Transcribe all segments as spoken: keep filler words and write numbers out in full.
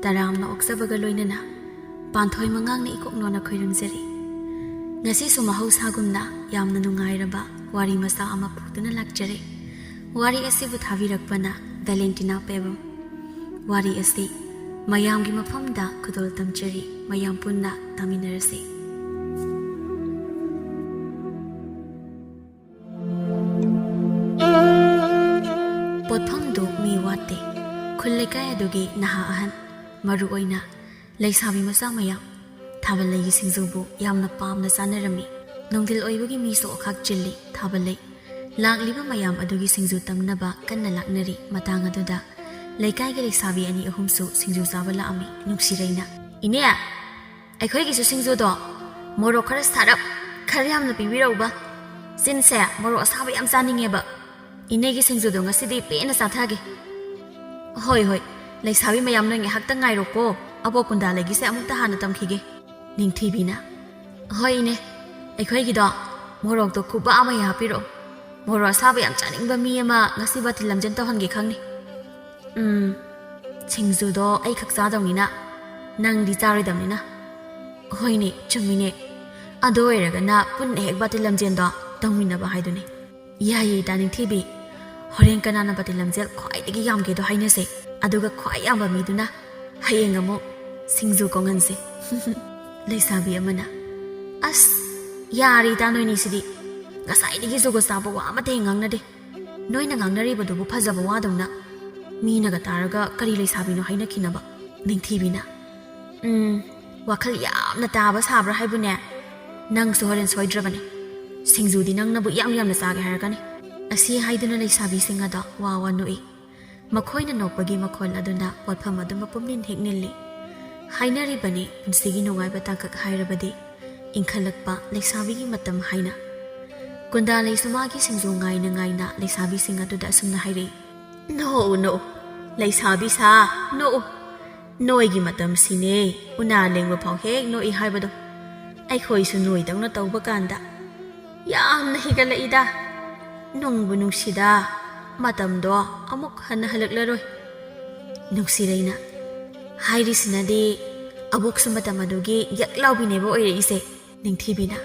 ꯇꯔꯥꯝꯅ ꯑꯣꯛꯆꯕꯒ ꯂꯣꯏꯅꯅ ꯄꯥꯟꯊꯣꯏ ꯃꯉꯥꯡꯅ ꯏꯀꯣꯛ ꯅꯣꯟꯅ ꯈꯣꯏꯔꯝꯖꯔꯤ꯫ ꯉꯁꯤꯁꯨ ꯃꯍꯧꯁꯥꯒꯨꯝꯅ ꯌꯥꯝꯅ ꯅꯨꯡꯉꯥꯏꯔꯕ ꯋꯥꯔꯤ ꯃꯆꯥ ꯑꯃ ꯄꯨꯗꯨꯅ ꯂꯥꯛꯆꯔꯦ꯫ ꯋꯥꯔꯤ ꯑꯁꯤꯕꯨ ꯊꯥꯕꯤꯔꯛꯄꯅ ꯚꯦꯂꯦꯟꯇꯤꯅꯥ ꯄꯦꯕꯝ꯫ ꯋꯥꯔꯤ ꯑꯁꯤ ꯃꯌꯥꯝꯒꯤ ꯃꯐꯝꯗ ꯈꯨꯗꯣꯜ ꯇꯝꯖꯔꯤ, ꯃꯌꯥꯝ ꯄꯨꯟꯅ ꯇꯥꯃꯤꯟꯅꯔꯁꯤ꯫ ꯄꯣꯠꯐꯝꯗꯨ ꯃꯤ ꯋꯥꯠꯇꯦ꯫ ꯈꯨꯜ ꯂꯩꯀꯥꯏ ꯑꯗꯨꯒꯤ ꯅꯍꯥ ꯑꯍꯟ, ꯃꯔꯨ ꯑꯣꯏꯅ ꯂꯩꯁꯥꯕꯤ ꯃꯆꯥ ꯃꯌꯥꯝ ꯊꯥꯕꯜ ꯂꯩꯒꯤ ꯁꯤꯡꯖꯨꯕꯨ ꯌꯥꯝꯅ ꯄꯥꯝꯅ ꯆꯥꯅꯔꯝꯃꯤ꯫ ꯅꯨꯡꯊꯤꯜ ꯑꯣꯏꯕꯒꯤ ꯃꯤꯁꯨ ꯑꯣꯈꯥꯛ ꯆꯤꯜꯂꯤ꯫ ꯊꯥꯕꯜ ꯂꯩ ꯂꯥꯛꯂꯤꯕ ꯃꯌꯥꯝ ꯑꯗꯨꯒꯤ ꯁꯤꯡꯖꯨ ꯇꯝꯅꯕ ꯀꯟꯅ ꯂꯥꯛꯅꯔꯤ꯫ ꯃꯇꯥꯡ ꯑꯗꯨꯗ ꯂꯩꯀꯥꯏꯒꯤ ꯂꯩꯁꯥꯕꯤ ꯑꯅꯤ ꯑꯍꯨꯝꯁꯨ ꯁꯤꯡꯖꯨ ꯆꯥꯕ ꯂꯥꯛꯑꯝꯃꯤ꯫ ꯅꯨꯡꯁꯤꯔꯩꯅ, "ꯏꯅꯦ, ꯑꯩꯈꯣꯏꯒꯤꯁꯨ ꯁꯤꯡꯖꯨꯗꯣ ꯃꯣꯔꯣꯛ ꯈꯔ ꯁꯥꯔꯞ, ꯈꯔ ꯌꯥꯝꯅ ꯄꯤꯕꯤꯔꯛꯎꯕ꯫ ꯆꯤꯟꯁꯦ ꯃꯣꯔꯣꯛ ꯑꯁꯥꯕ ꯌꯥꯝ ꯆꯥꯅꯤꯡꯉꯦꯕ꯫ ꯏꯅꯦꯒꯤ ꯁꯤꯡꯖꯨꯗꯣ ꯉꯁꯤꯗꯤ ꯄꯦꯟꯅ ꯆꯥꯊꯒꯦ꯫" "ꯍꯣꯏ, ꯍꯣꯏ, ꯂꯩꯁꯥꯕꯤ ꯃꯌꯥꯝ, ꯅꯣꯏ ꯉꯥꯏꯍꯥꯛꯇ ꯉꯥꯏꯔꯣꯀꯣ, ꯑꯕꯣꯛ ꯀꯨꯟꯗꯥ ꯂꯩꯒꯤꯁꯦ ꯑꯃꯨꯛꯇ ꯍꯥꯟꯅ ꯇꯝꯈꯤꯒꯦ꯫" ꯅꯤꯡꯊꯤꯕꯤꯅ, "ꯍꯣꯏ ꯏꯅꯦ, ꯑꯩꯈꯣꯏꯒꯤꯗꯣ ꯃꯣꯔꯣꯛꯇꯣ ꯈꯨꯕꯥꯛ ꯑꯃ ꯍꯦꯛ ꯍꯥꯞꯄꯤꯔꯛꯑꯣ꯫ ꯃꯣꯔꯣꯛ ꯑꯁꯥꯕ ꯌꯥꯝ ꯆꯥꯅꯤꯡꯕ ꯃꯤ ꯑꯃ ꯉꯁꯤ ꯕꯥꯇꯤꯜ ꯂꯝꯖꯦꯟ ꯇꯧꯍꯟꯒꯦ ꯈꯪꯅꯤ꯫" "ꯎꯝ, ꯁꯤꯡꯖꯨꯗꯣ ꯑꯩꯈꯛ ꯆꯥꯗꯧꯅꯤꯅ, ꯅꯪꯗꯤ ꯆꯥꯔꯣꯏꯗꯕꯅꯤꯅ꯫" "ꯍꯣꯏꯅꯦ, ꯆꯨꯝꯃꯤꯅꯦ꯫ ꯑꯗꯨ ꯑꯣꯏꯔꯒꯅ ꯄꯨꯟꯅ ꯍꯦꯛ ꯕꯥꯇꯤꯜ ꯂꯝꯖꯦꯟꯗꯣ ꯇꯧꯃꯤꯟꯅꯕ ꯍꯥꯏꯗꯨꯅꯤ꯫" "ꯌꯥꯏꯌꯦ, ꯏꯇꯥ ꯅꯤꯡꯊꯤꯕꯤ꯫ ꯍꯣꯔꯦꯟ ꯀꯅꯥꯅ ꯕꯥꯇꯤꯜ ꯂꯝꯖꯦꯜ ꯈ꯭ꯋꯥꯏꯗꯒꯤ ꯌꯥꯝꯒꯦꯗꯣ ꯍꯥꯏꯅꯁꯦ꯫ ꯑꯗꯨꯒ ꯈ꯭ꯋꯥꯏ ꯌꯥꯝꯕ ꯃꯤꯗꯨꯅ ꯍꯌꯦꯡ ꯑꯃꯨꯛ ꯁꯤꯡꯖꯨ ꯀꯣꯡꯍꯟꯁꯦ꯫" ꯂꯩꯁꯥꯕꯤ ꯑꯃꯅ, "ꯑꯁ, ꯌꯥꯔꯦ ꯏꯇꯥ, ꯅꯣꯏꯅꯤꯁꯤꯗꯤ꯫ ꯉꯁꯥꯏꯗꯒꯤ ꯖꯨꯒꯣꯠ ꯆꯥꯕ ꯋꯥ ꯑꯃꯠꯇ ꯍꯦꯛ ꯉꯥꯡꯅꯗꯦ꯫ ꯅꯣꯏꯅ ꯉꯥꯡꯅꯔꯤꯕꯗꯨꯕꯨ ꯐꯖꯕ ꯋꯥꯗꯧꯅ꯫ ꯃꯤꯅꯒ ꯇꯥꯔꯒ ꯀꯔꯤ ꯂꯩꯁꯥꯕꯤꯅꯣ ꯍꯥꯏꯅꯈꯤꯅꯕ꯫" ꯅꯤꯡꯊꯤꯕꯤꯅ, "ꯎꯝ, ꯋꯥꯈꯜ ꯌꯥꯝꯅ ꯇꯥꯕ ꯁꯥꯕ꯭ꯔꯥ ꯍꯥꯏꯕꯨꯅꯦ? ꯅꯪꯁꯨ ꯍꯣꯔꯦꯟ ꯁꯣꯏꯗ꯭ꯔꯕꯅꯦ꯫ ꯁꯤꯡꯖꯨꯗꯤ ꯅꯪꯅꯕꯨ ꯌꯥꯝ ꯌꯥꯝꯅ ꯆꯥꯒꯦ ꯍꯥꯏꯔꯛꯀꯅꯤ꯫" ꯑꯁꯤ ꯍꯥꯏꯗꯨꯅ ꯂꯩꯁꯥꯕꯤꯁꯤꯡ ꯑꯗꯣ ꯋꯥ ꯋꯥ ꯅꯣꯛꯏ꯫ ꯃꯈꯣꯏꯅ ꯅꯣꯛꯄꯒꯤ ꯃꯈꯣꯜ ꯑꯗꯨꯅ ꯄꯣꯠꯐꯝ ꯑꯗꯨ ꯃꯄꯨꯝ ꯅꯤꯜ ꯍꯦꯛ ꯅꯤꯜꯂꯤ꯫ ꯍꯥꯏꯅꯔꯤꯕꯅꯤ, ꯄꯨꯟꯁꯤꯒꯤ ꯅꯨꯡꯉꯥꯏꯕ ꯇꯥꯡꯀꯛ ꯍꯥꯏꯔꯕꯗꯤ ꯏꯟꯈꯠꯂꯛꯄ ꯂꯩꯁꯥꯕꯤꯒꯤ ꯃꯇꯝ ꯍꯥꯏꯅ꯫ ꯀꯨꯟꯗꯥ ꯂꯩꯁꯨ ꯃꯥꯒꯤ ꯁꯤꯡꯖꯨ ꯉꯥꯏꯅ ꯉꯥꯏꯅ ꯂꯩꯁꯥꯕꯤꯁꯤꯡ ꯑꯗꯨꯗ ꯑꯁꯨꯝꯅ ꯍꯥꯏꯔꯛꯏ, "ꯅꯣꯛꯎ, ꯅꯣꯛꯎ, ꯂꯩꯁꯥꯕꯤ ꯁꯥ, ꯅꯣꯛꯎ꯫ ꯅꯣꯏꯒꯤ ꯃꯇꯝꯁꯤꯅꯦ ꯎꯅꯥ ꯂꯦꯡꯕ ꯐꯥꯎ ꯍꯦꯛ ꯅꯣꯛꯏ ꯍꯥꯏꯕꯗꯣ꯫ ꯑꯩꯈꯣꯏꯁꯨ ꯅꯣꯏꯗꯧꯅ ꯇꯧꯕ ꯀꯥꯟꯗ ꯌꯥꯝꯅ ꯍꯤꯒꯠꯂꯛꯏꯗ꯫ ꯅꯨꯡꯕꯨ ꯅꯨꯡꯁꯤꯗ, ꯃꯇꯝꯗꯣ ꯑꯃꯨꯛ ꯍꯟꯅ ꯍꯜꯂꯛꯂꯔꯣꯏ꯫" ꯅꯨꯡꯁꯤꯔꯩꯅ, ꯍꯥꯏꯔꯤꯁꯤꯅꯗꯤ ꯑꯕꯣꯛꯁꯨ ꯃꯇꯝ ꯑꯗꯨꯒꯤ ꯌꯛ ꯂꯥꯎꯕꯤꯅꯦꯕ ꯑꯣꯏꯔꯛꯏꯁꯦ, ꯅꯤꯡꯊꯤꯕꯤꯅ꯫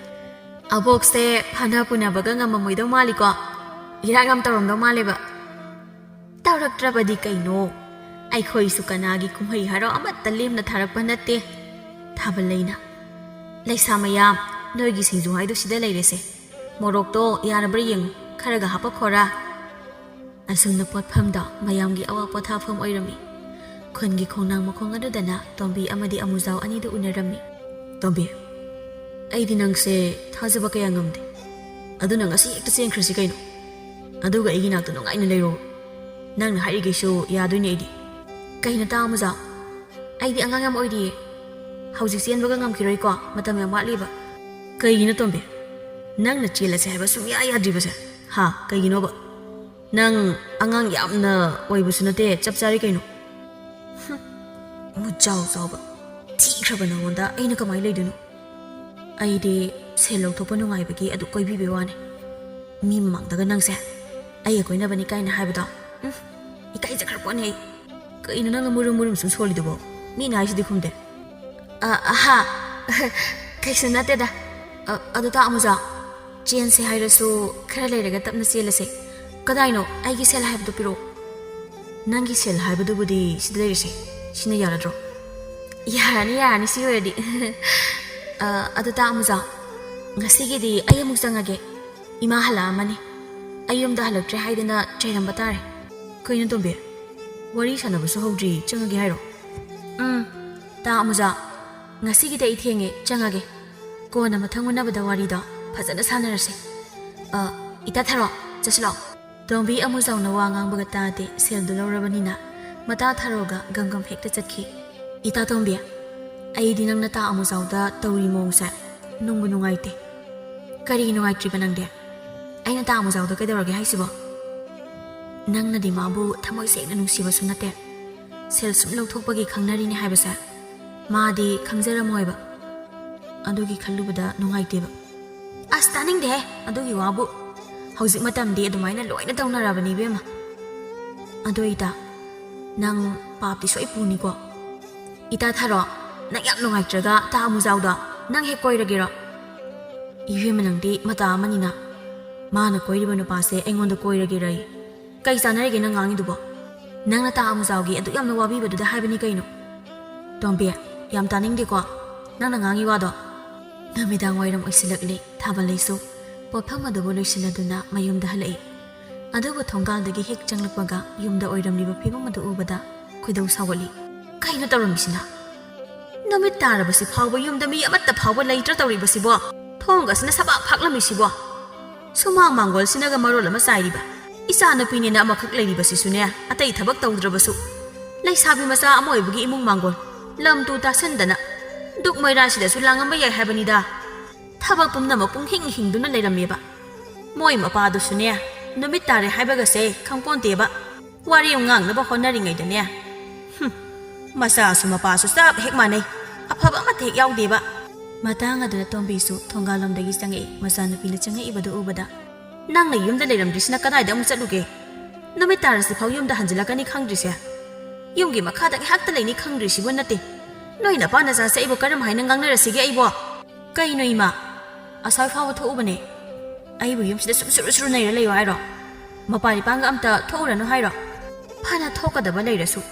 ꯑꯕꯣꯛꯁꯦ ꯐꯅ ꯄꯨꯅꯕꯒ ꯉꯝꯃꯝꯃꯣꯏꯗꯧ ꯃꯥꯜꯂꯤꯀꯣ? ꯏꯔꯥꯡ ꯌꯥꯝ ꯇꯧꯔꯝꯗꯧ ꯃꯥꯜꯂꯦꯕ꯫ ꯇꯧꯔꯛꯇ꯭ꯔꯕꯗꯤ ꯀꯩꯅꯣ? ꯑꯩꯈꯣꯏꯁꯨ ꯀꯅꯥꯒꯤ ꯀꯨꯝꯍꯩ ꯍꯔꯥꯎ ꯑꯃꯠꯇ ꯂꯦꯝꯅ ꯊꯥꯔꯛꯄ ꯅꯠꯇꯦ꯫ ꯊꯥꯕꯜ ꯂꯩꯅ, "ꯂꯩꯁꯥ ꯃꯌꯥꯝ, ꯅꯣꯏꯒꯤ ꯁꯤꯡꯖꯨ ꯍꯥꯏꯗꯣ ꯁꯤꯗ ꯂꯩꯔꯦꯁꯦ꯫ ꯃꯣꯔꯣꯛꯇꯣ ꯌꯥꯔꯕ꯭ꯔꯥ ꯌꯦꯡꯉꯨ, ꯈꯔꯒ ꯍꯥꯞꯄꯛꯈꯣꯔꯥ?" ꯑꯁꯨꯝꯅ ꯄꯣꯠꯐꯝꯗꯣ ꯃꯌꯥꯝꯒꯤ ꯑꯋꯥ ꯄꯣꯊꯥꯐꯝ ꯑꯣꯏꯔꯝꯃꯤ꯫ ꯈꯨꯟꯒꯤ ꯈꯣꯡꯅꯥꯡ ꯃꯈꯣꯡ ꯑꯗꯨꯗꯅ ꯇꯣꯝꯕꯤ ꯑꯃꯗꯤ ꯑꯃꯨꯖꯥꯎ ꯑꯅꯤꯗꯨ ꯎꯅꯔꯝꯃꯤ꯫ "ꯇꯣꯝꯕꯤ, ꯑꯩꯗꯤ ꯅꯪꯁꯦ ꯊꯥꯖꯕ ꯀꯌꯥ ꯉꯝꯗꯦ꯫ ꯑꯗꯨꯅ ꯉꯁꯤ ꯍꯦꯛꯇ ꯆꯦꯟꯈ꯭ꯔꯁꯤ ꯀꯩꯅꯣ? ꯑꯗꯨꯒ ꯑꯩꯒꯤ ꯅꯥꯛꯇ ꯅꯨꯡꯉꯥꯏꯅ ꯂꯩꯔꯣ꯫ ꯅꯪꯅ ꯍꯥꯏꯔꯤꯈꯩꯁꯨ ꯌꯥꯗꯣꯏꯅꯦ ꯑꯩꯗꯤ꯫" "ꯀꯩꯅꯣ ꯇꯥ ꯑꯃꯨꯖꯥꯎ? ꯑꯩꯗꯤ ꯑꯉꯥꯡ ꯌꯥꯝ ꯑꯣꯏꯔꯤꯌꯦ꯫ ꯍꯧꯖꯤꯛ ꯆꯦꯟꯕꯒ ꯉꯝꯈꯤꯔꯣꯏꯀꯣ, ꯃꯇꯝ ꯌꯥꯝ ꯋꯥꯠꯂꯤꯕ꯫" "ꯀꯩꯒꯤꯅꯣ ꯇꯣꯝꯕꯤ? ꯅꯪꯅ ꯆꯦꯜꯂꯁꯦ ꯍꯥꯏꯕ ꯁꯨꯡꯌꯥ ꯌꯥꯗ꯭ꯔꯤꯕꯁꯦ? ꯍꯥ, ꯀꯩꯒꯤꯅꯣꯕ? ꯅꯪ ꯑꯉꯥꯡ ꯌꯥꯝꯅ ꯑꯣꯏꯕꯁꯨ ꯅꯠꯇꯦ, ꯆꯞ ꯆꯥꯔꯤ ꯀꯩꯅꯣ꯫" "ꯍꯨꯝ, ꯃꯨꯖꯥꯎ ꯆꯥꯎꯕ, ꯊꯤꯈ꯭ꯔꯕ ꯅꯉꯣꯟꯗ ꯑꯩꯅ ꯀꯃꯥꯏꯅ ꯂꯩꯗꯣꯏꯅꯣ? ꯑꯩꯗꯤ ꯁꯦꯜ ꯂꯧꯊꯣꯛꯄ ꯅꯨꯡꯉꯥꯏꯕꯒꯤ ꯑꯗꯨ ꯀꯣꯏꯕꯤꯕꯩ ꯋꯥꯅꯦ꯫ ꯃꯤ ꯃꯃꯥꯡꯗꯒ ꯅꯪꯁꯦ ꯑꯩꯒ ꯀꯣꯏꯅꯕꯅꯤ ꯀꯥꯏꯅ ꯍꯥꯏꯕꯗꯣ, ꯎꯝ, ꯏꯀꯥꯏꯖꯈ꯭ꯔ ꯄꯣꯠꯅꯦ ꯑꯩ꯫" "ꯀꯩꯅꯣ ꯅꯪꯅ ꯃꯨꯔꯨꯝ ꯃꯨꯔꯨꯝ ꯁꯨꯝ ꯁꯣꯜꯂꯤꯗꯨꯕꯣ? ꯃꯤꯅ ꯍꯥꯏꯁꯤꯗꯤ ꯈꯨꯝꯗꯦ꯫" "ꯑ, ꯑꯍꯥ, ꯀꯩꯁꯨ ꯅꯠꯇꯦꯗ꯫ ꯑ, ꯑꯗꯨ ꯇꯥ ꯑꯃꯨꯖꯥꯎ, ꯆꯦꯟꯁꯦ ꯍꯥꯏꯔꯁꯨ ꯈꯔ ꯂꯩꯔꯒ ꯇꯞꯅ ꯆꯦꯜꯂꯁꯦ꯫ ꯀꯗꯥꯏꯅꯣ? ꯑꯩꯒꯤ ꯁꯦꯜ ꯍꯥꯏꯕꯗꯨ ꯄꯤꯔꯛꯑꯣ꯫" "ꯅꯪꯒꯤ ꯁꯦꯜ ꯍꯥꯏꯕꯗꯨꯕꯨꯗꯤ ꯁꯤꯗ ꯂꯩꯔꯤꯁꯦ꯫ ꯁꯤꯅ ꯌꯥꯔꯗ꯭ꯔꯣ?" "ꯌꯥꯔꯅꯤ, ꯌꯥꯔꯅꯤ, ꯁꯤ ꯑꯣꯏꯔꯗꯤ꯫" "ꯑ, ꯑꯗꯨ ꯇꯥ ꯑꯃꯨꯖꯥꯎ, ꯉꯁꯤꯒꯤꯗꯤ ꯑꯩ ꯑꯃꯨꯛ ꯆꯪꯉꯒꯦ꯫ ꯏꯃꯥ ꯍꯜꯂꯛꯑꯝꯃꯅꯤ꯫ ꯑꯩ ꯌꯨꯝꯗ ꯍꯜꯂꯛꯇ꯭ꯔꯦ ꯍꯥꯏꯗꯅ ꯆꯩꯔꯝꯕ ꯇꯥꯔꯦ꯫" "ꯀꯩꯅꯣ ꯇꯣꯝꯕꯤ, ꯋꯥꯔꯤ ꯁꯥꯟꯅꯕꯁꯨ ꯍꯧꯗ꯭ꯔꯤ, ꯆꯪꯉꯒꯦ ꯍꯥꯏꯔꯣ?" "ꯎꯝ, ꯇꯥ ꯑꯃꯨꯖꯥꯎ, ꯉꯁꯤꯒꯤꯗꯤ ꯑꯩ ꯊꯦꯡꯉꯦ, ꯆꯪꯉꯒꯦ꯫ ꯀꯣꯟꯅ ꯃꯊꯪ ꯎꯅꯕꯗ ꯋꯥꯔꯤꯗꯣ ꯐꯖꯅ ꯁꯥꯟꯅꯔꯁꯦ꯫ ꯑ, ꯏꯇꯥ ꯊꯥꯔꯣ, ꯆꯠꯁꯤ ꯂꯥꯛꯑꯣ꯫" ꯇꯣꯝꯕꯤ ꯑꯃꯨꯖꯥꯎꯅ ꯋꯥ ꯉꯥꯡꯕꯒ ꯇꯥꯗꯦ, ꯁꯦꯜꯗꯨ ꯂꯧꯔꯕꯅꯤꯅ ꯃꯇꯥ ꯊꯥꯔꯣꯒ ꯒꯝ ꯒꯝ ꯍꯦꯛꯇ ꯆꯠꯈꯤ꯫ "ꯏꯇꯥ ꯇꯣꯝꯕꯤ, ꯑꯩꯗꯤ ꯅꯪꯅ ꯇꯥ ꯑꯃꯨꯖꯥꯎꯗ ꯇꯧꯔꯤ ꯃꯑꯣꯡꯁꯦ ꯅꯨꯡꯕꯨ ꯅꯨꯡꯉꯥꯏꯇꯦ꯫" "ꯀꯔꯤ ꯅꯨꯡꯉꯥꯏꯇ꯭ꯔꯤꯕ ꯅꯪꯗꯤ? ꯑꯩꯅ ꯇꯥ ꯑꯃꯨꯖꯥꯎꯗ ꯀꯩꯗꯧꯔꯒꯦ ꯍꯥꯏꯁꯤꯕꯣ? ꯅꯪꯅꯗꯤ ꯃꯥꯕꯨ ꯊꯃꯣꯏ ꯁꯦꯡꯅ ꯅꯨꯡꯁꯤꯕꯁꯨ ꯅꯠꯇꯦ꯫ ꯁꯦꯜ ꯁꯨꯝ ꯂꯧꯊꯣꯛꯄꯒꯤ ꯈꯪꯅꯔꯤꯅꯦ ꯍꯥꯏꯕꯁꯦ ꯃꯥꯗꯤ ꯈꯪꯖꯔꯝꯃꯣꯏꯕ꯫ ꯑꯗꯨꯒꯤ ꯈꯜꯂꯨꯕꯗ ꯅꯨꯡꯉꯥꯏꯇꯦꯕ꯫" "ꯑꯁ, ꯇꯥꯅꯤꯡꯗꯦꯍꯦ ꯑꯗꯨꯒꯤ ꯋꯥꯕꯨ꯫ ꯍꯧꯖꯤꯛ ꯃꯇꯝꯗꯤ ꯑꯗꯨꯃꯥꯏꯅ ꯂꯣꯏꯅ ꯇꯧꯅꯔꯕꯅꯤ ꯏꯕꯦꯝꯃ꯫ ꯑꯗꯣ ꯏꯇꯥ, ꯅꯪ ꯄꯥꯞꯇꯤ ꯁꯣꯏ ꯄꯨꯅꯤꯀꯣ?" ꯏꯇꯥ ꯊꯥꯔꯣ, ꯅꯪ ꯌꯥꯝ ꯅꯨꯡꯉꯥꯏꯇ꯭ꯔꯒ ꯇꯥ ꯑꯃꯨꯖꯥꯎꯗꯣ ꯅꯪ ꯍꯦꯛ ꯀꯣꯏꯔꯒꯦꯔꯣ? ꯏꯕꯦꯝꯃ, ꯅꯪꯗꯤ ꯃꯇꯥ ꯑꯃꯅꯤꯅ꯫ ꯃꯥꯅ ꯀꯣꯏꯔꯤꯕ ꯅꯨꯄꯥꯁꯦ ꯑꯩꯉꯣꯟꯗ ꯀꯣꯏꯔꯒꯦꯔꯌꯦ꯫ ꯀꯩ ꯆꯥꯟꯅꯔꯤꯒꯦ ꯅꯪ ꯉꯥꯡꯉꯤꯗꯨꯕꯣ? ꯅꯪꯅ ꯇꯥ ꯑꯃꯨꯖꯥꯎꯒꯤ ꯑꯗꯨꯛ ꯌꯥꯝꯅ ꯋꯥꯕꯤꯕꯗꯨꯗ ꯍꯥꯏꯕꯅꯤ ꯀꯩꯅꯣ꯫ ꯇꯣꯝꯕꯤ, ꯌꯥꯝ ꯇꯥꯅꯤꯡꯗꯦꯀꯣ ꯅꯪꯅ ꯉꯥꯡꯉꯤ ꯋꯥꯗꯣ꯫ ꯅꯨꯃꯤꯗꯥꯡ ꯋꯥꯏꯔꯝ ꯑꯣꯏꯁꯤꯜꯂꯛꯂꯦ꯫ ꯊꯥꯕꯂꯩꯁꯨ ꯄꯣꯠꯐꯝ ꯑꯗꯨꯕꯨ ꯂꯣꯏꯁꯤꯜꯂꯗꯨꯅ ꯃꯌꯨꯝꯗ ꯍꯜꯂꯛꯏ꯫ ꯑꯗꯨꯕꯨ ꯊꯣꯡꯒꯥꯜꯗꯒꯤ ꯍꯦꯛ ꯆꯪꯂꯛꯄꯒ ꯌꯨꯝꯗ ꯑꯣꯏꯔꯝꯂꯤꯕ ꯐꯤꯕꯝ ꯑꯗꯨ ꯎꯕꯗ ꯈꯣꯏꯗꯧ ꯁꯥꯎꯒꯠꯂꯤ꯫ ꯀꯩꯅꯣ ꯇꯧꯔꯝꯃꯤꯁꯤꯅ? ꯅꯨꯃꯤꯠ ꯇꯥꯔꯕꯁꯤ ꯐꯥꯎꯕ ꯌꯨꯝꯗ ꯃꯤ ꯑꯃꯠꯇ ꯐꯥꯎꯕ ꯂꯩꯇ꯭ꯔ ꯇꯧꯔꯤꯕꯁꯤꯕꯣ? ꯊꯣꯡꯒꯁꯤꯅ ꯁꯕꯥꯛ ꯐꯥꯛꯂꯝꯃꯤꯁꯤꯕꯣ? ꯁꯨꯃꯥꯡ ꯃꯥꯡꯒꯣꯜꯁꯤꯅꯒ ꯃꯔꯣꯜ ꯑꯃ ꯆꯥꯏꯔꯤꯕ꯫ ꯏꯆꯥꯅꯨꯄꯤꯅꯦꯅ ꯑꯃꯈꯛ ꯂꯩꯔꯤꯕꯁꯤꯁꯨꯅꯦ, ꯑꯇꯩ ꯊꯕꯛ ꯇꯧꯗ꯭ꯔꯕꯁꯨ꯫ ꯂꯩꯁꯥꯕꯤ ꯃꯆꯥ ꯑꯃ ꯑꯣꯏꯕꯒꯤ ꯏꯃꯨꯡ ꯃꯥꯡꯒꯣꯜ, ꯂꯝ ꯇꯨ ꯇꯥꯁꯟꯗꯅ ꯗꯨꯛ ꯃꯩꯔꯥꯁꯤꯗꯁꯨ ꯂꯥꯡꯉꯝꯕ ꯌꯥꯏ ꯍꯥꯏꯕꯅꯤꯗ꯫ ꯊꯕꯛ ꯄꯨꯝꯅꯃꯛ ꯄꯨꯡꯍꯤꯡ ꯍꯤꯡꯗꯨꯅ ꯂꯩꯔꯝꯃꯦꯕ꯫ ꯃꯣꯏ ꯃꯄꯥꯗꯨꯁꯨꯅꯦ, ꯅꯨꯃꯤꯠ ꯇꯥꯔꯦ ꯍꯥꯏꯕꯒꯁꯦ ꯈꯪꯄꯣꯟꯇꯦꯕ꯫ ꯋꯥꯔꯤ ꯑꯃ ꯉꯥꯡꯅꯕ ꯍꯣꯠꯅꯔꯤꯉꯩꯗꯅꯦ꯫ ꯍꯨꯝ, ꯃꯆꯥꯁꯨ ꯃꯄꯥꯁꯨ ꯆꯞ ꯍꯦꯛ ꯃꯥꯟꯅꯩ꯫ ꯑꯐꯕ ꯑꯃꯠꯇ ꯍꯦꯛ ꯌꯥꯎꯗꯦꯕ꯫ ꯃꯇꯥꯡ ꯑꯗꯨꯗ ꯇꯣꯝꯕꯤꯁꯨ ꯊꯣꯡꯒꯥꯜꯂꯣꯝꯗꯒꯤ ꯆꯪꯉꯛꯏ꯫ ꯃꯆꯥꯅꯨꯄꯤꯅ ꯆꯪꯉꯛꯏꯕꯗꯨ ꯎꯕꯗ, "ꯅꯪꯅ ꯌꯨꯝꯗ ꯂꯩꯔꯝꯗ꯭ꯔꯤꯁꯤꯅ ꯀꯗꯥꯏꯗ ꯑꯃꯨꯛ ꯆꯠꯂꯨꯒꯦ? ꯅꯨꯃꯤꯠ ꯇꯥꯔꯁꯤꯐꯥꯎ ꯌꯨꯝꯗ ꯍꯟꯖꯤꯜꯂꯛꯀꯅꯤ ꯈꯪꯗ꯭ꯔꯤꯁꯦ? ꯌꯨꯝꯒꯤ ꯃꯈꯥꯗ ꯉꯥꯏꯍꯥꯛꯇ ꯂꯩꯅꯤ ꯈꯪꯗ꯭ꯔꯤꯁꯤꯕꯨ ꯅꯠꯇꯦ꯫ ꯅꯣꯏ ꯅꯄꯥ ꯅꯆꯥꯁꯦ ꯑꯩꯕꯨ ꯀꯔꯝ ꯍꯥꯏꯅ ꯉꯥꯡꯅꯔꯁꯤꯒꯦ ꯑꯩꯕꯣ?" "ꯀꯩꯅꯣ ꯏꯃꯥ? ꯑꯁ꯭ꯋꯥꯏ ꯐꯥꯎꯕ ꯊꯣꯛꯎꯕꯅꯦ꯫ ꯑꯩꯕꯨ ꯌꯨꯝꯁꯤꯗ ꯁꯨꯝ ꯁꯨꯔꯨ ꯁꯨꯔꯨ ꯅꯩꯔ ꯂꯩꯌꯣ ꯍꯥꯏꯔꯣ? ꯃꯄꯥꯟ ꯏꯄꯥꯟꯒ ꯑꯝꯇ ꯊꯣꯛꯎꯔꯅꯨ ꯍꯥꯏꯔꯣ? ꯐꯅ ꯊꯣꯛꯀꯗꯕ ꯂꯩꯔꯁꯨ,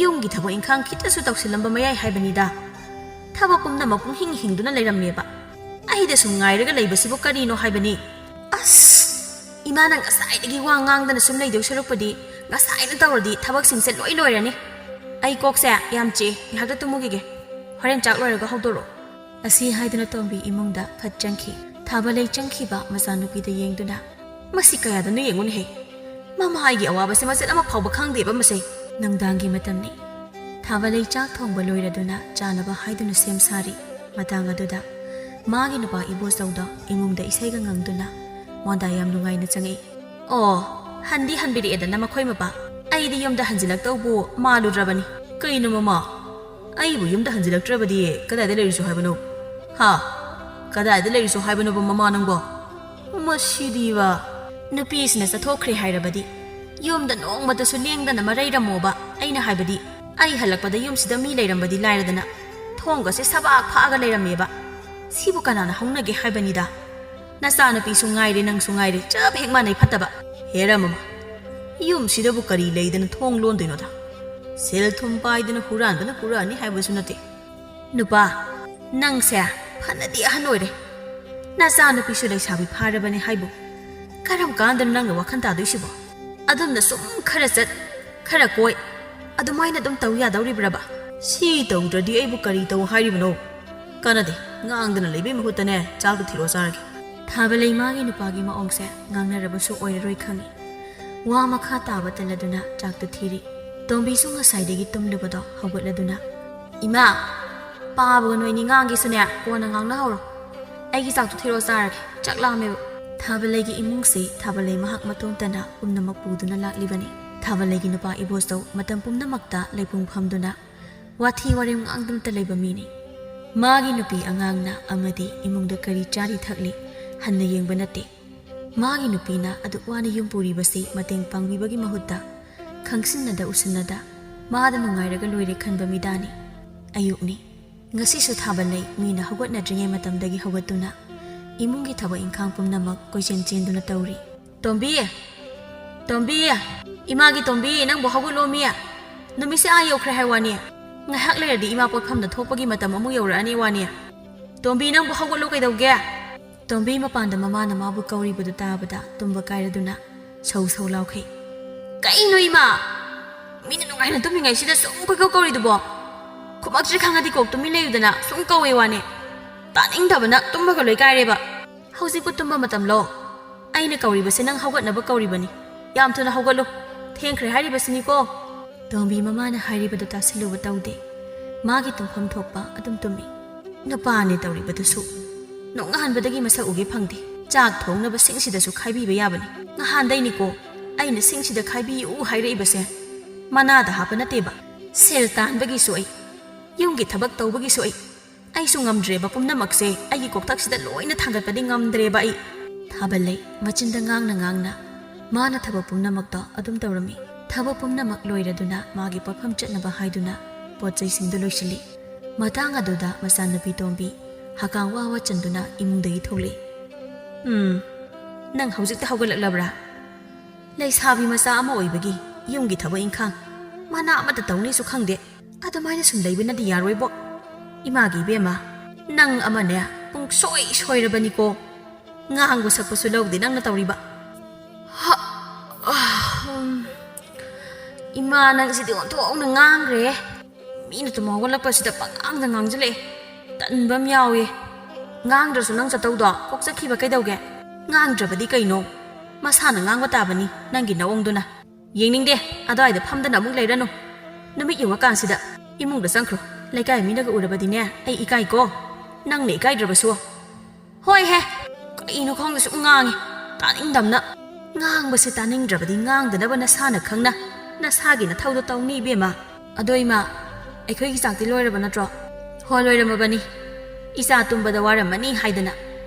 ꯌꯨꯝꯒꯤ ꯊꯕꯛ ꯏꯪꯈꯥꯡ ꯈꯤꯇꯁꯨ ꯇꯧꯁꯤꯜꯂꯝꯕ ꯃꯌꯥꯏ ꯍꯥꯏꯕꯅꯤꯗ꯫ ꯊꯕꯛ ꯄꯨꯝꯅꯃꯛ ꯄꯨꯡꯍꯤꯡ ꯍꯤꯡꯗꯨꯅ ꯂꯩꯔꯝꯃꯦꯕ꯫ ꯑꯩꯗ ꯁꯨꯝ ꯉꯥꯏꯔꯒ ꯂꯩꯕꯁꯤꯕꯨ ꯀꯔꯤꯅꯣ ꯍꯥꯏꯕꯅꯤ?" "ꯑꯁ! ꯏꯃꯥꯅ ꯉꯁꯥꯏꯗꯒꯤ ꯋꯥ ꯉꯥꯡꯗꯅ ꯁꯨꯝ ꯂꯩꯗꯧ ꯁꯔꯨꯛꯄꯨꯗꯤ ꯉꯁꯥꯏꯅ ꯇꯧꯔꯗꯤ ꯊꯕꯛꯁꯤꯡꯁꯦ ꯂꯣꯏ ꯂꯣꯏꯔꯅꯤ꯫ ꯑꯩ ꯀꯣꯛꯁꯦ ꯌꯥꯝ ꯆꯤꯛꯑꯦ, ꯉꯥꯏꯍꯥꯛꯇ ꯇꯨꯝꯃꯨꯈꯤꯒꯦ꯫ ꯍꯣꯔꯦꯟ ꯆꯥꯛ ꯂꯣꯏꯔꯒ ꯍꯧꯗꯣꯔꯛꯑꯣ꯫" ꯑꯁꯤ ꯍꯥꯏꯗꯨꯅ ꯇꯣꯝꯕꯤ ꯏꯃꯨꯡꯗ ꯐꯠ ꯆꯪꯈꯤ꯫ ꯊꯥꯕꯂꯩ ꯆꯪꯈꯤꯕ ꯃꯆꯥꯅꯨꯄꯤꯗ ꯌꯦꯡꯗꯨꯅ, "ꯃꯁꯤ ꯀꯌꯥꯗꯅꯣ ꯌꯦꯡꯉꯨꯅꯦꯍꯦ꯫ ꯃꯃꯥ ꯑꯩꯒꯤ ꯑꯋꯥꯕꯁꯦ ꯃꯆꯦꯠ ꯑꯃ ꯐꯥꯎꯕ ꯈꯪꯗꯦꯕ ꯃꯁꯦ꯫" ꯅꯨꯡꯗꯥꯡꯒꯤ ꯃꯇꯝꯅꯤ꯫ ꯊꯥꯕꯂꯩ ꯆꯥꯛ ꯊꯣꯡꯕ ꯂꯣꯏꯔꯗꯨꯅ ꯆꯥꯅꯕ ꯍꯥꯏꯗꯨꯅ ꯁꯦꯝ ꯁꯥꯔꯤ꯫ ꯃꯇꯥꯡ ꯑꯗꯨꯗ ꯃꯥꯒꯤ ꯅꯨꯄꯥ ꯏꯕꯣꯆꯧꯗꯣ ꯏꯃꯨꯡꯗ ꯏꯁꯩꯒ ꯉꯪꯗꯨꯅ ꯃꯣꯟꯗꯥ ꯌꯥꯝ ꯅꯨꯡꯉꯥꯏꯅ ꯆꯪꯉꯛꯏ꯫ "ꯑꯣ, ꯍꯟꯗꯤ ꯍꯟꯕꯤꯔꯛꯑꯦꯗꯅ ꯃꯈꯣꯏ ꯃꯄꯥ꯫ ꯑꯩꯗꯤ ꯌꯨꯝꯗ ꯍꯟꯖꯤꯜꯂꯛꯇꯧꯕꯨ ꯃꯥꯜꯂꯨꯗ꯭ꯔꯕꯅꯤ꯫" "ꯀꯩꯅꯣ ꯃꯃꯥ? ꯑꯩꯕꯨ ꯌꯨꯝꯗ ꯍꯟꯖꯤꯜꯂꯛꯇ꯭ꯔꯕꯗꯤ ꯀꯗꯥꯏꯗ ꯂꯩꯔꯨꯁꯣ ꯍꯥꯏꯕꯅꯣ? ꯍꯥ? ꯀꯗꯥꯏꯗ ꯂꯩꯔꯨꯁꯣ ꯍꯥꯏꯕꯅꯣꯕ ꯃꯃꯥ ꯅꯪꯕꯣ? ꯃꯁꯤꯗꯤꯕ!" "ꯅꯨꯄꯤꯁꯤꯅ ꯆꯠꯊꯣꯛꯈ꯭ꯔꯦ ꯍꯥꯏꯔꯕꯗꯤ ꯌꯨꯝꯗ ꯅꯣꯡꯃꯇꯁꯨ ꯂꯦꯡꯗꯅ ꯃꯔꯩꯔꯝꯃꯣꯕ꯫ ꯑꯩꯅ ꯍꯥꯏꯕꯗꯤ ꯑꯩ ꯍꯜꯂꯛꯄꯗ ꯌꯨꯝꯁꯤꯗ ꯃꯤ ꯂꯩꯔꯝꯕꯗꯤ ꯂꯥꯏꯔꯗꯅ, ꯊꯣꯡꯒꯁꯦ ꯁꯕꯥꯛ ꯐꯥꯛꯑꯒ ꯂꯩꯔꯝꯃꯦꯕ꯫ ꯁꯤꯕꯨ ꯀꯅꯥꯅ ꯍꯧꯅꯒꯦ ꯍꯥꯏꯕꯅꯤꯗ꯫ ꯅꯆꯥꯅꯨꯄꯤꯁꯨ ꯉꯥꯏꯔꯦ, ꯅꯪꯁꯨ ꯉꯥꯏꯔꯦ, ꯆꯞ ꯍꯦꯛ ꯃꯥꯟꯅꯩ ꯐꯠꯇꯕ꯫ ꯍꯦꯔꯥ ꯃꯃꯥ, ꯌꯨꯝꯁꯤꯗꯕꯨ ꯀꯔꯤ ꯂꯩꯗꯅ ꯊꯣꯡ ꯂꯣꯟꯗꯣꯏꯅꯣꯗ? ꯁꯦꯜ ꯊꯨꯝ ꯄꯥꯏꯗꯅ ꯍꯨꯔꯥꯟꯕꯅ ꯄꯨꯔꯛꯑꯅꯤ ꯍꯥꯏꯕꯁꯨ ꯅꯠꯇꯦ꯫ ꯅꯨꯄꯥ, ꯅꯪꯁꯦ ꯐꯅꯗꯤ ꯑꯍꯟ ꯑꯣꯏꯔꯦ꯫ ꯅꯆꯥꯅꯨꯄꯤꯁꯨ ꯂꯩꯁꯥꯕꯤ ꯐꯥꯔꯕꯅꯦ ꯍꯥꯏꯕꯨ꯫ ꯀꯔꯝ ꯀꯥꯟꯗꯅꯣ ꯅꯪꯅ ꯋꯥꯈꯜ ꯇꯥꯗꯣꯏꯁꯤꯕꯣ? ꯑꯗꯨꯝꯅ ꯁꯨꯝ ꯈꯔ ꯆꯠ, ꯈꯔ ꯀꯣꯏ, ꯑꯗꯨꯃꯥꯏꯅ ꯑꯗꯨꯝ ꯇꯧ ꯌꯥꯗꯧꯔꯤꯕ꯭ꯔꯕ? ꯁꯤ ꯇꯧꯗ꯭ꯔꯗꯤ ꯑꯩꯕꯨ ꯀꯔꯤ ꯇꯧ ꯍꯥꯏꯔꯤꯕꯅꯣ? ꯀꯥꯟꯅꯗꯦ, ꯉꯥꯡꯗꯅ ꯂꯩꯕꯩ ꯃꯍꯨꯠꯇꯅꯦ, ꯆꯥꯛꯇꯨ ꯊꯤꯔꯣ ꯆꯥꯔꯒꯦ꯫ ꯊꯥꯕꯂꯩ ꯃꯥꯒꯤ ꯅꯨꯄꯥꯒꯤ ꯃꯑꯣꯡꯁꯦ ꯉꯥꯡꯅꯔꯕꯁꯨ ꯑꯣꯏꯔꯔꯣꯏ ꯈꯪꯏ꯫ ꯋꯥ ꯃꯈꯥ ꯇꯥꯕ ꯇꯜꯂꯗꯨꯅ ꯆꯥꯛꯇꯨ ꯊꯤꯔꯤ꯫ ꯇꯣꯝꯕꯤꯁꯨ ꯉꯁꯥꯏꯗꯒꯤ ꯇꯨꯝꯂꯨꯕꯗꯣ ꯍꯧꯒꯠꯂꯗꯨꯅ, "ꯏꯃꯥ, ꯄꯥꯕꯒ ꯅꯣꯏꯅꯤ ꯉꯥꯡꯒꯦꯁꯨꯅꯦ, ꯀꯣꯟꯅ ꯉꯥꯡꯅꯍꯧꯔꯣ꯫ ꯑꯩꯒꯤ ꯆꯥꯛꯇꯨ ꯊꯤꯔꯣ ꯆꯥꯔꯒꯦ, ꯆꯥꯛ ꯂꯥꯝꯃꯦꯕ꯫" ꯊꯥꯕꯂꯩꯒꯤ ꯏꯃꯨꯡꯁꯤ ꯊꯥꯕꯂꯩ ꯃꯍꯥꯛ ꯃꯇꯣꯝꯇꯅ ꯄꯨꯝꯅꯃꯛ ꯄꯨꯗꯨꯅ ꯂꯥꯛꯂꯤꯕꯅꯤ꯫ ꯊꯥꯕꯂꯩꯒꯤ ꯅꯨꯄꯥ ꯏꯕꯣꯁꯇꯧ ꯃꯇꯝ ꯄꯨꯝꯅꯃꯛꯇ ꯂꯩꯄꯨꯡ ꯐꯝꯗꯨꯅ ꯋꯥꯊꯤ ꯋꯥꯔꯦꯝ ꯉꯥꯡꯗꯨꯅꯇ ꯂꯩꯕ ꯃꯤꯅꯤ꯫ ꯃꯥꯒꯤ ꯅꯨꯄꯤ ꯑꯉꯥꯡꯅ ꯑꯃꯗꯤ ꯏꯃꯨꯡꯗ ꯀꯔꯤ ꯆꯥꯔꯤ ꯊꯛꯂꯤ ꯍꯟꯅ ꯌꯦꯡꯕ ꯅꯠꯇꯦ꯫ ꯃꯥꯒꯤ ꯅꯨꯄꯤꯅ ꯑꯗꯨꯛ ꯋꯥꯅ ꯌꯨꯝ ꯄꯨꯔꯤꯕꯁꯤ ꯃꯇꯦꯡ ꯄꯥꯡꯕꯤꯕꯒꯤ ꯃꯍꯨꯠꯇ ꯈꯪꯁꯤꯟꯅꯗ ꯎꯁꯤꯟꯅꯗ ꯃꯥꯗ ꯅꯨꯡꯉꯥꯏꯔꯒ ꯂꯣꯏꯔꯦ ꯈꯟꯕ ꯃꯤꯗꯥꯅꯤ꯫ ꯑꯌꯨꯛꯅꯤ꯫ ꯉꯁꯤꯁꯨ ꯊꯥꯕꯂꯩ ꯃꯤꯅ ꯍꯧꯒꯠꯅꯗ꯭ꯔꯤꯉꯩ ꯃꯇꯝꯗꯒꯤ ꯍꯧꯒꯠꯇꯨꯅ ꯏꯃꯨꯡꯒꯤ ꯊꯕꯛ ꯏꯪꯈꯥꯡ ꯄꯨꯝꯅꯃꯛ ꯀꯣꯏꯆꯦꯟ ꯆꯦꯟꯗꯨꯅ ꯇꯧꯔꯤ꯫ "ꯇꯣꯝꯕꯤ! ꯇꯣꯝꯕꯤ! ꯏꯃꯥꯒꯤ ꯇꯣꯝꯕꯤ, ꯅꯪꯕꯨ ꯍꯧꯒꯠꯂꯣꯃꯤ! ꯅꯨꯃꯤꯠꯁꯦ ꯑꯥ ꯌꯧꯈ꯭ꯔꯦ ꯍꯥꯏ ꯋꯥꯅꯤ꯫ ꯉꯥꯏꯍꯥꯛ ꯂꯩꯔꯗꯤ ꯏꯃꯥ ꯄꯣꯠꯐꯝꯗ ꯊꯣꯛꯄꯒꯤ ꯃꯇꯝ ꯑꯃꯨꯛ ꯌꯧꯔꯛꯑꯅꯤ ꯋꯥꯅꯤ꯫ ꯇꯣꯝꯕꯤ, ꯅꯪꯕꯨ ꯍꯧꯒꯠꯂꯣ, ꯀꯩꯗꯧꯒꯦ?" ꯇꯣꯝꯕꯤ ꯃꯄꯥꯟꯗ ꯃꯃꯥꯅ ꯃꯥꯕꯨ ꯀꯧꯔꯤꯕꯗꯨ ꯇꯥꯕꯗ ꯇꯨꯝꯕ ꯀꯥꯏꯔꯗꯨꯅ ꯁꯧ ꯁꯧ ꯂꯥꯎꯈꯤ꯫ "ꯀꯩꯅꯣ ꯏꯃꯥ? ꯃꯤꯅ ꯅꯨꯡꯉꯥꯏꯅ ꯇꯨꯝꯃꯤꯉꯩꯁꯤꯗ ꯁꯨꯝ ꯀꯣꯏꯀꯧ ꯀꯧꯔꯤꯗꯨꯕꯣ? ꯈꯨꯃꯛꯁꯦ ꯈꯪꯉꯗꯤ ꯀꯣꯛ ꯇꯨꯃꯤꯟ ꯂꯩꯌꯨꯗꯅ ꯁꯨꯝ ꯀꯧꯋꯦ ꯋꯥꯅꯦ꯫ ꯇꯥꯅꯤꯡꯗꯕꯅ ꯇꯨꯝꯕꯒ ꯂꯣꯏ ꯀꯥꯏꯔꯦꯕ꯫ ꯍꯧꯖꯤꯛꯄꯨ ꯇꯨꯝꯕ ꯃꯇꯝꯂꯣ? ꯑꯩꯅ ꯀꯧꯔꯤꯕꯁꯦ ꯅꯪ ꯍꯧꯒꯠꯅꯕ ꯀꯧꯔꯤꯕꯅꯤ꯫ ꯌꯥꯝ ꯊꯨꯅ ꯍꯧꯒꯠꯂꯨ꯫ ꯊꯦꯡꯈ꯭ꯔꯦ ꯍꯥꯏꯔꯤꯕꯁꯤꯅꯤꯀꯣ꯫" ꯇꯣꯝꯕꯤ ꯃꯃꯥꯅ ꯍꯥꯏꯔꯤꯕꯗꯨ ꯇꯥꯁꯤꯜꯂꯨꯕ ꯇꯧꯗꯦ꯫ ꯃꯥꯒꯤ ꯇꯨꯝꯐꯝ ꯊꯣꯛꯄ ꯑꯗꯨꯝ ꯇꯨꯝꯃꯤ꯫ ꯅꯨꯄꯥꯅꯦ ꯇꯧꯔꯤꯕꯗꯨꯁꯨ꯫ ꯅꯣꯡꯉꯥꯟꯕꯗꯒꯤ ꯃꯁꯛ ꯎꯒꯦ ꯐꯪꯗꯦ꯫ ꯆꯥꯛ ꯊꯣꯡꯅꯕ ꯁꯤꯡꯁꯤꯗꯁꯨ ꯈꯥꯏꯕꯤꯕ ꯌꯥꯕꯅꯤ꯫ ꯉꯍꯥꯟꯗꯩꯅꯤꯀꯣ ꯑꯩꯅ ꯁꯤꯡꯁꯤꯗ ꯈꯥꯏꯕꯤꯌꯨ ꯍꯥꯏꯔꯛꯏꯕꯁꯦ꯫ ꯃꯅꯥꯗ ꯍꯥꯞꯄ ꯅꯠꯇꯦꯕ꯫ ꯁꯦꯜ ꯇꯥꯟꯕꯒꯤꯁꯨ ꯑꯩ, ꯌꯨꯝꯒꯤ ꯊꯕꯛ ꯇꯧꯕꯒꯤꯁꯨ ꯑꯩ, ꯑꯩꯁꯨ ꯉꯝꯗ꯭ꯔꯦꯕ ꯄꯨꯝꯅꯃꯛꯁꯦ꯫ ꯑꯩꯒꯤ ꯀꯣꯛꯊꯛꯁꯤꯗ ꯂꯣꯏꯅ ꯊꯥꯡꯒꯠꯄꯗꯤ ꯉꯝꯗ꯭ꯔꯦꯕ ꯑꯩ꯫ ꯊꯥꯕꯜꯂꯩ ꯃꯆꯤꯟꯗ ꯉꯥꯡꯅ ꯉꯥꯡꯅ ꯃꯥꯅ ꯊꯕꯛ ꯄꯨꯝꯅꯃꯛꯇꯣ ꯑꯗꯨꯝ ꯇꯧꯔꯝꯃꯤ꯫ ꯊꯕꯛ ꯄꯨꯝꯅꯃꯛ ꯂꯣꯏꯔꯗꯨꯅ ꯃꯥꯒꯤ ꯄꯣꯠꯐꯝ ꯆꯠꯅꯕ ꯍꯥꯏꯗꯨꯅ ꯄꯣꯠ ꯆꯩꯁꯤꯡꯗꯨ ꯂꯣꯏꯁꯤꯜꯂꯤ꯫ ꯃꯇꯥꯡ ꯑꯗꯨꯗ ꯃꯆꯥꯅꯨꯄꯤ ꯇꯣꯝꯕꯤ ꯍꯀꯥꯝ ꯋꯥ ꯋꯥ ꯆꯟꯗꯨꯅ ꯏꯃꯨꯡꯗꯒꯤ ꯊꯣꯛꯂꯛꯏ꯫ "ꯎꯝ, ꯅꯪ ꯍꯧꯖꯤꯛꯇ ꯍꯧꯒꯠꯂꯛꯂꯕ꯭ꯔꯥ? ꯂꯩꯁꯥꯕꯤ ꯃꯆꯥ ꯑꯃ ꯑꯣꯏꯕꯒꯤ ꯌꯨꯝꯒꯤ ꯊꯕꯛ ꯏꯪꯈꯥꯡ ꯃꯅꯥ ꯑꯃꯠꯇ ꯇꯧꯅꯤꯁꯨ ꯈꯪꯗꯦ꯫ ꯑꯗꯨꯃꯥꯏꯅ ꯁꯨꯝ ꯂꯩꯕꯅꯗꯤ ꯌꯥꯔꯣꯏꯕꯣ꯫ ꯏꯃꯥꯒꯤ ꯏꯕꯦꯝꯃ, ꯅꯪ ꯑꯃꯅꯦ ꯄꯨꯡꯁꯣꯏ ꯁꯣꯏꯔꯕꯅꯤꯀꯣ꯫ ꯉꯥꯡꯕ ꯁꯛꯄꯁꯨ ꯂꯧꯗꯦ ꯅꯪꯅ ꯇꯧꯔꯤꯕ꯫ ꯍ, ꯑꯍꯝ, ꯏꯃꯥ, ꯅꯪꯁꯤꯗꯤ ꯑꯣꯟꯊꯣꯛꯅ ꯉꯥꯡꯈ꯭ꯔꯦ꯫ ꯃꯤꯅ ꯇꯨꯝ ꯍꯧꯒꯠꯂꯛꯄꯁꯤꯗ ꯄꯉꯥꯡꯗ ꯉꯥꯡꯁꯤꯜꯂꯛꯑꯦ꯫ ꯇꯟꯕ ꯑꯃ ꯌꯥꯎꯏ꯫ ꯉꯥꯡꯗ꯭ꯔꯁꯨ ꯅꯪ ꯆꯠꯇꯧꯗꯣ ꯀꯣꯛ ꯆꯠꯈꯤꯕ ꯀꯩꯗꯧꯒꯦ? ꯉꯥꯡꯗ꯭ꯔꯕꯗꯤ ꯀꯩꯅꯣ? ꯃꯁꯥꯅ ꯉꯥꯡꯕ ꯇꯥꯕꯅꯤ ꯅꯪꯒꯤ ꯅꯑꯣꯡꯗꯨꯅ꯫ ꯌꯦꯡꯅꯤꯡꯗꯦ, ꯑꯗꯨꯋꯥꯏꯗ ꯐꯝꯗꯅ ꯑꯃꯨꯛ ꯂꯩꯔꯅꯨ꯫ ꯅꯨꯃꯤꯠ ꯌꯨꯡꯉꯀꯥꯟꯁꯤꯗ ꯏꯃꯨꯡꯗ ꯆꯪꯈ꯭ꯔꯣ꯫ ꯂꯩꯀꯥꯏ ꯃꯤꯅꯒ ꯎꯔꯕꯗꯤꯅꯦ, ꯑꯩ ꯏꯀꯥꯏꯀꯣ꯫ ꯅꯪꯅ ꯏꯀꯥꯏꯗ꯭ꯔꯕꯁꯨ꯫ ꯍꯣꯏꯍꯦ, ꯀꯩꯅꯣ ꯈꯪꯗꯦ ꯁꯨꯝ ꯉꯥꯡꯉꯤ, ꯇꯥꯅꯤꯡꯗꯝꯅ꯫ ꯉꯥꯡꯕꯁꯦ ꯇꯥꯅꯤꯡꯗ꯭ꯔꯕꯗꯤ ꯉꯥꯡꯗꯅꯕ ꯅꯁꯥꯅ ꯈꯪꯅ ꯅꯁꯥꯒꯤ ꯅꯊꯧꯗꯣ ꯇꯧꯅꯤ ꯏꯕꯦꯝꯃ꯫ ꯑꯗꯣ ꯏꯃꯥ, ꯑꯩꯈꯣꯏꯒꯤ ꯆꯥꯛꯇꯤ ꯂꯣꯏꯔꯕ ꯅꯠꯇ꯭ꯔꯣ? ꯍꯣ, ꯂꯣꯏꯔꯝꯃꯕꯅꯤ꯫ ꯏꯆꯥ ꯇꯨꯝꯕꯗ ꯋꯥꯔꯝꯃꯅꯤ ꯍꯥꯏꯗꯅ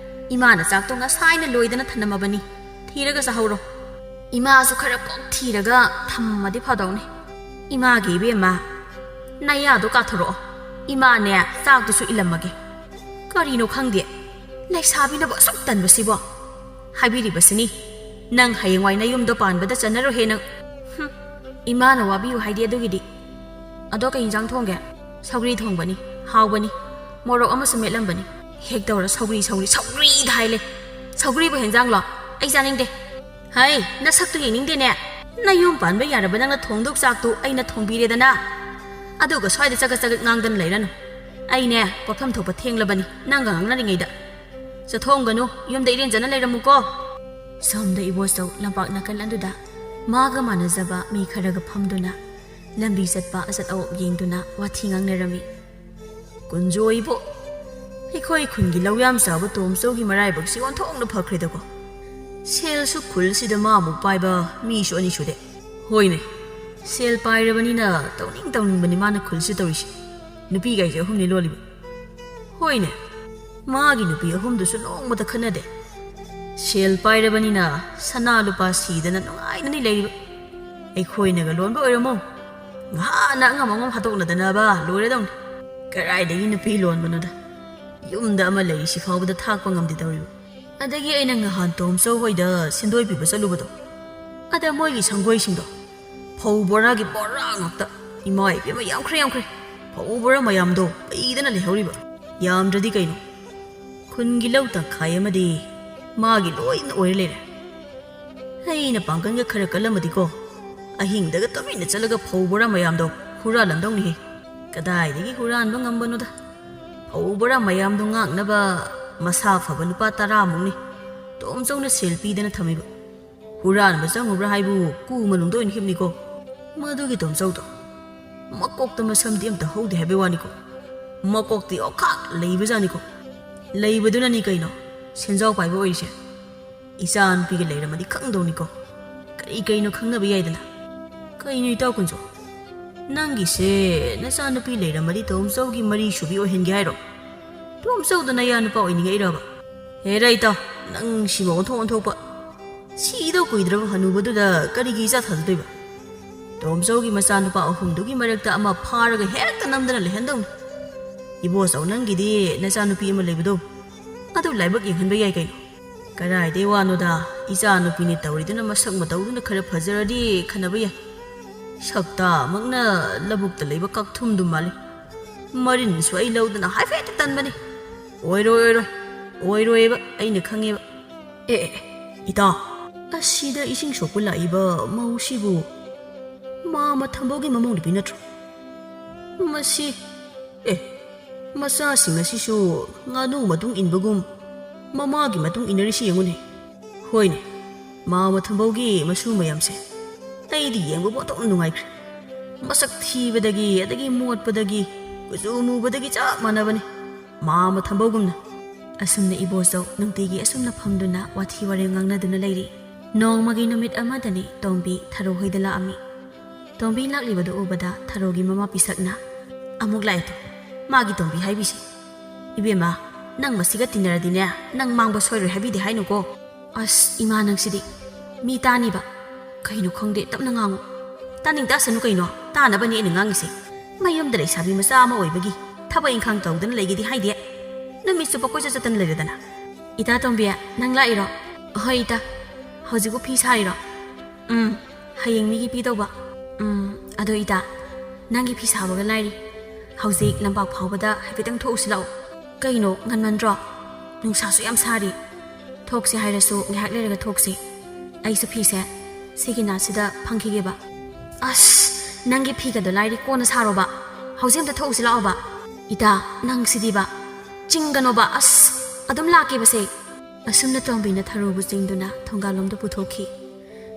ꯏꯃꯥꯅ ꯆꯥꯛꯇꯣ ꯉꯁꯥꯏꯅ ꯂꯣꯏꯗꯅ ꯊꯅꯝꯃꯕꯅꯤ꯫ ꯊꯤꯔꯒ ꯆꯥꯍꯧꯔꯣ꯫ ꯏꯃꯥꯁꯨ ꯈꯔ ꯀꯣꯛ ꯊꯤꯔꯒ ꯊꯝꯃꯗꯤ ꯐꯗꯧꯅꯤ꯫ ꯏꯃꯥꯒꯤ ꯏꯕꯦꯝꯃ, ꯅꯌꯥꯗꯣ ꯀꯥꯊꯣꯔꯛꯑꯣ꯫ ꯏꯃꯥꯅꯦ ꯆꯥꯛꯇꯨꯁꯨ ꯏꯜꯂꯝꯃꯒꯦ꯫ ꯀꯔꯤꯅꯣ ꯈꯪꯗꯦ, ꯂꯩꯁꯥꯕꯤꯅꯕꯨ ꯑꯁꯨꯛ ꯇꯟꯕꯁꯤꯕꯣ꯫ ꯍꯥꯏꯕꯤꯔꯤꯕꯁꯤꯅꯤ, ꯅꯪ ꯍꯌꯦꯡꯋꯥꯏ ꯅꯌꯨꯝꯗꯣ ꯄꯥꯟꯕꯗ ꯆꯟꯅꯔꯣꯏꯍꯦ ꯅꯪ꯫ ꯍꯨꯝ, ꯏꯃꯥꯅ ꯋꯥꯕꯤꯌꯨ ꯍꯥꯏꯗꯦ ꯑꯗꯨꯒꯤꯗꯤ꯫ ꯑꯗꯣ ꯀꯩ ꯏꯟꯖꯥꯡ ꯊꯣꯡꯒꯦ? ꯁꯧꯒ꯭ꯔꯤ ꯊꯣꯡꯕꯅꯤ, ꯍꯥꯎꯕꯅꯤ꯫ ꯃꯣꯔꯣꯛ ꯑꯃꯁꯨ ꯃꯦꯠꯂꯝꯕꯅꯤ꯫ ꯍꯦꯛ ꯇꯧꯔ ꯁꯧꯒ꯭ꯔꯤ, ꯁꯧꯒ꯭ꯔꯤ, ꯁꯧꯒ꯭ꯔꯤꯗ ꯍꯥꯏ ꯂꯩ꯫ ꯁꯧꯒ꯭ꯔꯤꯕꯨ ꯍꯦꯟꯖꯥꯡꯂꯣ? ꯑꯩ ꯆꯥꯅꯤꯡꯗꯦ꯫ ꯍꯩ, ꯅꯁꯛꯇꯨ ꯌꯦꯡꯅꯤꯡꯗꯦꯅꯦ꯫ ꯅꯌꯨꯝ ꯄꯥꯟꯕ ꯌꯥꯔꯕ ꯅꯪꯅ ꯊꯣꯡꯗꯧ ꯆꯥꯛꯇꯨ ꯑꯩꯅ ꯊꯣꯡꯕꯤꯔꯦꯗꯅ꯫ ꯑꯗꯨꯒ ꯁ꯭ꯋꯥꯏꯗ ꯆꯒꯠ ꯆꯒꯠ ꯉꯥꯡꯗꯅ ꯂꯩꯔꯅꯨ꯫ ꯑꯩꯅꯦ ꯄꯣꯠꯐꯝ ꯊꯣꯛꯄ ꯊꯦꯡꯂꯕꯅꯤ ꯅꯪꯒ ꯉꯥꯡꯅꯔꯤꯉꯩꯗ꯫ ꯆꯠꯊꯣꯛꯑꯝꯒꯅꯨ, ꯌꯨꯝꯗ ꯏꯔꯦꯟꯖꯅ ꯂꯩꯔꯝꯃꯨꯀꯣ꯫ ꯁꯣꯝꯗ ꯏꯕꯣꯆꯧ ꯂꯝꯄꯥꯛ ꯅꯥꯀꯜ ꯑꯗꯨꯗ ꯃꯥꯒ ꯃꯥꯟꯅꯖꯕ ꯃꯤ ꯈꯔꯒ ꯐꯝꯗꯨꯅ ꯂꯝꯕꯤ ꯆꯠꯄ ꯑꯆꯠ ꯑꯋꯣꯛ ꯌꯦꯡꯗꯨꯅ ꯋꯥꯊꯤ ꯉꯥꯡꯅꯔꯝꯃꯤ꯫ "ꯀꯨꯟꯖꯣꯏꯕꯨ, ꯑꯩꯈꯣꯏ ꯈꯨꯟꯒꯤ ꯂꯧ ꯌꯥꯝ ꯆꯥꯕ ꯇꯣꯝꯆꯧꯒꯤ ꯃꯔꯥꯏꯕꯛꯁꯤ ꯑꯣꯟꯊꯣꯛꯅ ꯐꯈ꯭ꯔꯦꯗꯀꯣ꯫ ꯁꯦꯜꯁꯨ ꯈꯨꯜꯁꯤꯗ ꯃꯥꯃꯨꯛ ꯄꯥꯏꯕ ꯃꯤꯁꯨ ꯑꯅꯤ ꯁꯨꯗꯦ꯫ ꯍꯣꯏꯅꯦ, ꯁꯦꯜ ꯄꯥꯏꯔꯕꯅꯤꯅ ꯇꯧꯅꯤꯡ ꯇꯧꯅꯤꯡꯕꯅꯤ ꯃꯥꯅ ꯈꯨꯜꯁꯤ ꯇꯧꯔꯤꯁꯤ꯫ ꯅꯨꯄꯤꯒꯥꯏꯁꯦ ꯑꯍꯨꯝꯅꯤ ꯂꯣꯜꯂꯤꯕ꯫ ꯍꯣꯏꯅꯦ, ꯃꯥꯒꯤ ꯅꯨꯄꯤ ꯑꯍꯨꯝꯗꯨꯁꯨ ꯅꯣꯡꯃꯇ ꯈꯠꯅꯗꯦ꯫ ꯁꯦꯜ ꯄꯥꯏꯔꯕꯅꯤꯅ ꯁꯅꯥ ꯂꯨꯄꯥ ꯁꯤꯗꯅ ꯅꯨꯡꯉꯥꯏꯅꯅꯤ ꯂꯩꯔꯤꯕ꯫ ꯑꯩꯈꯣꯏꯅꯒ ꯂꯣꯟꯕ ꯑꯣꯏꯔꯝꯃꯣ, ꯉꯍꯥꯟꯅ ꯑꯉꯝ ꯑꯉꯝ ꯍꯥꯠꯇꯣꯛꯅꯗꯅꯕ ꯂꯣꯏꯔꯗꯧꯅꯤ꯫ ꯀꯗꯥꯏꯗꯒꯤ ꯅꯨꯄꯤ ꯂꯣꯟꯕꯅꯣꯗ, ꯌꯨꯝꯗ ꯑꯃ ꯂꯩꯔꯤꯁꯤ ꯐꯥꯎꯕꯗ ꯊꯥꯛꯄ ꯉꯝꯗꯦ ꯇꯧꯔꯤꯕ꯫ ꯑꯗꯒꯤ ꯑꯩꯅ ꯉꯍꯥꯟ ꯇꯣꯝꯆꯧ ꯍꯣꯏꯗ ꯁꯦꯟꯗꯣꯏ ꯄꯤꯕ ꯆꯠꯂꯨꯕꯗꯣ, ꯑꯗ ꯃꯣꯏꯒꯤ ꯁꯪꯒꯣꯏꯁꯤꯡꯗꯣ ꯐꯧ ꯕꯣꯔꯥꯒꯤ ꯕꯣꯔꯥ ꯉꯥꯛꯇ꯫ ꯏꯃꯥ ꯏꯕꯦꯝꯃ, ꯌꯥꯝꯈ꯭ꯔꯦ, ꯌꯥꯝꯈ꯭ꯔꯦ꯫ ꯐꯧ ꯕꯣꯔꯥ ꯃꯌꯥꯝꯗꯣ ꯄꯩꯗꯅ ꯂꯩꯍꯧꯔꯤꯕ꯫ ꯌꯥꯝꯗ꯭ꯔꯗꯤ ꯀꯩꯅꯣ, ꯈꯨꯟꯒꯤ ꯂꯧ ꯇꯪꯈꯥꯏ ꯑꯃꯗꯤ ꯃꯥꯒꯤ ꯂꯣꯏꯅ ꯑꯣꯏꯔ ꯂꯩꯔꯦ꯫ ꯑꯩꯅ ꯄꯥꯡꯒꯜꯒ ꯈꯔ ꯀꯜꯂꯝꯃꯗꯤꯀꯣ, ꯑꯍꯤꯡꯗꯒ ꯇꯨꯃꯤꯟꯅ ꯆꯠꯂꯒ ꯐꯧ ꯕꯣꯔꯥ ꯃꯌꯥꯝꯗꯣ ꯍꯨꯔꯥꯜꯂꯝꯗꯧꯅꯤꯍꯦ꯫ ꯀꯗꯥꯏꯗꯒꯤ ꯍꯨꯔꯥꯟꯕ ꯉꯝꯕꯅꯣꯗ? ꯐꯧ ꯕꯣꯔꯥ ꯃꯌꯥꯝꯗꯣ ꯉꯥꯛꯅꯕ ꯃꯁꯥ ꯐꯕ ꯅꯨꯄꯥ ꯇꯔꯥꯃꯨꯛꯅꯤ ꯇꯣꯝꯆꯧꯅ ꯁꯦꯜ ꯄꯤꯗꯅ ꯊꯝꯃꯤꯕ꯫ ꯍꯨꯔꯥꯟꯕ ꯆꯪꯉꯨꯕ꯭ꯔꯥ ꯍꯥꯏꯕꯨ ꯀꯨ ꯃꯅꯨꯡꯗ ꯑꯣꯏꯅ ꯍꯤꯞꯅꯤꯀꯣ꯫ ꯃꯗꯨꯒꯤ ꯇꯣꯝꯆꯧꯗꯣ ꯃꯀꯣꯛꯇ ꯃꯁꯝꯗꯤ ꯑꯝꯇ ꯍꯧꯗꯦ ꯍꯥꯏꯕꯩ ꯋꯥꯅꯤꯀꯣ꯫ ꯃꯀꯣꯛꯇꯤ ꯑꯣꯈꯥꯛ ꯂꯩꯕꯖꯥꯠꯅꯤꯀꯣ꯫ ꯂꯩꯕꯗꯨꯅꯅꯤ ꯀꯩꯅꯣ ꯁꯦꯟꯖꯥꯎ ꯄꯥꯏꯕ ꯑꯣꯏꯔꯤꯁꯦ꯫ ꯏꯆꯥ ꯅꯨꯄꯤꯒ ꯂꯩꯔꯝꯃꯗꯤ ꯈꯪꯗꯧꯅꯤꯀꯣ꯫ ꯀꯔꯤ ꯀꯔꯤꯅꯣ ꯈꯪꯅꯕ ꯌꯥꯏꯗꯅ꯫ ꯀꯩꯅꯣ ꯏꯇꯥꯎ ꯀꯨꯟꯖꯣ? ꯅꯪꯒꯤꯁꯦ ꯅꯆꯥꯅꯨꯄꯤ ꯂꯩꯔꯝꯃꯗꯤ ꯇꯣꯝꯆꯧꯒꯤ ꯃꯔꯤ ꯁꯨꯕꯤ ꯑꯣꯏꯍꯟꯒꯦ ꯍꯥꯏꯔꯣ? ꯇꯣꯝꯆꯧꯗ ꯅꯌꯥ ꯅꯨꯄꯥ ꯑꯣꯏꯅꯤꯡꯉꯛꯏꯔꯕ? ꯍꯦꯔꯥ ꯏꯇꯥꯎ, ꯅꯪ ꯁꯤꯃ ꯑꯣꯟꯊꯣꯛ ꯑꯣꯟꯊꯣꯛꯄ꯫ ꯁꯤꯗꯧ ꯀꯨꯏꯗ꯭ꯔꯕ ꯍꯅꯨꯕꯗꯨꯗ ꯀꯔꯤꯒꯤ ꯏꯆꯥ ꯊꯥꯖꯗꯣꯏꯕ? ꯇꯣꯝꯆꯧꯒꯤ ꯃꯆꯥꯅꯨꯄꯥ ꯑꯍꯨꯝꯗꯨꯒꯤ ꯃꯔꯛꯇ ꯑꯃ ꯐꯥꯔꯒ ꯍꯦꯛꯇ ꯅꯝꯗꯅ ꯂꯩꯍꯟꯗꯧꯅꯤ꯫ ꯏꯕꯣꯆꯧ, ꯅꯪꯒꯤꯗꯤ ꯅꯆꯥꯅꯨꯄꯤ ꯑꯃ ꯂꯩꯕꯗꯣ, ꯑꯗꯨ ꯂꯥꯏꯕꯛ ꯌꯦꯡꯍꯟꯕ ꯌꯥꯏ ꯀꯩꯅꯣ꯫ ꯀꯗꯥꯏꯗꯩ ꯋꯥꯅꯣꯗ, ꯏꯆꯥꯅꯨꯄꯤꯅꯤ ꯇꯧꯔꯤꯗꯨꯅ ꯃꯁꯛ ꯃꯇꯧꯗꯨꯅ ꯈꯔ ꯐꯖꯔꯗꯤ ꯈꯟꯅꯕ ꯌꯥꯏ꯫ ꯁꯛꯇꯥꯃꯛꯅ ꯂꯧꯕꯨꯛꯇ ꯂꯩꯕ ꯀꯛꯊꯨꯝꯗꯨ ꯃꯥꯜꯂꯤ꯫ ꯃꯔꯤꯟꯁꯨ ꯑꯩ ꯂꯧꯗꯅ ꯍꯥꯏꯐꯦꯠꯇꯤ ꯇꯟꯕꯅꯤ꯫ ꯑꯣꯏꯔꯣꯏ, ꯑꯣꯏꯔꯣꯏ, ꯑꯣꯏꯔꯣꯏꯕ, ꯑꯩꯅ ꯈꯪꯉꯦꯕ꯫ ꯑꯦ, ꯑꯦ, ꯑꯦ, ꯏꯇꯥꯎ, ꯑꯁꯤꯗ ꯏꯁꯤꯡ ꯁꯣꯛꯄ ꯂꯥꯛꯏꯕ ꯃꯧꯁꯤꯕꯨ ꯃꯥꯃ ꯊꯝꯕꯧꯒꯤ ꯃꯃꯧ ꯅꯨꯄꯤ ꯅꯠꯇ꯭ꯔꯣ? ꯃꯁꯤ, ꯑꯦ, ꯃꯆꯥꯁꯤꯡ ꯑꯁꯤꯁꯨ ꯉꯥꯅꯨ ꯃꯇꯨꯡ ꯏꯟꯕꯒꯨꯝ ꯃꯃꯥꯒꯤ ꯃꯇꯨꯡ ꯏꯟꯅꯔꯤꯁꯤ ꯌꯦꯡꯉꯨꯅꯦ꯫ ꯍꯣꯏꯅꯦ, ꯃꯥꯃ ꯊꯝꯕꯧꯒꯤ ꯃꯁꯨ ꯃꯌꯥꯝꯁꯦ ꯑꯩꯗꯤ ꯌꯦꯡꯕꯕꯨ ꯑꯗꯨꯝ ꯅꯨꯡꯉꯥꯏꯈ꯭ꯔꯦ꯫ ꯃꯁꯛ ꯊꯤꯕꯗꯒꯤ, ꯑꯗꯒꯤ ꯃꯣꯠꯄꯗꯒꯤ, ꯀꯨꯆꯨ ꯃꯨꯕꯗꯒꯤ ꯆꯞ ꯃꯥꯟꯅꯕꯅꯤ꯫ ꯃꯥꯃ ꯊꯝꯕꯧꯒꯨꯝꯅ꯫ ꯑꯁꯨꯝꯅ ꯏꯕꯣꯆꯧ ꯅꯨꯡꯇꯤꯒꯤ ꯑꯁꯨꯝꯅ ꯐꯝꯗꯨꯅ ꯋꯥꯊꯤ ꯋꯥꯔꯦꯝ ꯉꯥꯡꯅꯗꯨꯅ ꯂꯩꯔꯤ꯫ ꯅꯣꯡꯃꯒꯤ ꯅꯨꯃꯤꯠ ꯑꯃꯗꯅꯤ ꯇꯣꯝꯕꯤ ꯊꯔꯣ ꯍꯣꯏꯗ ꯂꯥꯛꯑꯝꯃꯤ꯫ ꯇꯣꯝꯕꯤ ꯂꯥꯛꯂꯤꯕꯗꯨ ꯎꯕꯗ ꯊꯔꯣꯒꯤ ꯃꯃꯥ ꯄꯤꯁꯛꯅ, "ꯑꯃꯨꯛ ꯂꯥꯛꯑꯦ ꯇꯣ, ꯃꯥꯒꯤ ꯇꯣꯝꯕꯤ ꯍꯥꯏꯕꯤꯁꯤ꯫ ꯏꯕꯦꯝꯃ, ꯅꯪ ꯃꯁꯤꯒ ꯇꯤꯟꯅꯔꯗꯤꯅꯦ, ꯅꯪ ꯃꯥꯡꯕ ꯁꯣꯏꯔꯣꯏ ꯍꯥꯏꯕꯤꯗꯦ ꯍꯥꯏꯅꯨꯀꯣ꯫ ꯑꯁ, ꯏꯃꯥ ꯅꯪꯁꯤꯗꯤ, ꯃꯤ ꯇꯥꯅꯤꯕ꯫ "ꯀꯩꯅꯣ ꯈꯪꯗꯦ, ꯇꯞꯅ ꯉꯥꯡꯉꯨ꯫" "ꯇꯥꯅꯤꯡ ꯇꯥꯁꯅꯨ ꯀꯩꯅꯣ, ꯇꯥꯅꯕꯅꯦ ꯑꯩꯅ ꯉꯥꯡꯉꯤꯁꯦ꯫ ꯃꯌꯨꯝꯗ ꯂꯩꯁꯥꯕꯤ ꯃꯆꯥ ꯑꯃ ꯑꯣꯏꯕꯒꯤ ꯊꯕꯛ ꯏꯪꯈꯥꯡ ꯇꯧꯗꯅ ꯂꯩꯒꯦꯗꯤ ꯍꯥꯏꯗꯦ꯫ ꯅꯨꯃꯤꯠ ꯆꯨꯞꯄ ꯀꯣꯏꯆꯠ ꯆꯠꯇꯅ ꯂꯩꯔꯗꯅ꯫" "ꯏꯇꯥ ꯇꯣꯝꯕꯤ, ꯅꯪ ꯂꯥꯛꯏꯔꯣ?" "ꯍꯣꯏ ꯏꯇꯥ꯫ ꯍꯧꯖꯤꯛꯄꯨ ꯐꯤ ꯁꯥꯔꯤꯔꯣ?" "ꯎꯝ, ꯍꯌꯦꯡ ꯃꯤꯒꯤ ꯄꯤꯗꯧꯕ꯫" "ꯎꯝ, ꯑꯗꯣ ꯏꯇꯥ, ꯅꯪꯒꯤ ꯐꯤ ꯁꯥꯕꯒ ꯂꯥꯏꯔꯤ꯫ ꯍꯧꯖꯤꯛ ꯂꯝꯄꯥꯛ ꯐꯥꯎꯕꯗ ꯍꯥꯏꯐꯦꯠꯇꯪ ꯊꯣꯛꯎꯁꯤ ꯂꯥꯛꯑꯣ꯫" "ꯀꯩꯅꯣ, ꯉꯟꯃꯟꯗ꯭ꯔꯣ? ꯅꯨꯡꯁꯥꯁꯨ ꯌꯥꯝ ꯁꯥꯔꯤ꯫" "ꯊꯣꯛꯁꯦ ꯍꯥꯏꯔꯁꯨ ꯉꯥꯏꯍꯥꯛ ꯂꯩꯔꯒ ꯊꯣꯛꯁꯤ꯫ ꯑꯩꯁꯨ ꯐꯤꯁꯦ ꯁꯤꯒꯤ ꯅꯥꯠꯁꯤꯗ ꯐꯪꯈꯤꯒꯦꯕ꯫" "ꯑꯁ, ꯅꯪꯒꯤ ꯐꯤꯒꯗꯣ ꯂꯥꯏꯔꯤ, ꯀꯣꯟꯅ ꯁꯥꯔꯣꯕ꯫ ꯍꯧꯖꯤꯛ ꯑꯝꯇ ꯊꯣꯛꯎꯁꯤ ꯂꯥꯛꯑꯣꯕ꯫" "ꯏꯇꯥ, ꯅꯪ ꯁꯤꯗꯤꯕ꯫ ꯆꯤꯡꯒꯅꯣꯕ, ꯑꯁ, ꯑꯗꯨꯝ ꯂꯥꯛꯀꯦꯕꯁꯦ꯫" ꯑꯁꯨꯝꯅ ꯇꯣꯝꯕꯤꯅ ꯊꯔꯣꯕꯨ ꯆꯤꯡꯗꯨꯅ ꯊꯣꯡꯒꯥꯜꯂꯣꯝꯗ ꯄꯨꯊꯣꯛꯈꯤ꯫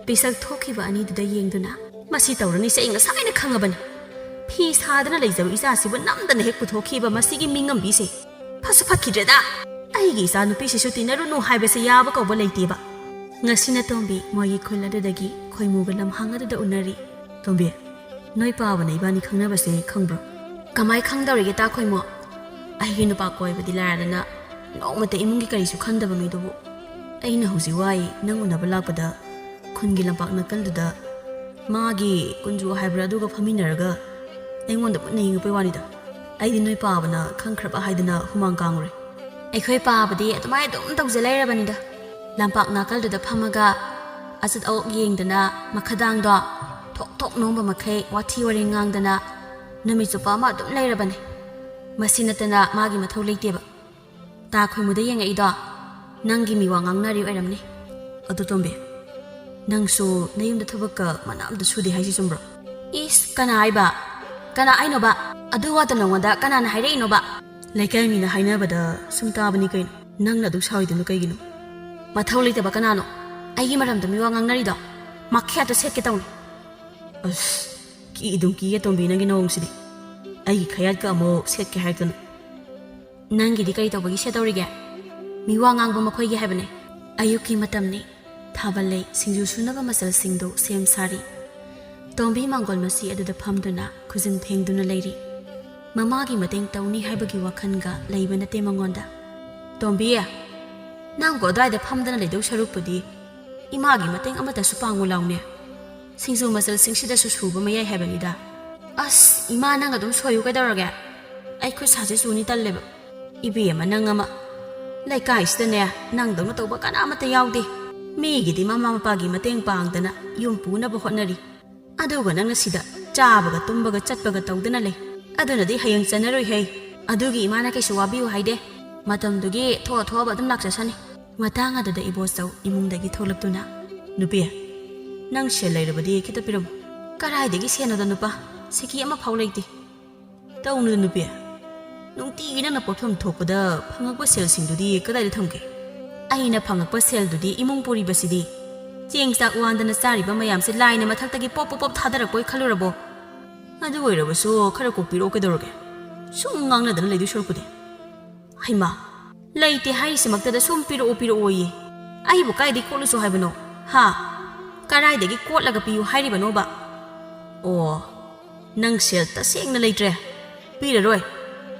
ꯄꯤꯁꯛ ꯊꯣꯛꯈꯤꯕ ꯑꯅꯤꯗꯨꯗ ꯌꯦꯡꯗꯨꯅ, "ꯃꯁꯤ ꯇꯧꯔꯅꯤꯁꯦ ꯑꯩ ꯉꯁꯥꯏꯅ ꯈꯪꯉꯕꯅꯤ꯫ ꯐꯤ ꯁꯥꯗꯅ ꯂꯩꯖꯕ ꯏꯆꯥꯁꯤꯕꯨ ꯅꯝꯗꯅ ꯍꯦꯛ ꯄꯨꯊꯣꯛꯈꯤꯕ ꯃꯁꯤꯒꯤ ꯃꯤꯉꯝꯕꯤꯁꯦ꯫ ꯐꯁꯨ ꯐꯠꯈꯤꯗ꯭ꯔꯦꯗ꯫ ꯑꯩꯒꯤ ꯏꯆꯥ ꯅꯨꯄꯤꯁꯤꯁꯨ ꯇꯤꯟꯅꯔꯨꯅꯨ ꯍꯥꯏꯕꯁꯦ ꯌꯥꯕ ꯀꯧꯕ ꯂꯩꯇꯦꯕ꯫" ꯉꯁꯤꯅ ꯇꯣꯝꯕꯤ ꯃꯣꯏꯒꯤ ꯈꯨꯜ ꯑꯗꯨꯗꯒꯤ ꯈꯣꯏꯃꯨꯒ ꯂꯝꯍꯥꯡ ꯑꯗꯨꯗ ꯎꯅꯔꯤ꯫ "ꯇꯣꯝꯕꯤ, ꯅꯣꯏ ꯄꯥꯕꯅ ꯏꯕꯥꯅꯤ ꯈꯪꯅꯕꯁꯦ ꯈꯪꯕ꯭ꯔꯣ?" "ꯀꯃꯥꯏ ꯈꯪꯗꯧꯔꯤꯒꯦ ꯇꯥ ꯈꯣꯏꯃꯨ? ꯑꯩꯒꯤ ꯅꯨꯄꯥ ꯀꯣꯏꯕꯗꯤ ꯂꯥꯏꯔꯗꯅ ꯅꯣꯡꯃꯇ ꯏꯃꯨꯡꯒꯤ ꯀꯔꯤꯁꯨ ꯈꯟꯗꯕ ꯃꯤꯗꯨꯕꯨ꯫ ꯑꯩꯅ ꯍꯧꯖꯤꯛ ꯋꯥꯏ ꯅꯪ ꯎꯅꯕ ꯂꯥꯛꯄꯗ ꯈꯨꯟꯒꯤ ꯂꯝꯄꯥꯛ ꯅꯥꯀꯜꯗꯨꯗ ꯃꯥꯒꯤ ꯀꯨꯟꯖꯨ ꯍꯥꯏꯕ꯭ꯔꯥ ꯑꯗꯨꯒ ꯐꯝꯃꯤꯟꯅꯔꯒ ꯑꯩꯉꯣꯟꯗ ꯃꯨꯟꯅ ꯌꯦꯡꯉꯛꯄꯩ ꯋꯥꯅꯤꯗ꯫ ꯑꯩꯗꯤ ꯅꯣꯏ ꯄꯥꯕꯅ ꯈꯪꯈ꯭ꯔꯕ ꯍꯥꯏꯗꯅ ꯍꯨꯃꯥꯡ ꯀꯥꯡꯉꯨꯔꯦ꯫" "ꯑꯩꯈꯣꯏ ꯄꯥꯕꯗꯤ ꯑꯗꯨꯃꯥꯏꯅ ꯑꯗꯨꯝ ꯇꯧꯖ ꯂꯩꯔꯕꯅꯤꯗ꯫ ꯂꯝꯄꯥꯛ ꯅꯥꯀꯜꯗꯨꯗ ꯐꯝꯃꯒ ꯑꯆꯠ ꯑꯋꯣꯛ ꯌꯦꯡꯗꯅ ꯃꯈꯗꯥꯡꯗꯣ ꯊꯣꯛ ꯊꯣꯛ ꯅꯣꯝꯕ ꯃꯈꯩ ꯋꯥꯊꯤ ꯋꯥꯔꯦꯡ ꯉꯥꯡꯗꯅ ꯅꯨꯃꯤꯠ ꯆꯨꯞꯄ ꯑꯃ ꯑꯗꯨꯝ ꯂꯩꯔꯕꯅꯤ꯫ ꯃꯁꯤ ꯅꯠꯇꯅ ꯃꯥꯒꯤ ꯃꯊꯧ ꯂꯩꯇꯦꯕ꯫ ꯇꯥ ꯈꯣꯏꯃꯨꯗ ꯌꯦꯡꯉꯛꯏꯗꯣ ꯅꯪꯒꯤ ꯃꯤꯋꯥ ꯉꯥꯡꯅꯔꯤ ꯑꯣꯏꯔꯝꯅꯤ꯫" "ꯑꯗꯨ ꯇꯣꯝꯕꯤ, ꯅꯪꯁꯨ ꯅꯌꯨꯝꯗ ꯊꯕꯛꯀ ꯃꯅꯥ ꯑꯝꯇ ꯁꯨꯗꯦ ꯍꯥꯏꯁꯤ ꯆꯨꯝꯕ꯭ꯔꯣ?" "ꯏꯁ, ꯀꯅꯥ ꯍꯥꯏꯕ? ꯀꯅꯥ ꯍꯥꯏꯅꯣꯕ? ꯑꯗꯨ ꯋꯥꯗꯣ ꯅꯉꯣꯟꯗ ꯀꯅꯥꯅ ꯍꯥꯏꯔꯛꯏꯅꯣꯕ?" "ꯂꯩꯀꯥꯏ ꯃꯤꯅ ꯍꯥꯏꯅꯕꯗ ꯁꯨꯝ ꯇꯥꯕꯅꯤ ꯀꯩꯅꯣ꯫ ꯅꯪꯅ ꯑꯗꯨꯛ ꯁꯥꯎꯔꯤꯗꯨꯅ ꯀꯩꯒꯤꯅꯣ?" "ꯃꯊꯧ ꯂꯩꯇꯕ ꯀꯅꯥꯅꯣ ꯑꯩꯒꯤ ꯃꯔꯝꯗ ꯃꯤꯋꯥ ꯉꯥꯡꯅꯔꯤꯗꯣ? ꯃꯈꯌꯥꯠꯇꯣ ꯁꯦꯠꯀꯦ ꯇꯧꯅꯤ꯫" "ꯑꯁ, ꯀꯤ ꯑꯗꯨꯝ ꯀꯤꯌꯦ ꯇꯣꯝꯕꯤ, ꯅꯪꯒꯤ ꯅꯑꯣꯡꯁꯤꯗꯤ꯫ ꯑꯩꯒꯤ ꯈꯌꯥꯠꯀ ꯑꯃꯨꯛ ꯁꯦꯠꯀꯦ ꯍꯥꯏꯔꯛꯇꯅ꯫" "ꯅꯪꯒꯤꯗꯤ ꯀꯔꯤ ꯇꯧꯕꯒꯤ ꯁꯦꯠꯇꯧꯔꯤꯒꯦ? ꯃꯤꯋꯥ ꯉꯥꯡꯕ ꯃꯈꯣꯏꯒꯤ ꯍꯥꯏꯕꯅꯦ꯫" ꯑꯌꯨꯛꯀꯤ ꯃꯇꯝꯅꯤ꯫ ꯊꯥꯕꯜ ꯂꯩ, ꯁꯤꯡꯖꯨ ꯁꯨꯅꯕ ꯃꯆꯜꯁꯤꯡꯗꯨ ꯁꯦꯝ ꯁꯥꯔꯤ꯫ ꯇꯣꯝꯕꯤ ꯃꯥꯡꯒꯣꯜ ꯃꯆꯤ ꯑꯗꯨꯗ ꯐꯝꯗꯨꯅ ꯈꯨꯖꯤꯟ ꯐꯦꯡꯗꯨꯅ ꯂꯩꯔꯤ꯫ ꯃꯃꯥꯒꯤ ꯃꯇꯦꯡ ꯇꯧꯅꯤ ꯍꯥꯏꯕꯒꯤ ꯋꯥꯈꯜꯒ ꯂꯩꯕ ꯅꯠꯇꯦ ꯃꯉꯣꯟꯗ꯫ "ꯇꯣꯝꯕꯤ, ꯅꯪꯕꯨ ꯑꯗꯨꯋꯥꯏꯗ ꯐꯝꯗꯅ ꯂꯩꯗꯧ ꯁꯔꯨꯛꯄꯨꯗꯤ ꯏꯃꯥꯒꯤ ꯃꯇꯦꯡ ꯑꯃꯠꯇꯁꯨ ꯄꯥꯡꯉꯨ ꯂꯥꯎꯅꯦ꯫" ꯁꯤꯡꯖꯨ ꯃꯆꯜꯁꯤꯡꯁꯤꯗꯁꯨ ꯁꯨꯕ ꯃꯌꯥꯏ ꯍꯥꯏꯕꯅꯤꯗ꯫ ꯑꯁ, ꯏꯃꯥ, ꯅꯪ ꯑꯗꯨꯝ ꯁꯣꯏꯌꯨ, ꯀꯩꯗꯧꯔꯒꯦ? ꯑꯩ ꯈꯨꯠ ꯁꯥꯁꯦ ꯆꯨꯅꯤ, ꯇꯜꯂꯦꯕ꯫ ꯏꯕꯦꯝꯃ, ꯅꯪ ꯑꯃ꯫ ꯂꯩꯀꯥꯏꯁꯤꯗꯅꯦ, ꯅꯪꯗꯧꯅ ꯇꯧꯕ ꯀꯅꯥ ꯑꯃꯠꯇ ꯌꯥꯎꯗꯦ꯫ ꯃꯤꯒꯤꯗꯤ ꯃꯃꯥ ꯃꯄꯥꯒꯤ ꯃꯇꯦꯡ ꯄꯥꯡꯗꯅ ꯌꯨꯝ ꯄꯨꯅꯕ ꯍꯣꯠꯅꯔꯤ, ꯑꯗꯨꯒ ꯅꯪꯅ ꯁꯤꯗ ꯆꯥꯕꯒ ꯇꯨꯝꯕꯒ ꯆꯠꯄꯒ ꯇꯧꯗꯅ ꯂꯩ꯫ ꯑꯗꯨꯅꯗꯤ ꯍꯌꯦꯡ ꯆꯟꯅꯔꯣꯏꯍꯦ꯫ ꯑꯗꯨꯒꯤ ꯏꯃꯥꯅ ꯀꯩꯁꯨ ꯋꯥꯕꯤꯌꯨ ꯍꯥꯏꯗꯦ꯫ ꯃꯇꯝꯗꯨꯒꯤ ꯊꯣꯛꯑ ꯊꯣꯛꯑꯕ ꯑꯗꯨꯝ ꯂꯥꯛꯆꯁꯅꯤ꯫ ꯃꯇꯥꯡ ꯑꯗꯨꯗ ꯏꯕꯣꯆꯧ ꯏꯃꯨꯡꯗꯒꯤ ꯊꯣꯛꯂꯛꯇꯨꯅ, "ꯅꯨꯄꯤ, ꯅꯪ ꯁꯦꯜ ꯂꯩꯔꯕꯗꯤ ꯈꯤꯇ ꯄꯤꯔꯝꯃꯨ"꯫ "ꯀꯔꯥꯏꯗꯒꯤ ꯁꯦꯜꯅꯣꯗ ꯅꯨꯄꯥ? ꯁꯤꯀꯤ ꯑꯃꯐꯥꯎ ꯂꯩꯇꯦ"꯫ "ꯇꯧꯅꯨꯗ ꯅꯨꯄꯤ, ꯅꯨꯡꯇꯤꯒꯤ ꯅꯪꯅ ꯄꯣꯠꯐꯝ ꯊꯣꯛꯄꯗ ꯐꯪꯉꯛꯄ ꯁꯦꯜꯁꯤꯡꯗꯨꯗꯤ ꯀꯗꯥꯏꯗ ꯊꯝꯒꯦ?" "ꯑꯩꯅ ꯐꯪꯉꯛꯄ ꯁꯦꯜꯗꯨꯗꯤ ꯏꯃꯨꯡ ꯄꯨꯔꯤꯕꯁꯤꯗꯤ꯫ ꯆꯦꯡ ꯆꯥꯛ ꯋꯥꯟꯗꯅ ꯆꯥꯔꯤꯕ ꯃꯌꯥꯝꯁꯦ ꯂꯥꯏꯅ ꯃꯊꯛꯇꯒꯤ ꯄꯣꯞ ꯄꯣꯞ ꯄꯣꯞ ꯊꯥꯗꯔꯛꯄꯣꯏ ꯈꯜꯂꯨꯔꯕꯣ? ꯑꯗꯨ ꯑꯣꯏꯔꯕꯁꯨ ꯈꯔ ꯀꯣꯛꯄꯤꯔꯛꯑꯣ ꯀꯩꯗꯧꯔꯒꯦ? ꯁꯨꯝ ꯉꯥꯡꯅꯗꯅ ꯂꯩꯗꯣꯏ ꯁꯔꯨꯛꯄꯨꯗꯤ"꯫ "ꯍꯩꯃꯥ, ꯂꯩꯇꯦ ꯍꯥꯏꯔꯤꯁꯤꯃꯛꯇꯗ ꯁꯨꯝ ꯄꯤꯔꯛꯑꯣ ꯄꯤꯔꯛꯑꯣꯌꯦ꯫ ꯑꯩꯕꯨ ꯀꯥꯏꯗꯒꯤ ꯀꯣꯠꯂꯨꯁꯨ ꯍꯥꯏꯕꯅꯣ? ꯍꯥ? ꯀꯗꯥꯏꯗꯒꯤ ꯀꯣꯠꯂꯒ ꯄꯤꯌꯨ ꯍꯥꯏꯔꯤꯕꯅꯣꯕ? ꯑꯣ, ꯅꯪ ꯁꯦꯜ ꯇꯁꯦꯡꯅ ꯂꯩꯇ꯭ꯔꯦ, ꯄꯤꯔꯔꯣꯏ"꯫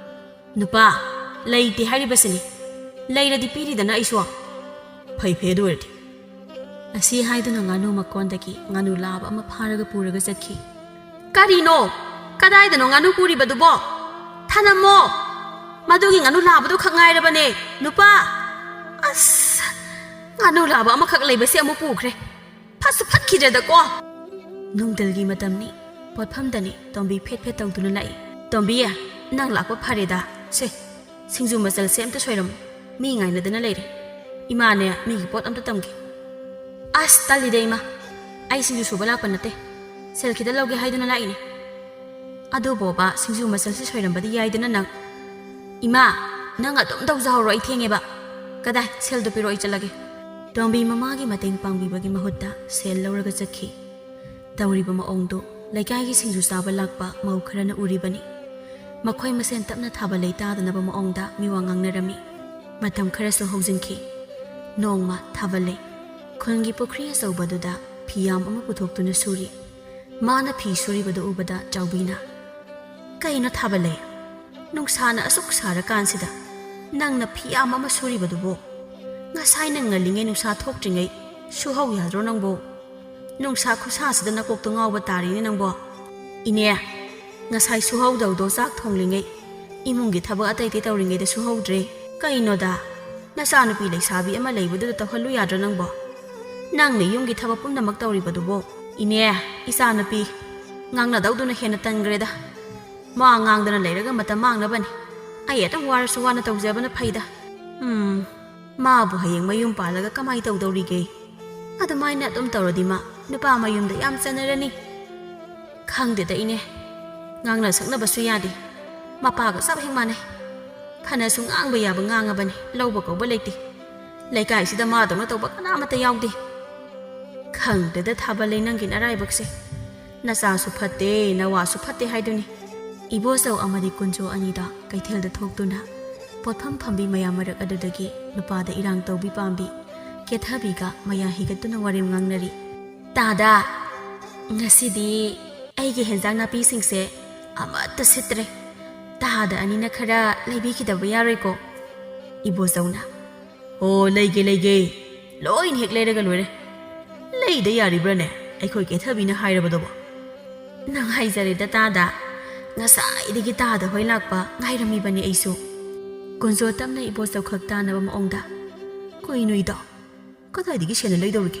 "ꯅꯨꯄꯥ, ꯂꯩꯇꯦ ꯍꯥꯏꯔꯤꯕꯁꯤꯅꯤ꯫ ꯂꯩꯔꯗꯤ ꯄꯤꯔꯤꯗꯅ ꯑꯩꯁꯨ"꯫ "ꯐꯩ ꯐꯩ, ꯑꯗꯨ ꯑꯣꯏꯔꯗꯤ"꯫ ꯑꯁꯤ ꯍꯥꯏꯗꯨꯅ ꯉꯥꯅꯨ ꯃꯀꯣꯟꯗꯒꯤ ꯉꯥꯅꯨ ꯂꯥꯕ ꯑꯃ ꯐꯥꯔꯒ ꯄꯨꯔꯒ ꯆꯠꯈꯤ꯫ "ꯀꯔꯤꯅꯣ? ꯀꯗꯥꯏꯗꯅꯣ ꯉꯥꯅꯨ ꯄꯨꯔꯤꯕꯗꯨꯕꯣ? ꯊꯅꯝꯃꯣ! ꯃꯗꯨꯒꯤ ꯉꯥꯅꯨ ꯂꯥꯕꯗꯨ ꯈꯛ ꯉꯥꯏꯔꯕꯅꯦ, ꯅꯨꯄꯥ!" "ꯑꯁ! ꯉꯥꯅꯨ ꯂꯥꯕ ꯑꯃꯈꯛ ꯂꯩꯕꯁꯦ ꯑꯃꯨꯛ ꯄꯨꯈ꯭ꯔꯦ꯫ ꯐꯠꯁꯨ ꯐꯠꯈꯤꯗ꯭ꯔꯦꯗꯀꯣ!" ꯅꯨꯡꯊꯤꯜꯒꯤ ꯃꯇꯝꯅꯤ꯫ ꯄꯣꯠꯐꯝꯗꯅꯤ ꯇꯣꯝꯕꯤ ꯐꯦꯠ ꯐꯦꯠ ꯇꯧꯗꯨꯅ ꯂꯥꯛꯏ꯫ "ꯇꯣꯝꯕꯤ, ꯅꯪ ꯂꯥꯛꯄ ꯐꯔꯦꯗ꯫ ꯁꯦ, ꯁꯤꯡꯖꯨ ꯃꯆꯜꯁꯦ ꯑꯝꯇ ꯁꯣꯏꯔꯝꯃꯨ꯫ ꯃꯤ ꯉꯥꯏꯅꯗꯅ ꯂꯩꯔꯦ꯫ ꯏꯃꯥꯅꯦ, ꯃꯤꯒꯤ ꯄꯣꯠ ꯑꯝꯇ ꯇꯝꯒꯦ"꯫ "ꯑꯁ, ꯇꯜꯂꯤꯗ ꯏꯃꯥ꯫ ꯑꯩ ꯁꯤꯡꯖꯨ ꯁꯨꯕ ꯂꯥꯛꯄ ꯅꯠꯇꯦ꯫ ꯁꯦꯜ ꯈꯤꯇ ꯂꯧꯒꯦ ꯍꯥꯏꯗꯨꯅ ꯂꯥꯛꯏꯅꯦ"꯫ "ꯑꯗꯨꯕꯣꯕ, ꯁꯤꯡꯖꯨ ꯃꯆꯜꯁꯤ ꯁꯣꯏꯔꯝꯕꯗꯤ ꯌꯥꯏꯗꯅ ꯅꯪ"꯫ "ꯏꯃꯥ, ꯅꯪ ꯑꯗꯨꯝ ꯇꯧꯖꯍꯧꯔꯣ, ꯑꯩ ꯊꯦꯡꯉꯦꯕ꯫ ꯀꯗꯥꯏ, ꯁꯦꯜꯗꯣ ꯄꯤꯔꯛꯑꯣ, ꯑꯩ ꯆꯠꯂꯒꯦ"꯫ ꯇꯣꯝꯕꯤ ꯃꯃꯥꯒꯤ ꯃꯇꯦꯡ ꯄꯥꯡꯕꯤꯕꯒꯤ ꯃꯍꯨꯠꯇ ꯁꯦꯜ ꯂꯧꯔꯒ ꯆꯠꯈꯤ꯫ ꯇꯧꯔꯤꯕ ꯃꯑꯣꯡꯗꯨ ꯂꯩꯀꯥꯏꯒꯤ ꯁꯤꯡꯖꯨ ꯆꯥꯕ ꯂꯥꯛꯄ ꯃꯧ ꯈꯔꯅ ꯎꯔꯤꯕꯅꯤ꯫ ꯃꯈꯣꯏ ꯃꯁꯦꯟ ꯇꯞꯅ ꯊꯥꯕ ꯂꯩ ꯇꯥꯗꯅꯕ ꯃꯑꯣꯡꯗ ꯃꯤꯋꯥ ꯉꯥꯡꯅꯔꯝꯃꯤ꯫ ꯃꯇꯝ ꯈꯔꯁꯨ ꯍꯧꯖꯤꯟꯈꯤ꯫ ꯅꯣꯡꯃ ꯊꯥꯕꯜꯂꯩ ꯈꯨꯜꯒꯤ ꯄꯨꯈ꯭ꯔꯤ ꯑꯆꯧꯕꯗꯨꯗ ꯐꯤꯌꯥꯝ ꯑꯃ ꯄꯨꯊꯣꯛꯇꯨꯅ ꯁꯨꯔꯤ꯫ ꯃꯥꯅ ꯐꯤ ꯁꯨꯔꯤꯕꯗꯨ ꯎꯕꯗ ꯆꯥꯎꯕꯤꯅ, "ꯀꯩꯅꯣ ꯊꯥꯕꯜꯂꯩ? ꯅꯨꯡꯁꯥꯅ ꯑꯁꯨꯛ ꯁꯥꯔꯀꯥꯟꯁꯤꯗ ꯅꯪꯅ ꯐꯤꯌꯥꯝ ꯑꯃ ꯁꯨꯔꯤꯕꯗꯨꯕꯨ? ꯉꯁꯥꯏ ꯅꯪ ꯉꯜꯂꯤꯉꯩ ꯅꯨꯡꯁꯥ ꯊꯣꯛꯇ꯭ꯔꯤꯉꯩ ꯁꯨꯍꯧ ꯌꯥꯗ꯭ꯔꯣ ꯅꯪꯕꯨ?" ꯅꯨꯡꯁꯥ ꯈꯨꯁꯥꯁꯤꯗ ꯅꯀꯣꯛꯇꯣ ꯉꯥꯎꯕ ꯇꯥꯔꯤꯅꯦ ꯅꯪꯕꯣ꯫ ꯏꯅꯦ, ꯉꯁꯥꯏ ꯁꯨꯍꯧꯗꯧꯗꯣ ꯆꯥꯛ ꯊꯣꯡꯂꯤꯉꯩ, ꯏꯃꯨꯡꯒꯤ ꯊꯕꯛ ꯑꯇꯩ ꯑꯇꯩ ꯇꯧꯔꯤꯉꯩꯗ ꯁꯨꯍꯧꯗ꯭ꯔꯦ꯫ ꯀꯩꯅꯣꯗ, ꯅꯆꯥꯅꯨꯄꯤ ꯂꯩꯁꯥꯕꯤ ꯑꯃ ꯂꯩꯕꯗꯨꯗ ꯇꯧꯍꯜꯂꯨ ꯌꯥꯗ꯭ꯔꯣ ꯅꯪꯕꯣ? ꯅꯪꯅ ꯌꯨꯝꯒꯤ ꯊꯕꯛ ꯄꯨꯝꯅꯃꯛ ꯇꯧꯔꯤꯕꯗꯨꯕꯣ꯫ ꯏꯅꯦ, ꯏꯆꯥꯅꯨꯄꯤ ꯉꯥꯡꯅꯗꯧꯗꯨꯅ ꯍꯦꯟꯅ ꯇꯟꯈ꯭ꯔꯦꯗ꯫ ꯃꯥ ꯉꯥꯡꯗꯅ ꯂꯩꯔꯒ ꯃꯇꯝ ꯃꯥꯡꯅꯕꯅꯤ꯫ ꯑꯩ ꯑꯗꯨꯝ ꯋꯥꯔꯁꯨ ꯋꯥꯅ ꯇꯧꯖꯕꯅ ꯐꯩꯗ꯫ ꯎꯝ, ꯃꯥꯕꯨ ꯍꯌꯦꯡ ꯃꯌꯨꯝ ꯄꯥꯜꯂꯒ ꯀꯃꯥꯏ ꯇꯧꯗꯧꯔꯤꯒꯦ? ꯑꯗꯨꯃꯥꯏꯅ ꯑꯗꯨꯝ ꯇꯧꯔꯗꯤ ꯃꯥ ꯅꯨꯄꯥ ꯃꯌꯨꯝꯗ ꯌꯥꯝ ꯆꯟꯅꯔꯅꯤ꯫ ꯈꯪꯗꯦꯗ ꯏꯅꯦ, ꯉꯥꯡꯅ ꯁꯛꯅꯕꯁꯨ ꯌꯥꯗꯦ꯫ ꯃꯄꯥꯒ ꯆꯞ ꯍꯦꯛ ꯃꯥꯟꯅꯩ꯫ ꯐꯅꯁꯨ ꯉꯥꯡꯕ ꯌꯥꯕ ꯉꯥꯡꯉꯕꯅꯤ, ꯂꯧꯕ ꯀꯧꯕ ꯂꯩꯇꯦ꯫ ꯂꯩꯀꯥꯏꯁꯤꯗ ꯃꯥꯗꯧꯅ ꯇꯧꯕ ꯀꯅꯥꯃꯠꯇ ꯌꯥꯎꯗꯦ꯫ ꯈꯪꯗꯦꯗ ꯊꯥꯕꯜꯂꯩ, ꯅꯪꯒꯤ ꯅꯔꯥꯏꯕꯛꯁꯦ꯫ ꯅꯆꯥꯁꯨ ꯐꯠꯇꯦ, ꯅꯋꯥꯁꯨ ꯐꯠꯇꯦ ꯍꯥꯏꯗꯨꯅꯤ꯫ ꯏꯕꯣꯆꯧ ꯑꯃꯗꯤ ꯀꯨꯟꯖꯣ ꯑꯅꯤꯗ ꯀꯩꯊꯦꯜꯗ ꯊꯣꯛꯇꯨꯅ ꯄꯣꯠꯐꯝ ꯐꯝꯕꯤ ꯃꯌꯥꯝ ꯃꯔꯛ ꯑꯗꯨꯗꯒꯤ ꯅꯨꯄꯥꯗ ꯏꯔꯥꯡ ꯇꯧꯕꯤ ꯄꯥꯝꯕꯤ ꯀꯦꯊꯕꯤꯒ ꯃꯌꯥ ꯍꯤꯒꯠꯇꯨꯅ ꯋꯥꯔꯦꯝ ꯉꯥꯡꯅꯔꯤ꯫ "ꯇꯥꯗ, ꯉꯁꯤꯗꯤ ꯑꯩꯒꯤ ꯍꯦꯟꯖꯥꯡ ꯅꯥꯄꯤꯁꯤꯡꯁꯦ ꯑꯃꯠꯇ ꯁꯤꯠꯇ꯭ꯔꯦ꯫ ꯇꯥꯗ ꯑꯅꯤꯅ ꯈꯔ ꯂꯩꯕꯤꯈꯤꯗꯕ ꯌꯥꯔꯣꯏꯀꯣ?" ꯏꯕꯣꯆꯧꯅ꯫ "ꯑꯣ, ꯂꯩꯒꯦ, ꯂꯩꯒꯦ꯫ ꯂꯣꯏꯅ ꯍꯦꯛ ꯂꯩꯔꯒ ꯂꯣꯏꯔꯦ꯫ ꯂꯩꯗ ꯌꯥꯔꯤꯕ꯭ꯔꯥꯅꯦ, ꯑꯩꯈꯣꯏ ꯀꯦꯊꯕꯤꯅ ꯍꯥꯏꯔꯕꯗꯨꯕꯣ?" "ꯅꯪ ꯍꯥꯏꯖꯔꯦꯗ ꯇꯥꯗ꯫ ꯉꯁꯥꯏꯗꯒꯤ ꯇꯥꯗ ꯍꯣꯏ ꯂꯥꯛꯄ ꯉꯥꯏꯔꯝꯃꯤꯕꯅꯤ ꯑꯩꯁꯨ꯫" ꯀꯨꯟꯖꯣ ꯇꯞꯅ ꯏꯕꯣꯆꯧ ꯈꯛ ꯇꯥꯅꯕ ꯃꯑꯣꯡꯗ, "ꯀꯩꯅꯣ ꯏꯇꯥꯎ? ꯀꯗꯥꯏꯗꯒꯤ ꯁꯦꯟꯅ ꯂꯩꯗꯧꯔꯤꯒꯦ?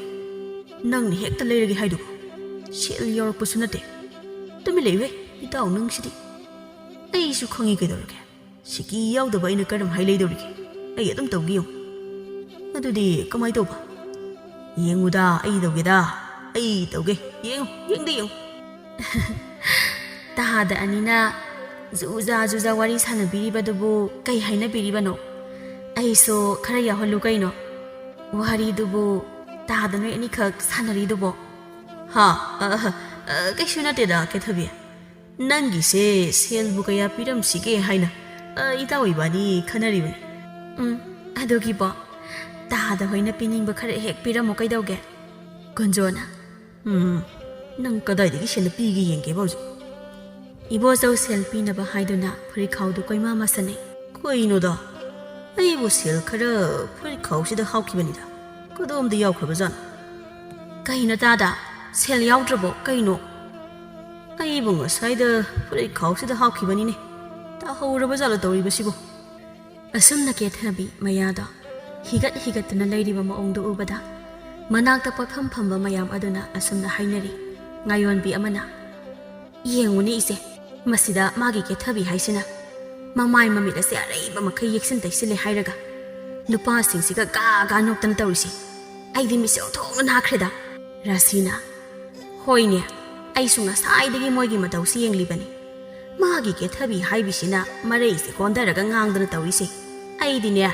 ꯅꯪꯅ ꯍꯦꯛꯇ ꯂꯩꯔꯒꯦ ꯍꯥꯏꯗꯨꯕꯨ꯫ ꯁꯦꯜ ꯌꯥꯎꯔꯛꯄꯁꯨ ꯅꯠꯇꯦ꯫ ꯇꯨꯃꯤꯟ ꯂꯩꯌꯨꯍꯦ, ꯏꯇꯥꯎ ꯅꯪꯁꯤꯗꯤ꯫ ꯑꯩꯁꯨ ꯈꯪꯉꯤ ꯀꯩꯗꯧꯔꯒꯦ꯫ ꯁꯤꯀꯤ ꯌꯥꯎꯗꯕ ꯑꯩꯅ ꯀꯔꯝ ꯍꯥꯏ ꯂꯩꯗꯧꯔꯤꯒꯦ? ꯑꯩ ꯑꯗꯨꯝ ꯇꯧꯒꯦ ꯌꯦꯡꯉꯨ꯫" "ꯑꯗꯨꯗꯤ ꯀꯃꯥꯏ ꯇꯧꯕ?" "ꯌꯦꯡꯉꯨꯗ, ꯑꯩ ꯇꯧꯒꯦꯗ꯫ ꯑꯩ ꯇꯧꯒꯦ꯫ ꯌꯦꯡꯉꯨ, ꯌꯦꯡꯗ ꯌꯦꯡꯉꯨ꯫" ꯇꯥꯗ ꯑꯅꯤꯅ ꯖꯨꯖꯥ ꯖꯨꯖꯥ ꯋꯥꯔꯤ ꯁꯥꯟꯅꯕꯤꯔꯤꯕꯗꯨꯕꯨ ꯀꯩ ꯍꯥꯏꯅꯕꯤꯔꯤꯕꯅꯣ? ꯑꯩꯁꯨ ꯈꯔ ꯌꯥꯎꯍꯜꯂꯨ ꯀꯩꯅꯣ꯫ ꯋꯥꯔꯤꯗꯨꯕꯨ ꯇꯥꯗ ꯅꯣꯏ ꯑꯅꯤꯈꯛ ꯁꯥꯟꯅꯔꯤꯗꯨꯕꯣ? ꯍꯥ? ꯑ, ꯑ, ꯀꯩꯁꯨ ꯅꯠꯇꯦꯗ, ꯀꯦꯊꯕꯤ꯫ ꯅꯪꯒꯤꯁꯦ ꯁꯦꯜꯕꯨ ꯀꯌꯥ ꯄꯤꯔꯝꯁꯤꯒꯦ ꯍꯥꯏꯅ, ꯑ, ꯏꯇꯥꯎ ꯏꯕꯥꯅꯤ ꯈꯟꯅꯔꯤꯕꯅꯤ꯫ ꯎꯝ, ꯑꯗꯨꯒꯤꯕꯣ? ꯇꯥꯗ ꯍꯣꯏꯅ ꯄꯤꯅꯤꯡꯕ ꯈꯔ ꯍꯦꯛ ꯄꯤꯔꯝꯃꯣ ꯀꯩꯗꯧꯒꯦ? ꯀꯨꯟꯖꯣꯅ꯫ ꯎꯝ, ꯅꯪ ꯀꯗꯥꯏꯗꯒꯤ ꯁꯦꯜ ꯄꯤꯒꯦ ꯌꯦꯡꯒꯦꯕ ꯍꯧꯖꯤꯛ꯫ ꯏꯕꯣꯆꯧ ꯁꯦꯜ ꯄꯤꯅꯕ ꯍꯥꯏꯗꯨꯅ ꯐꯨꯔꯤꯠꯈꯥꯎꯗꯨ ꯀꯣꯏꯃꯥ ꯃꯥꯁꯟꯅꯩ꯫ ꯀꯩꯅꯣꯗ, ꯑꯩꯕꯨ ꯁꯦꯜ ꯈꯔ ꯐꯨꯔꯤꯠꯈꯥꯎꯁꯤꯗ ꯍꯥꯞꯈꯤꯕꯅꯤꯗ꯫ ꯀꯗꯣꯝꯗ ꯌꯥꯎꯈ꯭ꯔꯕꯖꯥꯠꯅꯣ? ꯀꯩꯅꯣ ꯇꯥꯗ? ꯁꯦꯜ ꯌꯥꯎꯗ꯭ꯔꯕꯣ? ꯀꯩꯅꯣ? ꯑꯩꯕꯨ ꯉꯁꯥꯏꯗ ꯐꯨꯔꯤꯠ ꯈꯥꯎꯁꯤꯗ ꯍꯥꯞꯈꯤꯕꯅꯤꯅꯦ꯫ ꯇꯥꯍꯧꯔꯕ ꯖꯥꯠꯂꯣ ꯇꯧꯔꯤꯕꯁꯤꯕꯨ? ꯑꯁꯨꯝꯅ ꯀꯦꯊꯕꯤ ꯃꯌꯥꯗꯣ ꯍꯤꯒꯠ ꯍꯤꯒꯠꯇꯨꯅ ꯂꯩꯔꯤꯕ ꯃꯑꯣꯡꯗꯨ ꯎꯕꯗ, ꯃꯅꯥꯛꯇ ꯄꯣꯠꯐꯝ ꯐꯝꯕ ꯃꯌꯥꯝ ꯑꯗꯨꯅ ꯑꯁꯨꯝꯅ ꯍꯥꯏꯅꯔꯤ꯫ ꯉꯥꯌꯣꯟꯕꯤ ꯑꯃꯅ, "ꯌꯦꯡꯉꯨꯅꯦ ꯏꯆꯦ, ꯃꯁꯤꯗ ꯃꯥꯒꯤ ꯀꯦꯊꯕꯤ ꯍꯥꯏꯁꯤꯅ ꯃꯃꯥꯏ ꯃꯃꯤꯠ ꯑꯁꯦ ꯑꯔꯩꯕ ꯃꯈꯩ ꯌꯦꯛꯁꯤꯟ ꯇꯩꯁꯤꯜꯂꯦ ꯍꯥꯏꯔꯒ ꯅꯨꯄꯥꯁꯤꯡꯁꯤꯒ ꯒꯥ ꯒꯥ ꯅꯣꯛꯇꯅ ꯇꯧꯔꯤꯁꯦ꯫ ꯑꯩꯗꯤ ꯃꯤꯁꯦ ꯑꯣꯟꯊꯣꯛꯅ ꯅꯥꯈ꯭ꯔꯦꯗ꯫" ꯔꯥꯁꯤꯅ, "ꯍꯣꯏꯅꯦ, ꯑꯩꯁꯨ ꯉꯁꯥꯏꯗꯒꯤ ꯃꯣꯏꯒꯤ ꯃꯇꯧꯁꯤ ꯌꯦꯡꯂꯤꯕꯅꯤ꯫ ꯃꯥꯒꯤ ꯀꯦꯊꯕꯤ ꯍꯥꯏꯕꯤꯁꯤꯅ ꯃꯔꯩꯁꯦ ꯀꯣꯟꯊꯔꯒ ꯉꯥꯡꯗꯅ ꯇꯧꯔꯤꯁꯦ꯫ ꯑꯩꯗꯤꯅꯦ,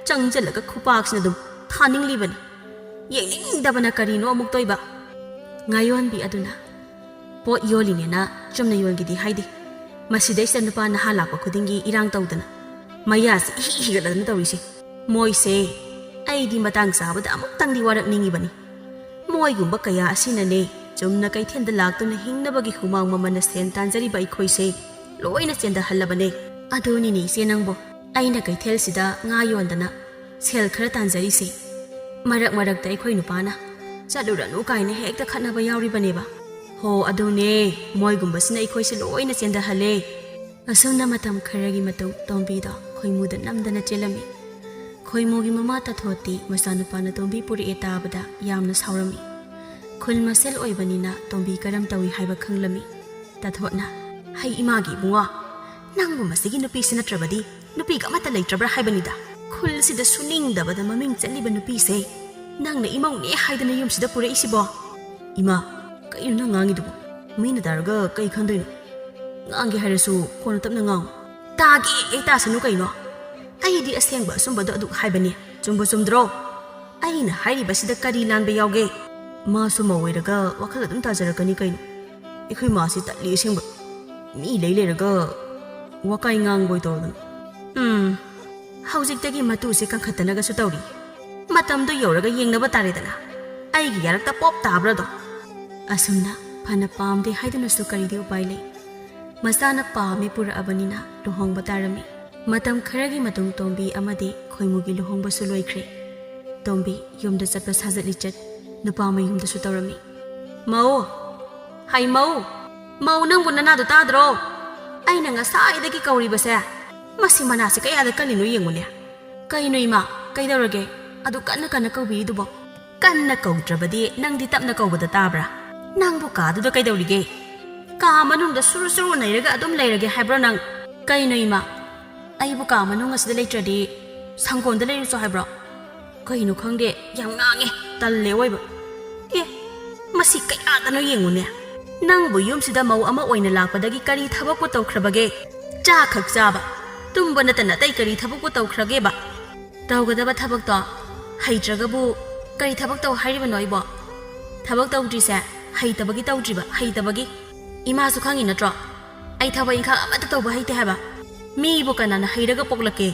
ꯆꯪꯁꯤꯜꯂꯒ ꯈꯨꯄꯥꯛꯁꯤꯅ ꯑꯗꯨꯝ ꯊꯥꯅꯤꯡꯂꯤꯕꯅꯤ꯫ ꯌꯦꯡꯅꯤꯡꯗꯕꯅ ꯀꯔꯤꯅꯣ ꯑꯃꯨꯛ ꯇꯣꯏꯕ?" ꯉꯥꯌꯣꯟꯕꯤ ꯑꯗꯨꯅ, "ꯄꯣꯠ ꯌꯣꯜꯂꯤꯅꯦꯅ ꯆꯨꯝꯅ ꯌꯣꯟꯒꯦꯗꯤ ꯍꯥꯏꯗꯦ꯫ ꯃꯁꯤꯗꯩꯁꯤꯗ ꯅꯨꯄꯥ ꯅꯍꯥ ꯂꯥꯛꯄ ꯈꯨꯗꯤꯡꯒꯤ ꯏꯔꯥꯡ ꯇꯧꯗꯅ, ꯃꯌꯥꯁꯤ ꯏꯍꯤ ꯍꯤꯒꯠꯂꯗꯅ ꯇꯧꯔꯤꯁꯦ꯫ ꯃꯣꯏꯁꯦ, ꯑꯩꯗꯤ ꯃꯇꯥꯡ ꯆꯥꯕꯗ ꯑꯃꯨꯛꯇꯪꯗꯤ ꯋꯥꯔꯛꯅꯤꯡꯉꯤꯕꯅꯤ꯫ ꯃꯣꯏꯒꯨꯝꯕ ꯀꯌꯥ ꯑꯁꯤꯅꯅꯦ ꯆꯨꯝꯅ ꯀꯩꯊꯦꯜꯗ ꯂꯥꯛꯇꯨꯅ ꯍꯤꯡꯅꯕꯒꯤ ꯍꯨꯃꯥꯡ ꯃꯃꯜꯅ ꯁꯦꯟ ꯇꯥꯟꯖꯔꯤꯕ ꯑꯩꯈꯣꯏꯁꯦ ꯂꯣꯏꯅ ꯆꯦꯟꯊꯍꯜꯂꯕꯅꯦ꯫ ꯑꯗꯨꯅꯤꯅꯦ ꯏꯆꯦ ꯅꯪꯕꯨ, ꯑꯩꯅ ꯀꯩꯊꯦꯜꯁꯤꯗ ꯉꯥ ꯌꯣꯟꯗꯅ ꯁꯦꯜ ꯈꯔ ꯇꯥꯟꯖꯔꯤꯁꯦ꯫ ꯃꯔꯛ ꯃꯔꯛꯇ ꯑꯩꯈꯣꯏ ꯅꯨꯄꯥꯅ ꯆꯠꯂꯨꯔꯅꯨ ꯀꯥꯏꯅ ꯍꯦꯛꯇ ꯈꯠꯅꯕ ꯌꯥꯎꯔꯤꯕꯅꯦꯕ꯫ ꯍꯣ, ꯑꯗꯨꯅꯦ, ꯃꯣꯏꯒꯨꯝꯕꯁꯤꯅ ꯑꯩꯈꯣꯏꯁꯦ ꯂꯣꯏꯅ ꯆꯦꯟꯊꯍꯜꯂꯦ꯫" ꯑꯁꯨꯝꯅ ꯃꯇꯝ ꯈꯔꯒꯤ ꯃꯇꯨꯡ ꯇꯣꯝꯕꯤꯗꯣ ꯈꯣꯏꯃꯨꯗ ꯅꯝꯗꯅ ꯆꯦꯜꯂꯝꯃꯤ꯫ ꯈꯣꯏꯃꯨꯒꯤ ꯃꯃꯥ ꯇꯥꯊꯣꯠꯇꯤ ꯃꯆꯥꯅꯨꯄꯥꯅ ꯇꯣꯝꯕꯤ ꯄꯨꯔꯛꯑꯦ ꯇꯥꯕꯗ ꯌꯥꯝꯅ ꯁꯥꯎꯔꯝꯃꯤ꯫ ꯈꯨꯜ ꯃꯁꯦꯜ ꯑꯣꯏꯕꯅꯤꯅ ꯇꯣꯝꯕꯤ ꯀꯔꯝ ꯇꯧꯏ ꯍꯥꯏꯕ ꯈꯪꯂꯝꯃꯤ꯫ ꯇꯥꯊꯣꯠꯅ, "ꯍꯩ ꯏꯃꯥꯒꯤ ꯏꯕꯨꯡꯉꯣ, ꯅꯪꯕꯨ ꯃꯁꯤꯒꯤ ꯅꯨꯄꯤꯁꯤ ꯅꯠꯇ꯭ꯔꯕꯗꯤ ꯅꯨꯄꯤꯒ ꯑꯃꯠꯇ ꯂꯩꯇ꯭ꯔꯕ꯭ꯔꯥ ꯍꯥꯏꯕꯅꯤꯗ꯫ ꯈꯨꯜꯁꯤꯗ ꯁꯨꯅꯤꯡꯗꯕꯗ ꯃꯃꯤꯡ ꯆꯠꯂꯤꯕ ꯅꯨꯄꯤꯁꯦ ꯅꯪꯅ ꯏꯃꯧꯅꯦ ꯍꯥꯏꯗꯅ ꯌꯨꯝꯁꯤꯗ ꯄꯨꯔꯛꯏꯁꯤꯕꯣ?" "ꯏꯃꯥ, ꯀꯩꯅꯣ ꯅꯪ ꯉꯥꯡꯉꯤꯗꯨꯕꯨ? ꯃꯤꯅ ꯇꯥꯔꯒ ꯀꯩ ꯈꯟꯗꯣꯏꯅꯣ? ꯉꯥꯡꯒꯦ ꯍꯥꯏꯔꯁꯨ ꯀꯣꯟꯅ ꯇꯞꯅ ꯉꯥꯡꯉꯨ꯫" "ꯇꯥꯒꯦ ꯍꯦꯛ ꯇꯥꯁꯅꯨ ꯀꯩꯅꯣ꯫ ꯑꯩꯗꯤ ꯑꯁꯦꯡꯕ ꯑꯆꯨꯝꯕꯗꯣ ꯑꯗꯨ ꯍꯥꯏꯕꯅꯤ꯫ ꯆꯨꯝꯕꯨ ꯆꯨꯝꯗ꯭ꯔꯣ? ꯑꯩꯅ ꯍꯥꯏꯔꯤꯕꯁꯤꯗ ꯀꯔꯤ ꯂꯥꯟꯕ ꯌꯥꯎꯒꯦ?" "ꯃꯥꯁꯨ ꯃꯧ ꯑꯣꯏꯔꯒ ꯋꯥꯈꯜ ꯑꯗꯨꯝ ꯇꯥꯖꯔꯛꯀꯅꯤ ꯀꯩꯅꯣ꯫ ꯑꯩꯈꯣꯏ ꯃꯥꯁꯤ ꯇꯜꯂꯤ ꯑꯁꯦꯡꯕ꯫ ꯃꯤ ꯂꯩ ꯂꯩꯔꯒ ꯋꯥꯀꯥꯏ ꯉꯥꯡꯕꯣꯏ ꯇꯧꯗꯅ꯫" "ꯎꯝ, ꯍꯧꯖꯤꯛꯇꯒꯤ ꯃꯇꯨꯁꯦ ꯀꯟꯈꯠꯇꯅꯒꯁꯨ ꯇꯧꯔꯤ꯫ ꯃꯇꯝꯗꯣ ꯌꯧꯔꯒ ꯌꯦꯡꯅꯕ ꯇꯥꯔꯦꯗꯅ, ꯑꯩꯒꯤ ꯌꯥꯔꯛꯇ ꯄꯣꯞ ꯇꯥꯕ꯭ꯔꯥꯗꯣ꯫" ꯑꯁꯨꯝꯅ ꯐꯅ ꯄꯥꯝꯗꯦ ꯍꯥꯏꯗꯨꯅꯁꯨ ꯀꯔꯤꯗꯤ ꯎꯄꯥꯏ ꯂꯩ? ꯃꯆꯥꯅ ꯄꯥꯝꯃꯦ ꯄꯨꯔꯛꯑꯕꯅꯤꯅ ꯂꯨꯍꯣꯡꯕ ꯇꯥꯔꯝꯃꯤ꯫ ꯃꯇꯝ ꯈꯔꯒꯤ ꯃꯇꯨꯡ ꯇꯣꯝꯕꯤ ꯑꯃꯗꯤ ꯈꯣꯏꯃꯨꯒꯤ ꯂꯨꯍꯣꯡꯕꯁꯨ ꯂꯣꯏꯈ꯭ꯔꯦ꯫ ꯇꯣꯝꯕꯤ ꯌꯨꯝꯗ ꯆꯠꯄ ꯁꯥꯖꯠ ꯂꯤꯆꯠ, ꯅꯨꯄꯥ ꯃꯌꯨꯝꯗꯁꯨ ꯇꯧꯔꯝꯃꯤ꯫ "ꯃꯧ! ꯍꯩ ꯃꯧ! ꯃꯧ, ꯅꯪꯕꯨ ꯅꯅꯥꯗꯣ ꯇꯥꯗ꯭ꯔꯣ? ꯑꯩꯅ ꯉꯁꯥꯏꯗꯒꯤ ꯀꯧꯔꯤꯕꯁꯦ꯫ ꯃꯁꯤ ꯃꯅꯥꯁꯦ ꯀꯌꯥꯗ ꯀꯜꯂꯤꯅꯣ ꯌꯦꯡꯉꯨꯅꯦ꯫ ꯀꯩꯅꯣ ꯏꯃꯥ, ꯀꯩꯗꯧꯔꯒꯦ? ꯑꯗꯨ ꯀꯟꯅ ꯀꯟꯅ ꯀꯧꯕꯤꯔꯤꯗꯨꯕꯣ?" "ꯀꯟꯅ ꯀꯧꯗ꯭ꯔꯕꯗꯤ ꯅꯪꯗꯤ ꯇꯞꯅ ꯀꯧꯕꯗ ꯇꯥꯕ꯭ꯔꯥ? ꯅꯪꯕꯨ ꯀꯥꯗꯨꯗ ꯀꯩꯗꯧꯔꯤꯒꯦ? ꯀꯥ ꯃꯅꯨꯡꯗ ꯁꯨꯔꯨ ꯁꯨꯔꯨ ꯅꯩꯔꯒ ꯑꯗꯨꯝ ꯂꯩꯔꯒꯦ ꯍꯥꯏꯕ꯭ꯔꯣ ꯅꯪ?" "ꯀꯩꯅꯣ ꯏꯃꯥ, ꯑꯩꯕꯨ ꯀꯥ ꯃꯅꯨꯡ ꯑꯁꯤꯗ ꯂꯩꯇ꯭ꯔꯗꯤ ꯁꯪꯒꯣꯟꯗ ꯂꯩꯔꯨꯆꯣ ꯍꯥꯏꯕ꯭ꯔꯣ?" "ꯀꯩꯅꯣ ꯈꯪꯗꯦ, ꯌꯥꯝ ꯉꯥꯡꯉꯦ, ꯇꯜꯂꯦ ꯑꯣꯏꯕ꯫ ꯑꯦ, ꯃꯁꯤ ꯀꯌꯥꯗꯅꯣ ꯌꯦꯡꯉꯨꯅꯦ꯫ ꯅꯪꯕꯨ ꯌꯨꯝꯁꯤꯗ ꯃꯧ ꯑꯃ ꯑꯣꯏꯅ ꯂꯥꯛꯄꯗꯒꯤ ꯀꯔꯤ ꯊꯕꯛꯄꯨ ꯇꯧꯈ꯭ꯔꯕꯒꯦ? ꯆꯥ ꯈꯛ ꯆꯥꯕ, ꯇꯨꯝꯕ ꯅꯠꯇꯅ ꯑꯇꯩ ꯀꯔꯤ ꯊꯕꯛꯄꯨ ꯇꯧꯈ꯭ꯔꯒꯦꯕ?" "ꯇꯧꯒꯗꯕ ꯊꯕꯛꯇꯣ ꯍꯩꯇ꯭ꯔꯒꯕꯨ ꯀꯔꯤ ꯊꯕꯛ ꯇꯧ ꯍꯥꯏꯔꯤꯕꯅꯣ ꯑꯩꯕꯣ? ꯊꯕꯛ ꯇꯧꯗ꯭ꯔꯤꯁꯦ ꯍꯩꯇꯕꯒꯤ ꯇꯧꯗ꯭ꯔꯤꯕ, ꯍꯩꯇꯕꯒꯤ꯫ ꯏꯃꯥꯁꯨ ꯈꯪꯉꯤ ꯅꯠꯇ꯭ꯔꯣ? ꯑꯩ ꯊꯕꯛ ꯏꯪꯈꯥꯡ ꯑꯃꯠꯇ ꯇꯧꯕ ꯍꯩꯇꯦ ꯍꯥꯏꯕ꯫ ꯃꯤꯕꯨ ꯀꯅꯥꯅ ꯍꯩꯔꯒ ꯄꯣꯛꯂꯛꯀꯦ?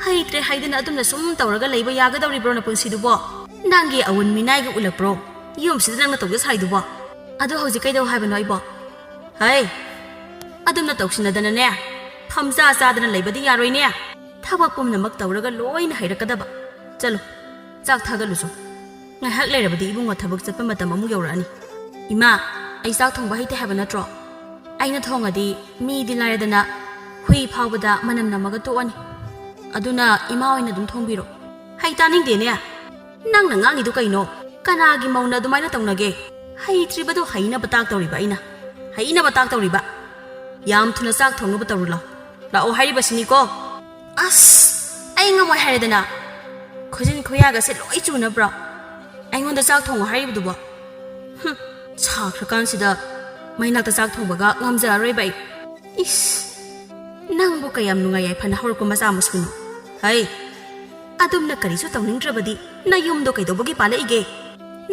ꯍꯩꯇ꯭ꯔꯦ ꯍꯥꯏꯗꯅ ꯑꯗꯨꯝꯅ ꯁꯨꯝ ꯇꯧꯔꯒ ꯂꯩꯕ ꯌꯥꯒꯗꯧꯔꯤꯕ꯭ꯔꯣ ꯅꯄꯨꯟꯁꯤꯗꯨꯕꯣ? ꯅꯪꯒꯤ ꯑꯋꯨꯟ ꯃꯤꯅꯥꯏꯒ ꯎꯠꯂꯛꯄ꯭ꯔꯣ? ꯌꯨꯝꯁꯤꯗ ꯅꯪꯅ ꯇꯧꯖ ꯁꯥꯏꯗꯨꯕꯣ? ꯑꯗꯨ ꯍꯧꯖꯤꯛ ꯀꯩꯗꯧ ꯍꯥꯏꯕꯅꯣ ꯑꯩꯕꯣ? ꯍꯩ! ꯑꯗꯨꯝꯅ ꯇꯧꯁꯤꯟꯅꯗꯅꯅꯦ, ꯐꯝꯖꯥ ꯆꯥꯗꯅ ꯂꯩꯕꯗꯤ ꯌꯥꯔꯣꯏꯅꯦ꯫ ꯊꯕꯛ ꯄꯨꯝꯅꯃꯛ ꯇꯧꯔꯒ ꯂꯣꯏꯅ ꯍꯩꯔꯛꯀꯗꯕ꯫ ꯆꯠꯂꯨ, ꯆꯥꯛ ꯊꯥꯒꯠꯂꯨꯆꯣ꯫ ꯉꯥꯏꯍꯥꯛ ꯂꯩꯔꯕꯗꯤ ꯏꯕꯨꯡꯉꯣ ꯊꯕꯛ ꯆꯠꯄ ꯃꯇꯝ ꯑꯃꯨꯛ ꯌꯧꯔꯛꯑꯅꯤ꯫ ꯏꯃꯥ, ꯑꯩ ꯆꯥꯛ ꯊꯣꯡꯕ ꯍꯩꯇꯦ ꯍꯥꯏꯕ ꯅꯠꯇ꯭ꯔꯣ? ꯑꯩꯅ ꯊꯣꯡꯉꯗꯤ ꯃꯤꯗꯤ ꯂꯥꯏꯔꯗꯅ ꯍꯨꯏ ꯐꯥꯎꯕꯗ ꯃꯅꯝ ꯅꯝꯃꯒ ꯇꯣꯛꯑꯅꯤ꯫ ꯑꯗꯨꯅ ꯏꯃꯥ ꯑꯣꯏꯅ ꯑꯗꯨꯝ ꯊꯣꯡꯕꯤꯔꯣ꯫ ꯍꯩ, ꯇꯥꯅꯤꯡꯗꯦꯅꯦ꯫ ꯅꯪꯅ ꯉꯥꯡꯉꯤꯗꯨ ꯀꯩꯅꯣ? ꯀꯅꯥꯒꯤ ꯃꯧꯅ ꯑꯗꯨꯃꯥꯏꯅ ꯇꯧꯅꯒꯦ? ꯍꯩꯇ꯭ꯔꯤꯕꯗꯨ ꯍꯩꯅꯕ ꯇꯥꯛꯇꯧꯔꯤꯕ ꯑꯩꯅ꯫ ꯍꯩꯅꯕ ꯇꯥꯛꯇꯧꯔꯤꯕ꯫ ꯌꯥꯝ ꯊꯨꯅ ꯆꯥꯛ ꯊꯣꯡꯅꯕ ꯇꯧꯔꯨ ꯂꯥꯎ꯫ ꯂꯥꯛꯑꯣ ꯍꯥꯏꯔꯤꯕꯁꯤꯅꯤꯀꯣ꯫ ꯑꯁ, ꯑꯩ ꯉꯝꯃꯣꯏ ꯍꯥꯏꯔꯦꯗꯅ꯫ ꯈꯨꯖꯤꯟ ꯈꯨꯌꯥꯒꯁꯦ ꯂꯣꯏ ꯆꯨꯅꯕ꯭ꯔꯣ? ꯑꯩꯉꯣꯟꯗ ꯆꯥꯛ ꯊꯣꯡꯉꯣ ꯍꯥꯏꯔꯤꯕꯗꯨꯕꯣ? ꯍꯨꯝ, ꯁꯥꯈ꯭ꯔꯀꯥꯟꯁꯤꯗ ꯃꯩꯅꯥꯛꯇ ꯆꯥꯛ ꯊꯣꯡꯕꯒ ꯉꯝꯖꯔꯔꯣꯏꯕ ꯑꯩ꯫ ꯏꯁ, ꯅꯪꯕꯨ ꯀꯌꯥꯝ ꯅꯨꯡꯉꯥꯏ ꯌꯥꯏꯐꯅ ꯍꯧꯔꯛꯄ ꯃꯆꯥ ꯃꯁꯨꯅꯣ? ꯍꯩ, ꯑꯗꯨꯝꯅ ꯀꯔꯤꯁꯨ ꯇꯧꯅꯤꯡꯗ꯭ꯔꯕꯗꯤ ꯅꯌꯨꯝꯗꯣ ꯀꯩꯗꯧꯕꯒꯤ ꯄꯥꯜꯂꯛꯏꯒꯦ?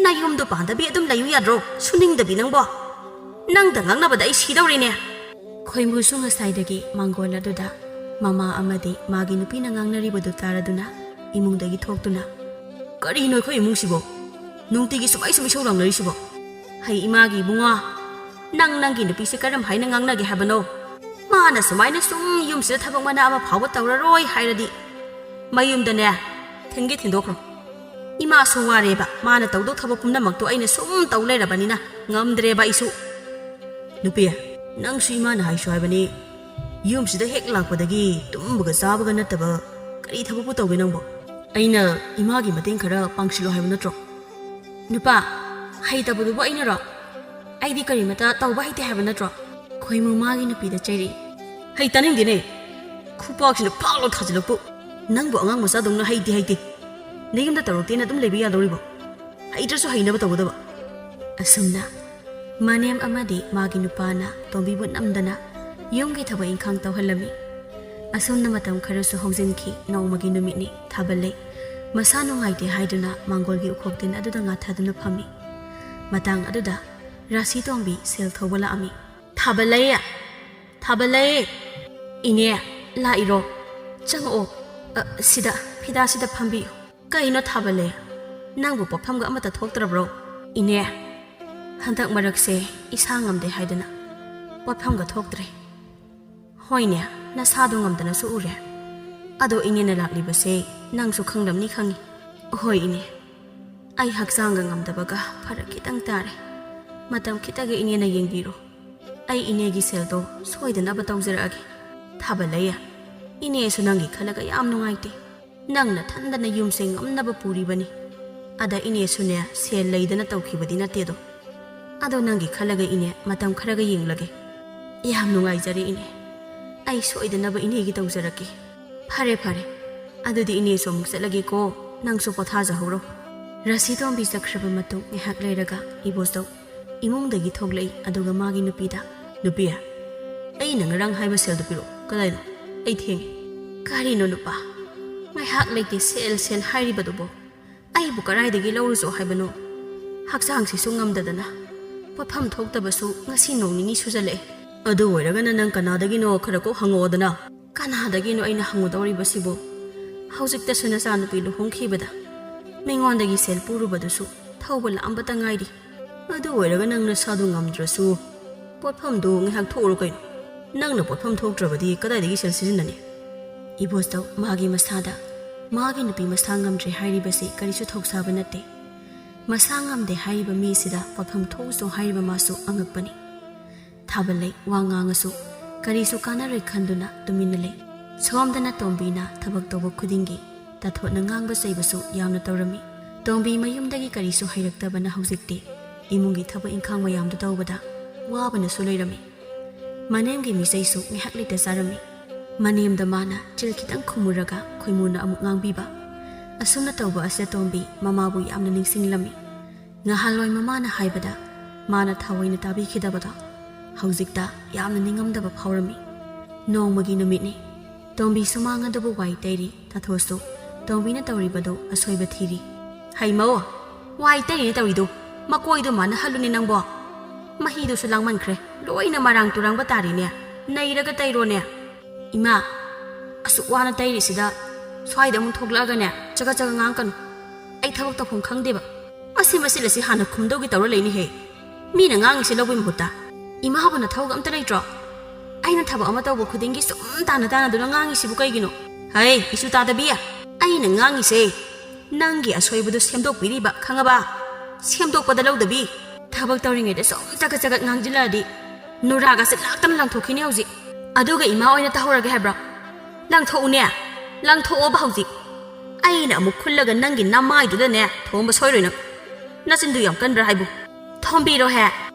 ꯅꯌꯨꯝꯗꯣ ꯄꯥꯟꯗꯕꯤ ꯑꯗꯨꯝ ꯂꯩꯌꯨ ꯌꯥꯗ꯭ꯔꯣ? ꯁꯨꯅꯤꯡꯗꯕꯤ ꯅꯪꯕꯣ! ꯅꯪꯗ ꯉꯥꯡꯅꯕꯗ ꯑꯩ ꯁꯤꯗꯧꯔꯦꯅꯦ꯫ ꯈꯣꯏꯃꯨꯁꯨ ꯉꯁꯥꯏꯗꯒꯤ ꯃꯥꯡꯒꯣꯜ ꯑꯗꯨꯗ ꯃꯃꯥ ꯑꯃꯗꯤ ꯃꯥꯒꯤ ꯅꯨꯄꯤꯅ ꯉꯥꯡꯅꯔꯤꯕꯗꯨ ꯇꯥꯔꯗꯨꯅ ꯏꯃꯨꯡꯗꯒꯤ ꯊꯣꯛꯇꯨꯅ, "ꯀꯔꯤꯅꯣ ꯑꯩꯈꯣꯏ ꯏꯃꯨꯡꯁꯤꯕꯣ? ꯅꯨꯡꯇꯤꯒꯤ ꯁꯨꯃꯥꯏ ꯁꯨꯝ ꯏꯁꯧ ꯂꯥꯡꯅꯔꯤꯁꯤꯕꯣ? ꯍꯩ ꯏꯃꯥꯒꯤ ꯏꯕꯨꯡꯉꯣ, ꯅꯪ ꯅꯪꯒꯤ ꯅꯨꯄꯤꯁꯦ ꯀꯔꯝ ꯍꯥꯏꯅ ꯉꯥꯡꯅꯒꯦ ꯍꯥꯏꯕꯅꯣ? ꯃꯥꯅ ꯁꯨꯃꯥꯏꯅ ꯁꯨꯝ ꯌꯨꯝꯁꯤꯗ ꯊꯕꯛ ꯃꯅꯥ ꯑꯃ ꯐꯥꯎꯕ ꯇꯧꯔꯔꯣꯏ ꯍꯥꯏꯔꯗꯤ ꯃꯌꯨꯝꯗꯅꯦ ꯊꯤꯟꯒꯦ ꯊꯤꯟꯗꯣꯛꯈ꯭ꯔꯣ꯫ ꯏꯃꯥꯁꯨ ꯋꯥꯔꯦꯕ, ꯃꯥꯅ ꯇꯧꯗꯧ ꯊꯕꯛ ꯄꯨꯝꯅꯃꯛꯇꯣ ꯑꯩꯅ ꯁꯨꯝ ꯇꯧ ꯂꯩꯔꯕꯅꯤꯅ ꯉꯝꯗ꯭ꯔꯦꯕ ꯑꯩꯁꯨ꯫ ꯅꯨꯄꯤ, ꯅꯪꯁꯨ ꯏꯃꯥꯅ ꯍꯥꯏꯁꯨ ꯍꯥꯏꯕꯅꯤ, ꯌꯨꯝꯁꯤꯗ ꯍꯦꯛ ꯂꯥꯛꯄꯗꯒꯤ ꯇꯨꯝꯕꯒ ꯆꯥꯕꯒ ꯅꯠꯇꯕ ꯀꯔꯤ ꯊꯕꯛꯄꯨ ꯇꯧꯒꯦ ꯅꯪꯕꯣ? ꯑꯩꯅ ꯏꯃꯥꯒꯤ ꯃꯇꯦꯡ ꯈꯔ ꯄꯥꯡꯁꯤꯜꯂꯣ ꯍꯥꯏꯕ ꯅꯠꯇ꯭ꯔꯣ? ꯅꯨꯄꯥ, ꯍꯩꯇꯕꯗꯨꯕꯨ ꯑꯩꯅꯔꯣ? ꯑꯩꯗꯤ ꯀꯔꯤꯃꯇ ꯇꯧꯕ ꯍꯩꯇꯦ ꯍꯥꯏꯕ ꯅꯠꯇ꯭ꯔꯣ? ꯈꯣꯏꯃꯨ ꯃꯥꯒꯤ ꯅꯨꯄꯤꯗ ꯆꯩꯔꯛꯏ꯫ ꯍꯩ ꯇꯥꯅꯤꯡꯗꯦꯅꯦ, ꯈꯨꯄꯥꯛꯁꯤꯅ ꯐꯥꯛꯂꯣ ꯊꯥꯖꯤꯜꯂꯛꯄꯨ꯫ ꯅꯪꯕꯨ ꯑꯉꯥꯡ ꯃꯆꯥꯗꯧꯅ ꯍꯩꯇꯦ ꯍꯩꯇꯦ꯫ ꯅꯌꯨꯝꯗ ꯇꯧꯔꯛꯇꯦꯅ ꯑꯗꯨꯝ ꯂꯩꯕ ꯌꯥꯗꯧꯔꯤꯕꯣ? ꯍꯩꯇ꯭ꯔꯁꯨ ꯍꯩꯅꯕ ꯇꯧꯒꯗꯕ꯫ ꯑꯁꯨꯝꯅ ꯃꯅꯦꯝ ꯑꯃꯗꯤ ꯃꯥꯒꯤ ꯅꯨꯄꯥꯅ ꯇꯣꯝꯕꯤꯕꯨ ꯅꯝꯗꯅ ꯌꯨꯝꯒꯤ ꯊꯕꯛ ꯏꯪꯈꯥꯡ ꯇꯧꯍꯜꯂꯝꯃꯤ꯫ ꯑꯁꯨꯝꯅ ꯃꯇꯝ ꯈꯔꯁꯨ ꯍꯧꯖꯤꯟꯈꯤ꯫ ꯅꯣꯡꯃꯒꯤ ꯅꯨꯃꯤꯠꯅꯤ꯫ ꯊꯥꯕꯜꯂꯩ ꯃꯁꯥ ꯅꯨꯡꯉꯥꯏꯇꯦ ꯍꯥꯏꯗꯨꯅ ꯃꯥꯡꯒꯣꯜꯒꯤ ꯎꯈꯣꯛ ꯇꯤꯟ ꯑꯗꯨꯗ ꯉꯥꯊꯗꯨꯅ ꯐꯝꯃꯤ꯫ ꯃꯇꯥꯡ ꯑꯗꯨꯗ ꯔꯥꯁꯤ ꯇꯣꯝꯕꯤ ꯁꯦꯜ ꯊꯧꯕ ꯂꯥꯛꯑꯝꯃꯤ꯫ "ꯊꯥꯕꯜꯂꯩ! ꯊꯥꯕꯜꯂꯩ!" "ꯏꯅꯦ, ꯂꯥꯛꯏꯔꯣ? ꯆꯪꯉꯛꯑꯣ꯫ ꯑ, ꯁꯤꯗ, ꯐꯤꯗꯥꯁꯤꯗ ꯐꯝꯕꯤꯌꯨ꯫" "ꯀꯩꯅꯣ ꯊꯥꯕꯜꯂꯩ? ꯅꯪꯕꯨ ꯄꯣꯠꯐꯝꯒ ꯑꯃꯠꯇ ꯊꯣꯛꯇ꯭ꯔꯕ꯭ꯔꯣ?" "ꯏꯅꯦ, ꯍꯟꯗꯛ ꯃꯔꯛꯁꯦ ꯏꯁꯥ ꯉꯝꯗꯦ ꯍꯥꯏꯗꯨꯅ ꯄꯣꯠꯐꯝꯒ ꯊꯣꯛꯇ꯭ꯔꯦ꯫" "ꯍꯣꯏꯅꯦ, ꯅꯁꯥꯗꯣ ꯉꯝꯗꯅꯁꯨ ꯎꯔꯦ꯫ ꯑꯗꯣ ꯏꯅꯦꯅ ꯂꯥꯛꯂꯤꯕꯁꯦ ꯅꯪꯁꯨ ꯈꯪꯂꯝꯅꯤ ꯈꯪꯉꯤ꯫" "ꯍꯣꯏ ꯏꯅꯦ, ꯑꯩ ꯍꯛꯆꯥꯡꯒ ꯉꯝꯗꯕꯒ ꯐꯔꯛ ꯈꯤꯇꯪ ꯇꯥꯔꯦ꯫ ꯃꯇꯝ ꯈꯤꯇꯒ ꯏꯅꯦꯅ ꯌꯦꯡꯕꯤꯔꯣ꯫ ꯑꯩ ꯏꯅꯦꯒꯤ ꯁꯦꯜꯗꯣ ꯁꯣꯏꯗꯅꯕ ꯇꯧꯖꯔꯛꯑꯒꯦ꯫" "ꯊꯥꯕꯜꯂꯩ, ꯏꯅꯦꯁꯨ ꯅꯪꯒꯤ ꯈꯜꯂꯒ ꯌꯥꯝ ꯅꯨꯡꯉꯥꯏꯇꯦ꯫ ꯅꯪ ꯅꯊꯟꯗꯅ ꯌꯨꯝꯁꯦ ꯉꯝꯅꯕ ꯄꯨꯔꯤꯕꯅꯤ꯫ ꯑꯗ ꯏꯅꯦꯁꯨꯅꯦ ꯁꯦꯜ ꯂꯩꯗꯅ ꯇꯧꯈꯤꯕꯗꯤ ꯅꯠꯇꯦꯗꯣ꯫ ꯑꯗꯣ ꯅꯪꯒꯤ ꯈꯜꯂꯒ ꯏꯅꯦ ꯃꯇꯝ ꯈꯔꯒ ꯌꯦꯡꯂꯒꯦ꯫" "ꯌꯥꯝ ꯅꯨꯡꯉꯥꯏꯖꯔꯦ ꯏꯅꯦ꯫ ꯑꯩ ꯁꯣꯏꯗꯅꯕ ꯏꯅꯦꯒꯤ ꯇꯧꯖꯔꯛꯀꯦ꯫" "ꯐꯔꯦ, ꯐꯔꯦ꯫ ꯑꯗꯨꯗꯤ ꯏꯅꯦꯁꯨ ꯑꯃꯨꯛ ꯆꯠꯂꯒꯦꯀꯣ꯫ ꯅꯪꯁꯨ ꯄꯣꯊꯥꯖꯍꯧꯔꯣ꯫" ꯔꯥꯁꯤ ꯇꯣꯝꯕꯤ ꯆꯠꯈ꯭ꯔꯕ ꯃꯇꯨꯡ ꯉꯥꯏꯍꯥꯛ ꯂꯩꯔꯒ ꯏꯕꯣꯆꯧ ꯏꯃꯨꯡꯗꯒꯤ ꯊꯣꯛꯂꯛꯏ꯫ ꯑꯗꯨꯒ ꯃꯥꯒꯤ ꯅꯨꯄꯤꯗ, "ꯅꯨꯄꯤ, ꯑꯩꯅ ꯉꯔꯥꯡ ꯍꯥꯏꯕ ꯁꯦꯜꯗꯨ ꯄꯤꯔꯛꯑꯣ꯫ ꯀꯗꯥꯏꯅꯣ? ꯑꯩ ꯊꯦꯡꯉꯦ꯫" "ꯀꯔꯤꯅꯣ ꯅꯨꯄꯥ? ꯉꯥꯏꯍꯥꯛ ꯂꯩꯇꯦ ꯁꯦꯜ, ꯁꯦꯜ ꯍꯥꯏꯔꯤꯕꯗꯨꯕꯣ? ꯑꯩꯕꯨ ꯀꯗꯥꯏꯗꯒꯤ ꯂꯧꯔꯨꯆꯣ ꯍꯥꯏꯕꯅꯣ? ꯍꯛꯆꯥꯡꯁꯤꯁꯨ ꯉꯝꯗꯗꯅ ꯄꯣꯠꯐꯝ ꯊꯣꯛꯇꯕꯁꯨ ꯉꯁꯤ ꯅꯣꯡ ꯅꯤꯅꯤ ꯁꯨꯖꯜꯂꯛꯑꯦ꯫" "ꯑꯗꯨ ꯑꯣꯏꯔꯒꯅ ꯅꯪ ꯀꯅꯥꯗꯒꯤꯅꯣ ꯈꯔ ꯀꯣꯛ ꯍꯪꯉꯛꯑꯣꯗꯅ꯫" "ꯀꯅꯥꯗꯒꯤꯅꯣ ꯑꯩꯅ ꯍꯪꯉꯨꯗꯧꯔꯤꯕꯁꯤꯕꯨ? ꯍꯧꯖꯤꯛꯇꯁꯨ ꯅꯆꯥꯅꯨꯄꯤ ꯂꯨꯍꯣꯡꯈꯤꯕꯗ ꯃꯤꯉꯣꯟꯗꯒꯤ ꯁꯦꯜ ꯄꯨꯔꯨꯕꯗꯨꯁꯨ ꯊꯧꯕ ꯂꯥꯛꯑꯝꯕꯇ ꯉꯥꯏꯔꯤ꯫" "ꯑꯗꯨ ꯑꯣꯏꯔꯒ ꯅꯪ ꯅꯁꯥꯗꯨ ꯉꯝꯗ꯭ꯔꯁꯨ ꯄꯣꯠꯐꯝꯗꯨ ꯉꯥꯏꯍꯥꯛ ꯊꯣꯛꯎꯔꯣ ꯀꯩꯅꯣ꯫ ꯅꯪꯅ ꯄꯣꯠꯐꯝ ꯊꯣꯛꯇ꯭ꯔꯕꯗꯤ ꯀꯗꯥꯏꯗꯒꯤ ꯁꯦꯜ ꯁꯤꯖꯤꯟꯅꯅꯤ?" ꯏꯕꯣꯆꯧ ꯃꯥꯒꯤ ꯃꯁꯥꯗ ꯃꯥꯒꯤ ꯅꯨꯄꯤ ꯃꯁꯥ ꯉꯝꯗ꯭ꯔꯦ ꯍꯥꯏꯔꯤꯕꯁꯤ ꯀꯔꯤꯁꯨ ꯊꯧꯁꯥꯕ ꯅꯠꯇꯦ꯫ ꯃꯁꯥ ꯉꯝꯗꯦ ꯍꯥꯏꯔꯤꯕ ꯃꯤꯁꯤꯗ ꯄꯥꯛꯐꯝ ꯊꯣꯛꯎꯆꯣ ꯍꯥꯏꯔꯤꯕ ꯃꯥꯁꯨ ꯑꯉꯛꯄꯅꯤ꯫ ꯊꯥꯕꯜꯂꯩ ꯋꯥ ꯉꯥꯡꯉꯁꯨ ꯀꯔꯤꯁꯨ ꯀꯥꯟꯅꯔꯣꯏ ꯈꯟꯗꯨꯅ ꯇꯨꯃꯤꯟꯅ ꯂꯩ꯫ ꯁꯣꯝꯗꯅ ꯇꯣꯝꯕꯤꯅ ꯊꯕꯛ ꯇꯧꯕ ꯈꯨꯗꯤꯡꯒꯤ ꯇꯥꯊꯣꯠꯅ ꯉꯥꯡꯕ ꯆꯩꯕꯁꯨ ꯌꯥꯝꯅ ꯇꯧꯔꯝꯃꯤ꯫ ꯇꯣꯝꯕꯤ ꯃꯌꯨꯝꯗꯒꯤ ꯀꯔꯤꯁꯨ ꯍꯩꯔꯛꯇꯕꯅ ꯍꯧꯖꯤꯛꯇꯤ ꯏꯃꯨꯡꯒꯤ ꯊꯕꯛ ꯏꯪꯈꯥꯡ ꯃꯌꯥꯝꯗꯨ ꯇꯧꯕꯗ ꯋꯥꯕꯅꯁꯨ ꯂꯣꯏꯔꯝꯃꯤ꯫ ꯃꯅꯦꯝꯒꯤ ꯃꯤꯆꯩꯁꯨ ꯉꯥꯏꯍꯥꯛ ꯂꯩꯇ ꯆꯥꯔꯝꯃꯤ꯫ ꯃꯅꯦꯝꯗ ꯃꯥꯅ ꯆꯤꯜ ꯈꯤꯇꯪ ꯈꯨꯝꯃꯨꯔꯒ ꯈꯣꯏꯃꯨꯅ ꯑꯃꯨꯛ ꯉꯥꯡꯕꯤꯕ꯫ ꯑꯁꯨꯝꯅ ꯇꯧꯕ ꯑꯁꯤꯗ ꯇꯣꯝꯕꯤ ꯃꯃꯥꯕꯨ ꯌꯥꯝꯅ ꯅꯤꯡꯁꯤꯡꯂꯝꯃꯤ꯫ ꯉꯍꯥꯟꯋꯥꯏ ꯃꯃꯥꯅ ꯍꯥꯏꯕꯗ ꯃꯥꯅ ꯊꯑꯣꯏꯅ ꯇꯥꯕꯤꯈꯤꯗꯕꯗꯣ ꯍꯧꯖꯤꯛꯇ ꯌꯥꯝꯅ ꯅꯤꯡꯉꯝꯗꯕ ꯐꯥꯎꯔꯝꯃꯤ꯫ ꯅꯣꯡꯃꯒꯤ ꯅꯨꯃꯤꯠꯅꯤ꯫ ꯇꯣꯝꯕꯤ ꯁꯨꯃꯥꯡ ꯑꯗꯨꯕꯨ ꯋꯥꯏ ꯇꯩꯔꯤ꯫ ꯇꯥꯊꯣꯁꯨ ꯇꯣꯝꯕꯤꯅ ꯇꯧꯔꯤꯕꯗꯨ ꯑꯁꯣꯏꯕ ꯊꯤꯔꯤ꯫ "ꯍꯩꯃꯧ, ꯋꯥꯏ ꯇꯩꯔꯤꯅꯦ ꯇꯧꯔꯤꯗꯨ꯫ ꯃꯀꯣꯏꯗꯨ ꯃꯥꯅ ꯍꯜꯂꯨꯅꯦ ꯅꯪꯕꯣ꯫ ꯃꯍꯤꯗꯨꯁꯨ ꯂꯥꯡꯃꯟꯈ꯭ꯔꯦ꯫ ꯂꯣꯏꯅ ꯃꯔꯥꯡ ꯇꯨꯔꯥꯡꯕ ꯇꯥꯔꯤꯅꯦ꯫ ꯅꯩꯔꯒ ꯇꯩꯔꯣꯅꯦ꯫" "ꯏꯃꯥ, ꯑꯁꯨꯛ ꯋꯥꯅ ꯇꯩꯔꯤꯁꯤꯗ ꯁ꯭ꯋꯥꯏꯗ ꯑꯃꯨꯛ ꯊꯣꯛꯂꯛꯑꯒꯅꯦ ꯆꯒꯠ ꯆꯒꯠ ꯉꯥꯡꯀꯅꯨ꯫ ꯑꯩ ꯊꯕꯛ ꯇꯧꯐꯝ ꯈꯪꯗꯦꯕ꯫ ꯃꯁꯤ ꯃꯆꯤꯜ ꯑꯁꯤ ꯍꯥꯟꯅ ꯈꯨꯝꯗꯧꯒꯤ ꯇꯧꯔ ꯂꯩꯅꯤꯍꯦ꯫ ꯃꯤꯅ ꯉꯥꯡꯉꯤꯁꯦ ꯂꯧꯕꯒꯤ ꯃꯍꯨꯠꯇ ꯏꯃꯥꯕꯨ ꯅꯊꯧꯒ ꯑꯝꯇ ꯂꯩꯇ꯭ꯔꯣ? ꯑꯩꯅ ꯊꯕꯛ ꯑꯃ ꯇꯧꯕ ꯈꯨꯗꯤꯡꯒꯤ ꯁꯨꯝ ꯇꯥꯅ ꯇꯥꯅꯗꯨꯅ ꯉꯥꯡꯉꯤꯁꯤꯕꯨ ꯀꯩꯒꯤꯅꯣ?" "ꯍꯩ, ꯏꯁꯨ ꯇꯥꯗꯕꯤ, ꯑꯩꯅ ꯉꯥꯡꯉꯤꯁꯦ ꯅꯪꯒꯤ ꯑꯁꯣꯏꯕꯗꯨ ꯁꯦꯝꯗꯣꯛꯄꯤꯔꯤꯕ, ꯈꯪꯉꯕ? ꯁꯦꯝꯗꯣꯛꯄꯗ ꯂꯧꯗꯕꯤ, ꯊꯕꯛ ꯇꯧꯔꯤꯉꯩꯗ ꯁꯨꯝ ꯆꯒꯠ ꯆꯒꯠ ꯉꯥꯡꯁꯤꯜꯂꯛꯑꯗꯤ ꯅꯨꯔꯥꯒꯁꯦ ꯂꯥꯛꯇꯅ ꯂꯪꯊꯣꯛꯈꯤꯅꯤ ꯍꯧꯖꯤꯛ꯫ ꯑꯗꯨꯒ ꯏꯃꯥ ꯑꯣꯏꯅ ꯇꯧꯍꯧꯔꯒꯦ ꯍꯥꯏꯕ꯭ꯔꯣ? ꯂꯪꯊꯣꯛꯎꯅꯦ, ꯂꯪꯊꯣꯛꯑꯣꯕ ꯍꯧꯖꯤꯛ꯫ ꯑꯩꯅ ꯑꯃꯨꯛ ꯈꯨꯜꯂꯒ ꯅꯪꯒꯤ ꯅꯃꯥꯏꯗꯨꯗꯅꯦ ꯊꯣꯝꯕ ꯁꯣꯏꯔꯣꯏ ꯅꯪ꯫ ꯅꯆꯤꯟꯗꯨ ꯌꯥꯝ ꯀꯟꯕ꯭ꯔꯥ ꯍꯥꯏꯕꯨ? ꯊꯣꯝꯕꯤꯔꯣꯍꯦ,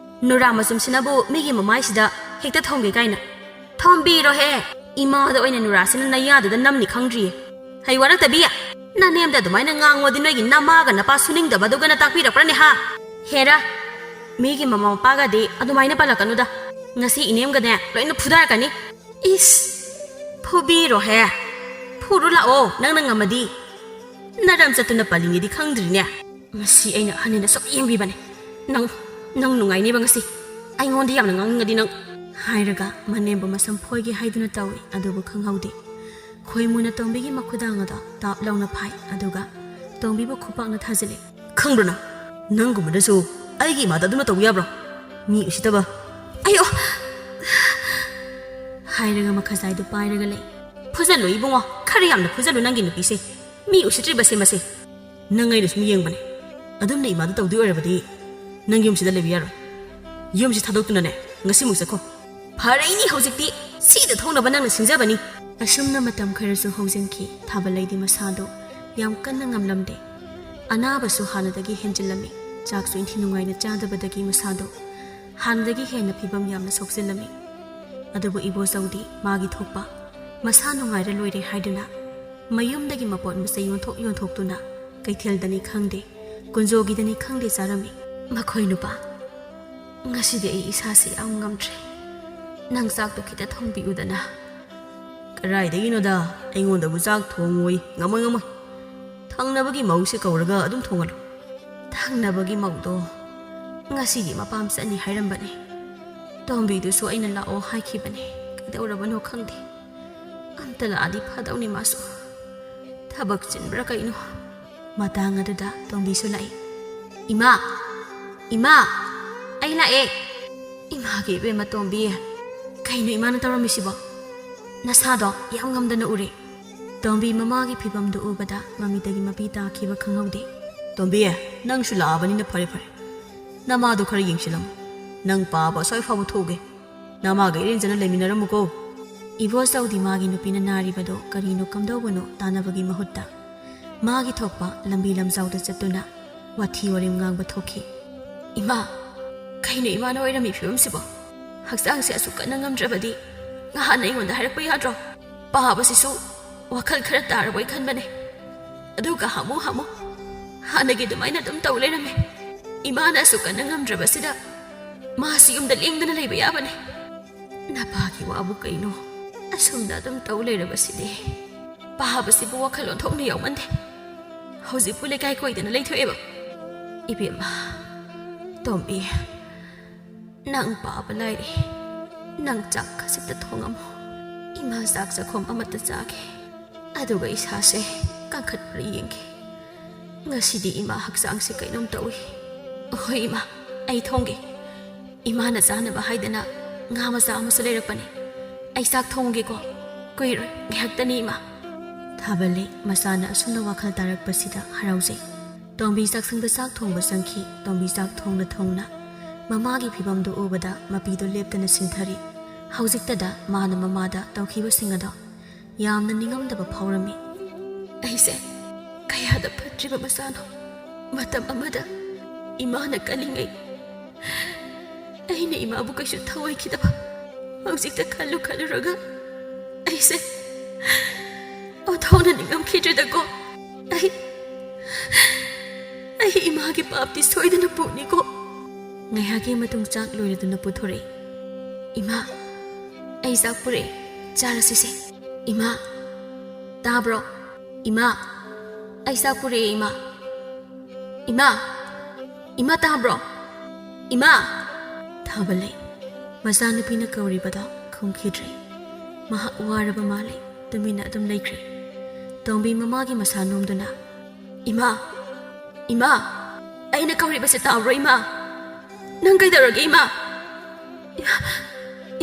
ꯅꯨꯔꯥ ꯃꯆꯨꯝꯁꯤꯅꯕꯨ ꯃꯤꯒꯤ ꯃꯃꯥꯏꯁꯤꯗ ꯍꯦꯛꯇ ꯊꯣꯝꯒꯦ ꯀꯥꯏꯅ꯫ ꯊꯣꯝꯕꯤꯔꯣꯍꯦ, ꯏꯃꯥꯗ ꯑꯣꯏꯅ ꯅꯨꯔꯥꯁꯤꯅ ꯅꯌꯥꯗꯨꯗ ꯅꯝꯅꯤ ꯈꯪꯗ꯭ꯔꯤꯌꯦ꯫ ꯍꯩ ꯋꯥꯔꯛꯇꯕꯤ, ꯅꯅꯦꯝꯗ ꯑꯗꯨꯃꯥꯏꯅ ꯉꯥꯡꯉꯣꯗꯤ ꯅꯣꯏꯒꯤ ꯅꯃꯥꯒ ꯅꯄꯥ ꯁꯨꯅꯤꯡꯗꯕꯗꯨꯒꯅ ꯇꯥꯛꯄꯤꯔꯛꯄ꯭ꯔꯅꯦ ꯍꯥ? ꯍꯦꯔꯥ, ꯃꯤꯒꯤ ꯃꯃꯥ ꯃꯄꯥꯒꯗꯤ ꯑꯗꯨꯃꯥꯏꯅ ꯄꯜꯂꯛꯀꯅꯨꯗ꯫ ꯉꯁꯤ ꯏꯅꯦꯝꯒꯅꯦ ꯂꯣꯏꯅ ꯐꯨꯗꯔꯛꯀꯅꯤ꯫ ꯏꯁ, ꯐꯨꯕꯤꯔꯣꯍꯦ꯫ ꯐꯨꯔꯨ ꯂꯥꯛꯑꯣ, ꯅꯪꯅ ꯉꯝꯃꯗꯤ꯫ ꯅꯔꯝ ꯆꯠꯇꯨꯅ ꯄꯜꯂꯤꯉꯩꯗꯤ ꯈꯪꯗ꯭ꯔꯤꯅꯦ꯫ ꯃꯁꯤ ꯑꯩꯅ ꯑꯍꯟꯅꯤꯅ ꯁꯨꯝ ꯌꯦꯡꯕꯤꯕꯅꯦ꯫ ꯅꯪ, ꯅꯪ ꯅꯨꯡꯉꯥꯏꯅꯦꯕ ꯉꯁꯤ꯫ ꯑꯩꯉꯣꯟꯗ ꯌꯥꯝꯅ ꯉꯥꯡꯅꯤꯡꯉꯗꯤ ꯅꯪ꯫ ꯍꯥꯏꯔꯒ ꯃꯅꯦꯝꯕꯨ ꯃꯁꯝ ꯐꯣꯏꯒꯦ ꯍꯥꯏꯗꯨꯅ ꯇꯧꯏ, ꯑꯗꯨꯕꯨ ꯈꯪꯍꯧꯗꯦ꯫ ꯈꯣꯏꯃꯨꯅ ꯇꯣꯝꯕꯤꯒꯤ ꯃꯈꯨꯗꯥꯡ ꯑꯗꯣ ꯇꯥꯞ ꯂꯥꯎꯅ ꯐꯥꯏ, ꯑꯗꯨꯒ ꯇꯣꯝꯕꯤꯕꯨ ꯈꯨꯄꯥꯛꯅ ꯊꯥꯖꯤꯜꯂꯤ꯫ "ꯈꯪꯕ꯭ꯔꯣ ꯅꯪ? ꯅꯪꯒꯨꯝꯕꯗꯁꯨ ꯑꯩꯒꯤ ꯏꯃꯥꯗ ꯑꯗꯨꯝꯅ ꯇꯧꯕ ꯌꯥꯕ꯭ꯔꯣ? ꯃꯤ ꯎꯁꯤꯠꯇꯕ!" "ꯑꯌꯣ!" ꯍꯥꯏꯔꯒ ꯃꯈꯖꯥꯏꯗꯨ ꯄꯥꯏꯔꯒ ꯂꯩ꯫ "ꯐꯨꯖꯜꯂꯨ ꯏꯕꯨꯡꯉꯣ, ꯈꯔ ꯌꯥꯝꯅ ꯐꯨꯖꯜꯂꯨ ꯅꯪꯒꯤ ꯅꯨꯄꯤꯁꯦ꯫ ꯃꯤ ꯎꯁꯤꯠꯇ꯭ꯔꯤꯕꯁꯦ ꯃꯁꯦ꯫ ꯅꯪ ꯑꯩꯅ ꯁꯨꯝ ꯌꯦꯡꯕꯅꯦ꯫ ꯑꯗꯨꯝꯅ ꯏꯃꯥꯗ ꯇꯧꯗꯣꯏ ꯑꯣꯏꯔꯕꯗꯤ ꯅꯪ ꯌꯨꯝꯁꯤꯗ ꯂꯩꯕ ꯌꯥꯔꯣꯏ꯫ ꯌꯨꯝꯁꯤ ꯊꯥꯗꯣꯛꯇꯨꯅꯅꯦ ꯉꯁꯤꯃꯨꯛ ꯆꯠꯈꯣ꯫ ꯐꯔꯦ, ꯏꯅꯦ, ꯍꯧꯖꯤꯛꯇꯤ ꯁꯤꯗ ꯊꯣꯛꯅꯕ ꯅꯪꯅ ꯁꯤꯟꯖꯕꯅꯤ꯫ ꯑꯁꯨꯝꯅ ꯃꯇꯝ ꯈꯔꯁꯨ ꯍꯧꯖꯤꯟꯈꯤ꯫ ꯊꯥꯕꯂꯩꯗꯤ ꯃꯁꯥꯗꯣ ꯌꯥꯝ ꯀꯟꯅ ꯉꯝꯂꯝꯗꯦ꯫ ꯑꯅꯥꯕꯁꯨ ꯍꯥꯟꯅꯗꯒꯤ ꯍꯦꯟꯖꯤꯜꯂꯝꯃꯤ꯫ ꯆꯥꯛꯁꯨ ꯏꯟꯊꯤ ꯅꯨꯡꯉꯥꯏꯅ ꯆꯥꯗꯕꯗꯒꯤ ꯃꯁꯥꯗꯣ ꯍꯥꯟꯅꯗꯒꯤ ꯍꯦꯟꯅ ꯐꯤꯕꯝ ꯌꯥꯝꯅ ꯁꯣꯛꯆꯤꯜꯂꯝꯃꯤ꯫ ꯑꯗꯨꯕꯨ ꯏꯕꯣꯆꯧꯗꯤ ꯃꯥꯒꯤ ꯊꯣꯛꯄ ꯃꯁꯥ ꯅꯨꯡꯉꯥꯏꯔ ꯂꯣꯏꯔꯦ ꯍꯥꯏꯗꯨꯅ ꯃꯌꯨꯝꯗꯒꯤ ꯃꯄꯣꯠ ꯃꯆꯩ ꯌꯣꯟꯊꯣꯛ ꯌꯣꯟꯊꯣꯛꯇꯨꯅ ꯀꯩꯊꯦꯜꯗꯅꯤ ꯈꯪꯗꯦ, ꯀꯨꯟꯖꯣꯒꯤꯗꯅꯤ ꯈꯪꯗꯦ ꯆꯥꯔꯝꯃꯤ꯫ ꯃꯈꯣꯏ ꯅꯨꯄꯥ, ꯉꯁꯤꯗꯤ ꯑꯩ ꯏꯁꯥꯁꯤ ꯌꯥꯝ ꯉꯝꯗ꯭ꯔꯦ꯫ ꯅꯪ ꯆꯥꯛꯇꯣ ꯈꯤꯇ ꯊꯣꯡꯕꯤꯌꯨꯗꯅ꯫ ꯀꯗꯥꯏꯗꯒꯤꯅꯣꯗ, ꯑꯩꯉꯣꯟꯗꯕꯨ ꯆꯥꯛ ꯊꯣꯡꯉꯣꯏ, ꯉꯝꯃꯣꯏ, ꯉꯝꯃꯣꯏ꯫ ꯊꯪꯅꯕꯒꯤ ꯃꯧꯁꯦ ꯀꯧꯔꯒ ꯑꯗꯨꯝ ꯊꯣꯡꯍꯜꯂꯨ꯫ ꯊꯪꯅꯕꯒꯤ ꯃꯧꯗꯣ ꯉꯁꯤꯗꯤ ꯃꯄꯥꯝ ꯆꯠꯅꯤ ꯍꯥꯏꯔꯝꯕꯅꯦ꯫ ꯇꯣꯝꯕꯤꯗꯨꯁꯨ ꯑꯩꯅ ꯂꯥꯛꯑꯣ ꯍꯥꯏꯈꯤꯕꯅꯦ꯫ ꯀꯩꯗꯧꯔꯕꯅꯣ ꯈꯪꯗꯦ꯫ ꯑꯝꯇ ꯂꯥꯛꯑꯗꯤ ꯐꯗꯧꯅꯤ ꯃꯥꯁꯨ꯫ ꯊꯕꯛ ꯆꯤꯟꯕ꯭ꯔꯥ ꯀꯩꯅꯣ? ꯃꯇꯥꯡ ꯑꯗꯨꯗ ꯇꯣꯝꯕꯤꯁꯨ ꯂꯥꯛꯏ꯫ "ꯏꯃꯥ! ꯏꯃꯥ! ꯑꯩ ꯂꯥꯛꯑꯦ!" ꯏꯃꯥꯒꯤ ꯏꯕꯦꯝꯃ ꯇꯣꯝꯕꯤ! ꯀꯩꯅꯣ ꯏꯃꯥꯅ ꯇꯧꯔꯝꯃꯤꯁꯤꯕꯣ? ꯅꯁꯥꯗꯣ ꯌꯥꯝ ꯉꯝꯗꯅ ꯎꯔꯦ꯫ ꯇꯣꯝꯕꯤ ꯃꯃꯥꯒꯤ ꯐꯤꯕꯝꯗꯨ ꯎꯕꯗ ꯃꯃꯤꯠꯇꯒꯤ ꯃꯄꯤ ꯇꯥꯈꯤꯕ ꯈꯪꯍꯧꯗꯦ꯫ "ꯇꯣꯝꯕꯤ, ꯅꯪꯁꯨ ꯂꯥꯛꯑꯕꯅꯤꯅ ꯐꯔꯦ ꯐꯔꯦ꯫ ꯅꯃꯥꯗꯣ ꯈꯔ ꯌꯦꯡꯁꯤꯜꯂꯝꯃꯨ꯫ ꯅꯪ ꯄꯥꯕ ꯑꯁ꯭ꯋꯥꯏ ꯐꯥꯎꯕ ꯊꯣꯛꯎꯒꯦ꯫ ꯅꯃꯥꯒ ꯏꯔꯦꯟꯖꯅ ꯂꯩꯃꯤꯟꯅꯔꯝꯃꯨꯀꯣ꯫" ꯏꯕꯣꯆꯧꯗꯤ ꯃꯥꯒꯤ ꯅꯨꯄꯤꯅ ꯅꯥꯔꯤꯕꯗꯣ ꯀꯔꯤꯅꯣ ꯀꯝꯗꯧꯕꯅꯣ ꯇꯥꯟꯅꯕꯒꯤ ꯃꯍꯨꯠꯇ ꯃꯥꯒꯤ ꯊꯣꯛꯄ ꯂꯝꯕꯤ ꯂꯝꯖꯥꯎꯗ ꯆꯠꯇꯨꯅ ꯋꯥꯊꯤ ꯋꯥꯔꯦꯝ ꯉꯥꯡꯕ ꯊꯣꯛꯈꯤ꯫ "ꯏꯃꯥ, ꯀꯩꯅꯣ ꯏꯃꯥꯅ ꯑꯣꯏꯔꯝꯃꯤ ꯐꯤꯕꯝꯁꯤꯕꯣ? ꯍꯛꯆꯥꯡꯁꯦ ꯑꯁꯨꯛ ꯀꯟꯅ ꯉꯝꯗ꯭ꯔꯕꯗꯤ ꯉꯍꯥꯟꯅ ꯑꯩꯉꯣꯟꯗ ꯍꯥꯏꯔꯛꯄ ꯌꯥꯗ꯭ꯔꯣ? ꯄꯥꯕꯁꯤꯁꯨ ꯋꯥꯈꯜ ꯈꯔ ꯇꯥꯔꯕꯣꯏ ꯈꯟꯕꯅꯦ꯫ ꯑꯗꯨꯒ ꯍꯥꯃꯨ ꯍꯥꯃꯨ ꯍꯥꯟꯅꯒꯤ ꯑꯗꯨꯃꯥꯏꯅ ꯑꯗꯨꯝ ꯇꯧ ꯂꯩꯔꯝꯃꯦ꯫ ꯏꯃꯥꯅ ꯑꯁꯨꯛ ꯀꯟꯅ ꯉꯝꯗ꯭ꯔꯕꯁꯤꯗ ꯃꯥꯁꯤ ꯌꯨꯝꯗ ꯂꯦꯡꯗꯅ ꯂꯩꯕ ꯌꯥꯕꯅꯦ꯫ ꯅꯄꯥꯒꯤ ꯋꯥꯕꯨ ꯀꯩꯅꯣ? ꯑꯁꯨꯝꯅ ꯑꯗꯨꯝ ꯇꯧ ꯂꯩꯔꯕꯁꯤꯗꯤ꯫ ꯄꯥꯕꯁꯤꯕꯨ ꯋꯥꯈꯜ ꯑꯣꯟꯊꯣꯛꯅ ꯌꯥꯎꯃꯟꯗꯦ꯫ ꯍꯧꯖꯤꯛꯄꯨ ꯂꯩꯀꯥꯏ ꯀꯣꯏꯗꯅ ꯂꯩꯊꯣꯛꯑꯦꯕ꯫" "ꯏꯕꯦꯝꯃ, ꯇꯣꯝꯕꯤ, ꯅꯪ ꯄꯥꯕ ꯂꯥꯏꯔꯤ꯫ ꯅꯪ ꯆꯥꯛ ꯈꯖꯤꯛꯇ ꯊꯣꯡꯉꯝꯃꯣ꯫ ꯏꯃꯥ ꯆꯥꯛ ꯆꯥꯛꯈꯣꯝ ꯑꯃꯠꯇ ꯆꯥꯒꯦ꯫ ꯑꯗꯨꯒ ꯏꯁꯥꯁꯦ ꯀꯟꯈꯠꯄ꯭ꯔꯥ ꯌꯦꯡꯒꯦ꯫ ꯉꯁꯤꯗꯤ ꯏꯃꯥ ꯍꯛꯆꯥꯡꯁꯦ ꯀꯩꯅꯣꯝ ꯇꯧꯏ꯫ ꯍꯣꯏ ꯏꯃꯥ, ꯑꯩ ꯊꯣꯡꯒꯦ꯫ ꯏꯃꯥꯅ ꯆꯥꯅꯕ ꯍꯥꯏꯗꯅ ꯉꯥ ꯃꯆꯥ ꯑꯃꯁꯨ ꯂꯩꯔꯛꯄꯅꯦ꯫ ꯑꯩ ꯆꯥꯛ ꯊꯣꯡꯒꯦꯀꯣ꯫ ꯀꯨꯏꯔꯣꯏ, ꯉꯥꯏꯍꯥꯛꯇꯅꯤ ꯏꯃꯥ꯫" ꯊꯥꯕꯜꯂꯩ ꯃꯆꯥꯅ ꯑꯁꯨꯝꯅ ꯋꯥꯈꯜ ꯇꯥꯔꯛꯄꯁꯤꯗ ꯍꯔꯥꯎꯖꯩ꯫ ꯇꯣꯝꯕꯤ ꯆꯥꯛꯁꯪꯗ ꯆꯥꯛ ꯊꯣꯡꯕ ꯆꯪꯈꯤ꯫ ꯇꯣꯝꯕꯤ ꯆꯥꯛ ꯊꯣꯡꯅ ꯊꯣꯡꯅ ꯃꯃꯥꯒꯤ ꯐꯤꯕꯝꯗꯨ ꯎꯕꯗ ꯃꯄꯤꯗꯨ ꯂꯦꯞꯇꯅ ꯁꯤꯟꯊꯔꯤ꯫ ꯍꯧꯖꯤꯛꯇꯗ ꯃꯥꯅ ꯃꯃꯥꯗ ꯇꯧꯈꯤꯕꯁꯤꯡ ꯑꯗꯣ ꯌꯥꯝꯅ ꯅꯤꯡꯉꯝꯗꯕ ꯐꯥꯎꯔꯝꯃꯤ꯫ "ꯑꯩꯁꯦ ꯀꯌꯥꯗ ꯐꯠꯇ꯭ꯔꯤꯕ ꯃꯆꯥꯅꯣ꯫ ꯃꯇꯝ ꯑꯃꯗ ꯏꯃꯥꯅ ꯀꯜꯂꯤꯉꯩ ꯑꯩꯅ ꯏꯃꯥꯕꯨ ꯀꯩꯁꯨ ꯊꯧꯑꯣꯏꯈꯤꯗꯕ꯫ ꯍꯧꯖꯤꯛꯇ ꯈꯜꯂꯨ ꯈꯜꯂꯨꯔꯒ ꯑꯩꯁꯦ ꯑꯣꯟꯊꯣꯛꯅ ꯅꯤꯡꯉꯝꯈꯤꯗ꯭ꯔꯦꯗꯀꯣ꯫ ꯑꯩ, ꯑꯩ ꯏꯃꯥꯒꯤ ꯄꯥꯞꯇꯤ ꯁꯣꯏꯗꯅ ꯄꯨꯅꯤꯀꯣ꯫" ꯉꯥꯏꯍꯥꯛꯀꯤ ꯃꯇꯨꯡ ꯆꯥꯛ ꯂꯣꯏꯔꯗꯨꯅ ꯄꯨꯊꯣꯔꯛꯏ꯫ "ꯏꯃꯥ, ꯑꯩ ꯆꯥꯛ ꯄꯨꯔꯛꯑꯦ, ꯆꯥꯔꯁꯤꯁꯦ꯫" "ꯏꯃꯥ, ꯇꯥꯕ꯭ꯔꯣ? ꯏꯃꯥ, ꯑꯩ ꯆꯥꯛ ꯄꯨꯔꯛꯑꯦ, ꯏꯃꯥ꯫ ꯏꯃꯥ, ꯏꯃꯥ ꯇꯥꯕ꯭ꯔꯣ? ꯏꯃꯥ!" ꯊꯥꯕꯜꯂꯩ ꯃꯆꯥꯅꯨꯄꯤꯅ ꯀꯧꯔꯤꯕꯗꯣ ꯈꯨꯝꯈꯤꯗ꯭ꯔꯦ꯫ ꯃꯍꯥꯛ ꯋꯥꯔꯕ ꯃꯥꯜꯂꯦ, ꯇꯨꯃꯤꯟꯅ ꯑꯗꯨꯝ ꯂꯩꯈ꯭ꯔꯦ꯫ ꯇꯣꯝꯕꯤ ꯃꯃꯥꯒꯤ ꯃꯁꯥ ꯅꯣꯝꯗꯨꯅ, "ꯏꯃꯥ! ꯏꯃꯥ! ꯑꯩꯅ ꯀꯧꯔꯤꯕꯁꯦ ꯇꯥꯕ꯭ꯔꯣ, ꯏꯃꯥ? ꯅꯪ ꯀꯩꯗꯧꯔꯒꯦ, ꯏꯃꯥ? ꯏꯃꯥ!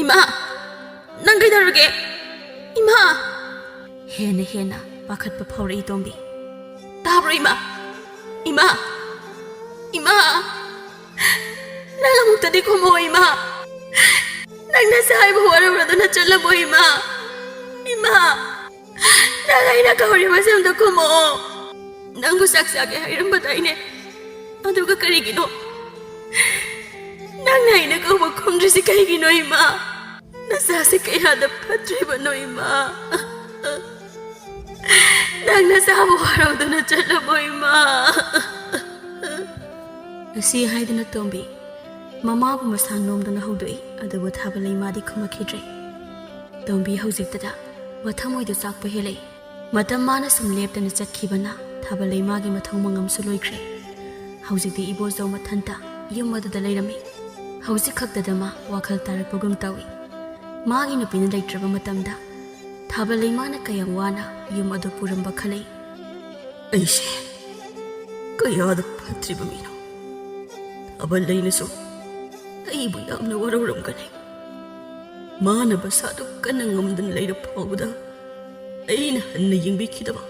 ꯏꯃꯥ! ꯅꯪ ꯀꯩꯗꯧꯔꯒꯦ, ꯏꯃꯥ?" ꯍꯦꯟꯅ ꯍꯦꯟꯅ ꯄꯥꯈꯠꯄ ꯐꯥꯎꯔꯛꯏ ꯇꯣꯝꯕꯤ꯫ "ꯇꯥꯕ꯭ꯔꯣ, ꯏꯃꯥ? ꯏꯃꯥ! ꯏꯃꯥ! ꯅꯪ ꯑꯃꯨꯛꯇꯗꯤ ꯈꯨꯝꯃꯣ, ꯏꯃꯥ! ꯅꯪ ꯅꯁꯥ ꯑꯩꯕꯨ ꯋꯥꯔꯧꯔꯗꯨꯅ ꯆꯠꯂꯕꯣ, ꯏꯃꯥ? ꯏꯃꯥ! ꯅꯪ ꯑꯩꯅ ꯀꯧꯔꯤꯕꯁꯦ ꯑꯝꯇ ꯈꯨꯝꯃꯛꯑꯣ꯫ ꯅꯪꯕꯨ ꯆꯥꯛ ꯆꯥꯒꯦ ꯍꯥꯏꯔꯝꯕꯗꯥꯏꯅꯦ? ꯑꯗꯨꯒ ꯀꯔꯤꯒꯤꯅꯣ ꯅꯪꯅ ꯑꯩꯅ ꯀꯧꯕ ꯈꯨꯝꯗ꯭ꯔꯤꯁꯤ ꯀꯩꯒꯤꯅꯣ, ꯏꯃꯥ? ꯅꯆꯥꯁꯦ ꯀꯌꯥꯗ ꯐꯠꯇ꯭ꯔꯤꯕꯅꯣ, ꯏꯃꯥ? ꯅꯪ ꯅꯆꯥꯕꯨ ꯋꯥꯔꯧꯗꯨꯅ ꯆꯠꯂꯕꯣ, ꯏꯃꯥ?" ꯑꯁꯤ ꯍꯥꯏꯗꯨꯅ ꯇꯣꯝꯕꯤ ꯃꯃꯥꯕꯨ ꯃꯁꯥ ꯅꯣꯝꯗꯨꯅ ꯍꯧꯗꯣꯛꯏ, ꯑꯗꯨꯕꯨ ꯊꯥꯕꯜꯂꯩ ꯃꯥꯗꯤ ꯈꯨꯝꯃꯛꯈꯤꯗ꯭ꯔꯦ꯫ ꯇꯣꯝꯕꯤ ꯍꯧꯖꯤꯛꯇꯗ ꯃꯊꯃꯣꯏꯗ ꯆꯥꯛꯄ ꯍꯦꯜꯂꯛꯏ꯫ ꯃꯇꯝ ꯃꯥꯅ ꯁꯨꯝ ꯂꯦꯞꯇꯅ ꯆꯠꯈꯤꯕꯅ ꯊꯥꯕꯜꯂꯩ ꯃꯥꯒꯤ ꯃꯊꯧ ꯃꯉꯝꯁꯨ ꯂꯣꯏꯈ꯭ꯔꯦ꯫ ꯍꯧꯖꯤꯛꯇꯤ ꯏꯕꯣꯆꯧ ꯃꯊꯟꯇ ꯌꯨꯝ ꯑꯗꯨꯗ ꯂꯩꯔꯝꯃꯤ꯫ ꯍꯧꯖꯤꯛ ꯈꯛꯇꯗ ꯃꯥ ꯋꯥꯈꯜ ꯇꯥꯔꯛꯄꯒꯨꯝ ꯇꯧꯏ꯫ ꯃꯥꯒꯤ ꯅꯨꯄꯤꯅ ꯂꯩꯇ꯭ꯔꯕ ꯃꯇꯝꯗ ꯊꯥꯕꯜꯂꯩ ꯃꯥꯅ ꯀꯌꯥꯝ ꯋꯥꯅ ꯌꯨꯝ ꯑꯗꯨ ꯄꯨꯔꯝꯕ ꯈꯜꯂꯤ꯫ "ꯑꯩꯁꯦ ꯀꯌꯥꯗ ꯐꯠꯇ꯭ꯔꯤꯕ ꯃꯤꯅꯣ꯫ ꯊꯥꯕꯜꯂꯩꯅꯁꯨ ꯑꯩꯕꯨ ꯌꯥꯝꯅ ꯋꯥꯔꯧꯔꯝꯒꯅꯤ꯫ ꯃꯥꯅ ꯃꯁꯥꯗꯨ ꯀꯟꯅ ꯉꯝꯗꯅ ꯂꯩꯔ ꯐꯥꯎꯕꯗ ꯑꯩꯅ ꯍꯟꯅ ꯌꯦꯡꯕꯤꯈꯤꯗꯕ꯫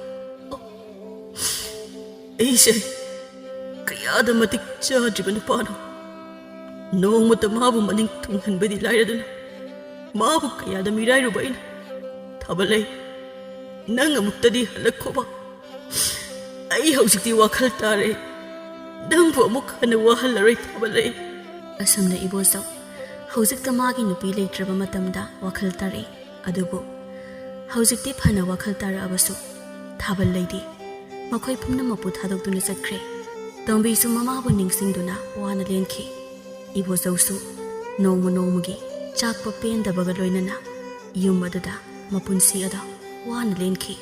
ꯑꯩꯁꯦ ꯀꯌꯥꯗ ꯃꯇꯤꯛ ꯆꯥꯗ꯭ꯔꯤꯕ ꯅꯨꯄꯥꯅꯣ꯫ ꯅꯣꯡꯃꯇ ꯃꯥꯕꯨ ꯃꯅꯤꯡ ꯊꯨꯡꯍꯟꯕꯗꯤ ꯂꯥꯏꯔꯗꯅ, ꯃꯥꯕꯨ ꯀꯌꯥꯗ ꯃꯤꯔꯥꯏꯔꯨꯕ ꯑꯩꯅ꯫ ꯊꯥꯕꯜꯂꯩ, ꯅꯪ ꯑꯃꯨꯛꯇꯗꯤ ꯍꯜꯂꯛꯈꯣꯕ꯫ ꯑꯩ ꯍꯧꯖꯤꯛꯇꯤ ꯋꯥꯈꯜ ꯇꯥꯔꯦ꯫ ꯅꯪꯕꯨ ꯑꯃꯨꯛ ꯍꯟꯅ ꯋꯥꯍꯜꯂꯔꯣꯏ, ꯊꯥꯕꯜꯂꯩ꯫ ꯑꯁꯨꯝꯅ ꯏꯕꯣꯆꯧ ꯍꯧꯖꯤꯛꯇ ꯃꯥꯒꯤ ꯅꯨꯄꯤ ꯂꯩꯇ꯭ꯔꯕ ꯃꯇꯝꯗ ꯋꯥꯈꯜ ꯇꯥꯔꯛꯏ꯫ ꯑꯗꯨꯕꯨ ꯍꯧꯖꯤꯛꯇꯤ ꯐꯅ ꯋꯥꯈꯜ ꯇꯥꯔꯛꯑꯕꯁꯨ ꯊꯥꯕꯜꯂꯩꯗꯤ ꯃꯈꯣꯏ ꯄꯨꯝꯅꯃꯛꯄꯨ ꯊꯥꯗꯣꯛꯇꯨꯅ ꯆꯠꯈ꯭ꯔꯦ꯫ ꯇꯣꯝꯕꯤꯁꯨ ꯃꯃꯥꯕꯨ ꯅꯤꯡꯁꯤꯡꯗꯨꯅ ꯋꯥꯅ ꯂꯦꯟꯈꯤ꯫ ꯏꯕꯣꯆꯧꯁꯨ ꯅꯣꯡꯃ ꯅꯣꯡꯃꯒꯤ ꯆꯥꯛꯄ ꯄꯦꯟꯗꯕꯒ ꯂꯣꯏꯅꯅ ꯌꯨꯝ ꯑꯗꯨꯗ ꯃꯄꯨꯟꯁꯤ ꯑꯗꯣ ꯋꯥꯅ ꯂꯦꯟꯈꯤ꯫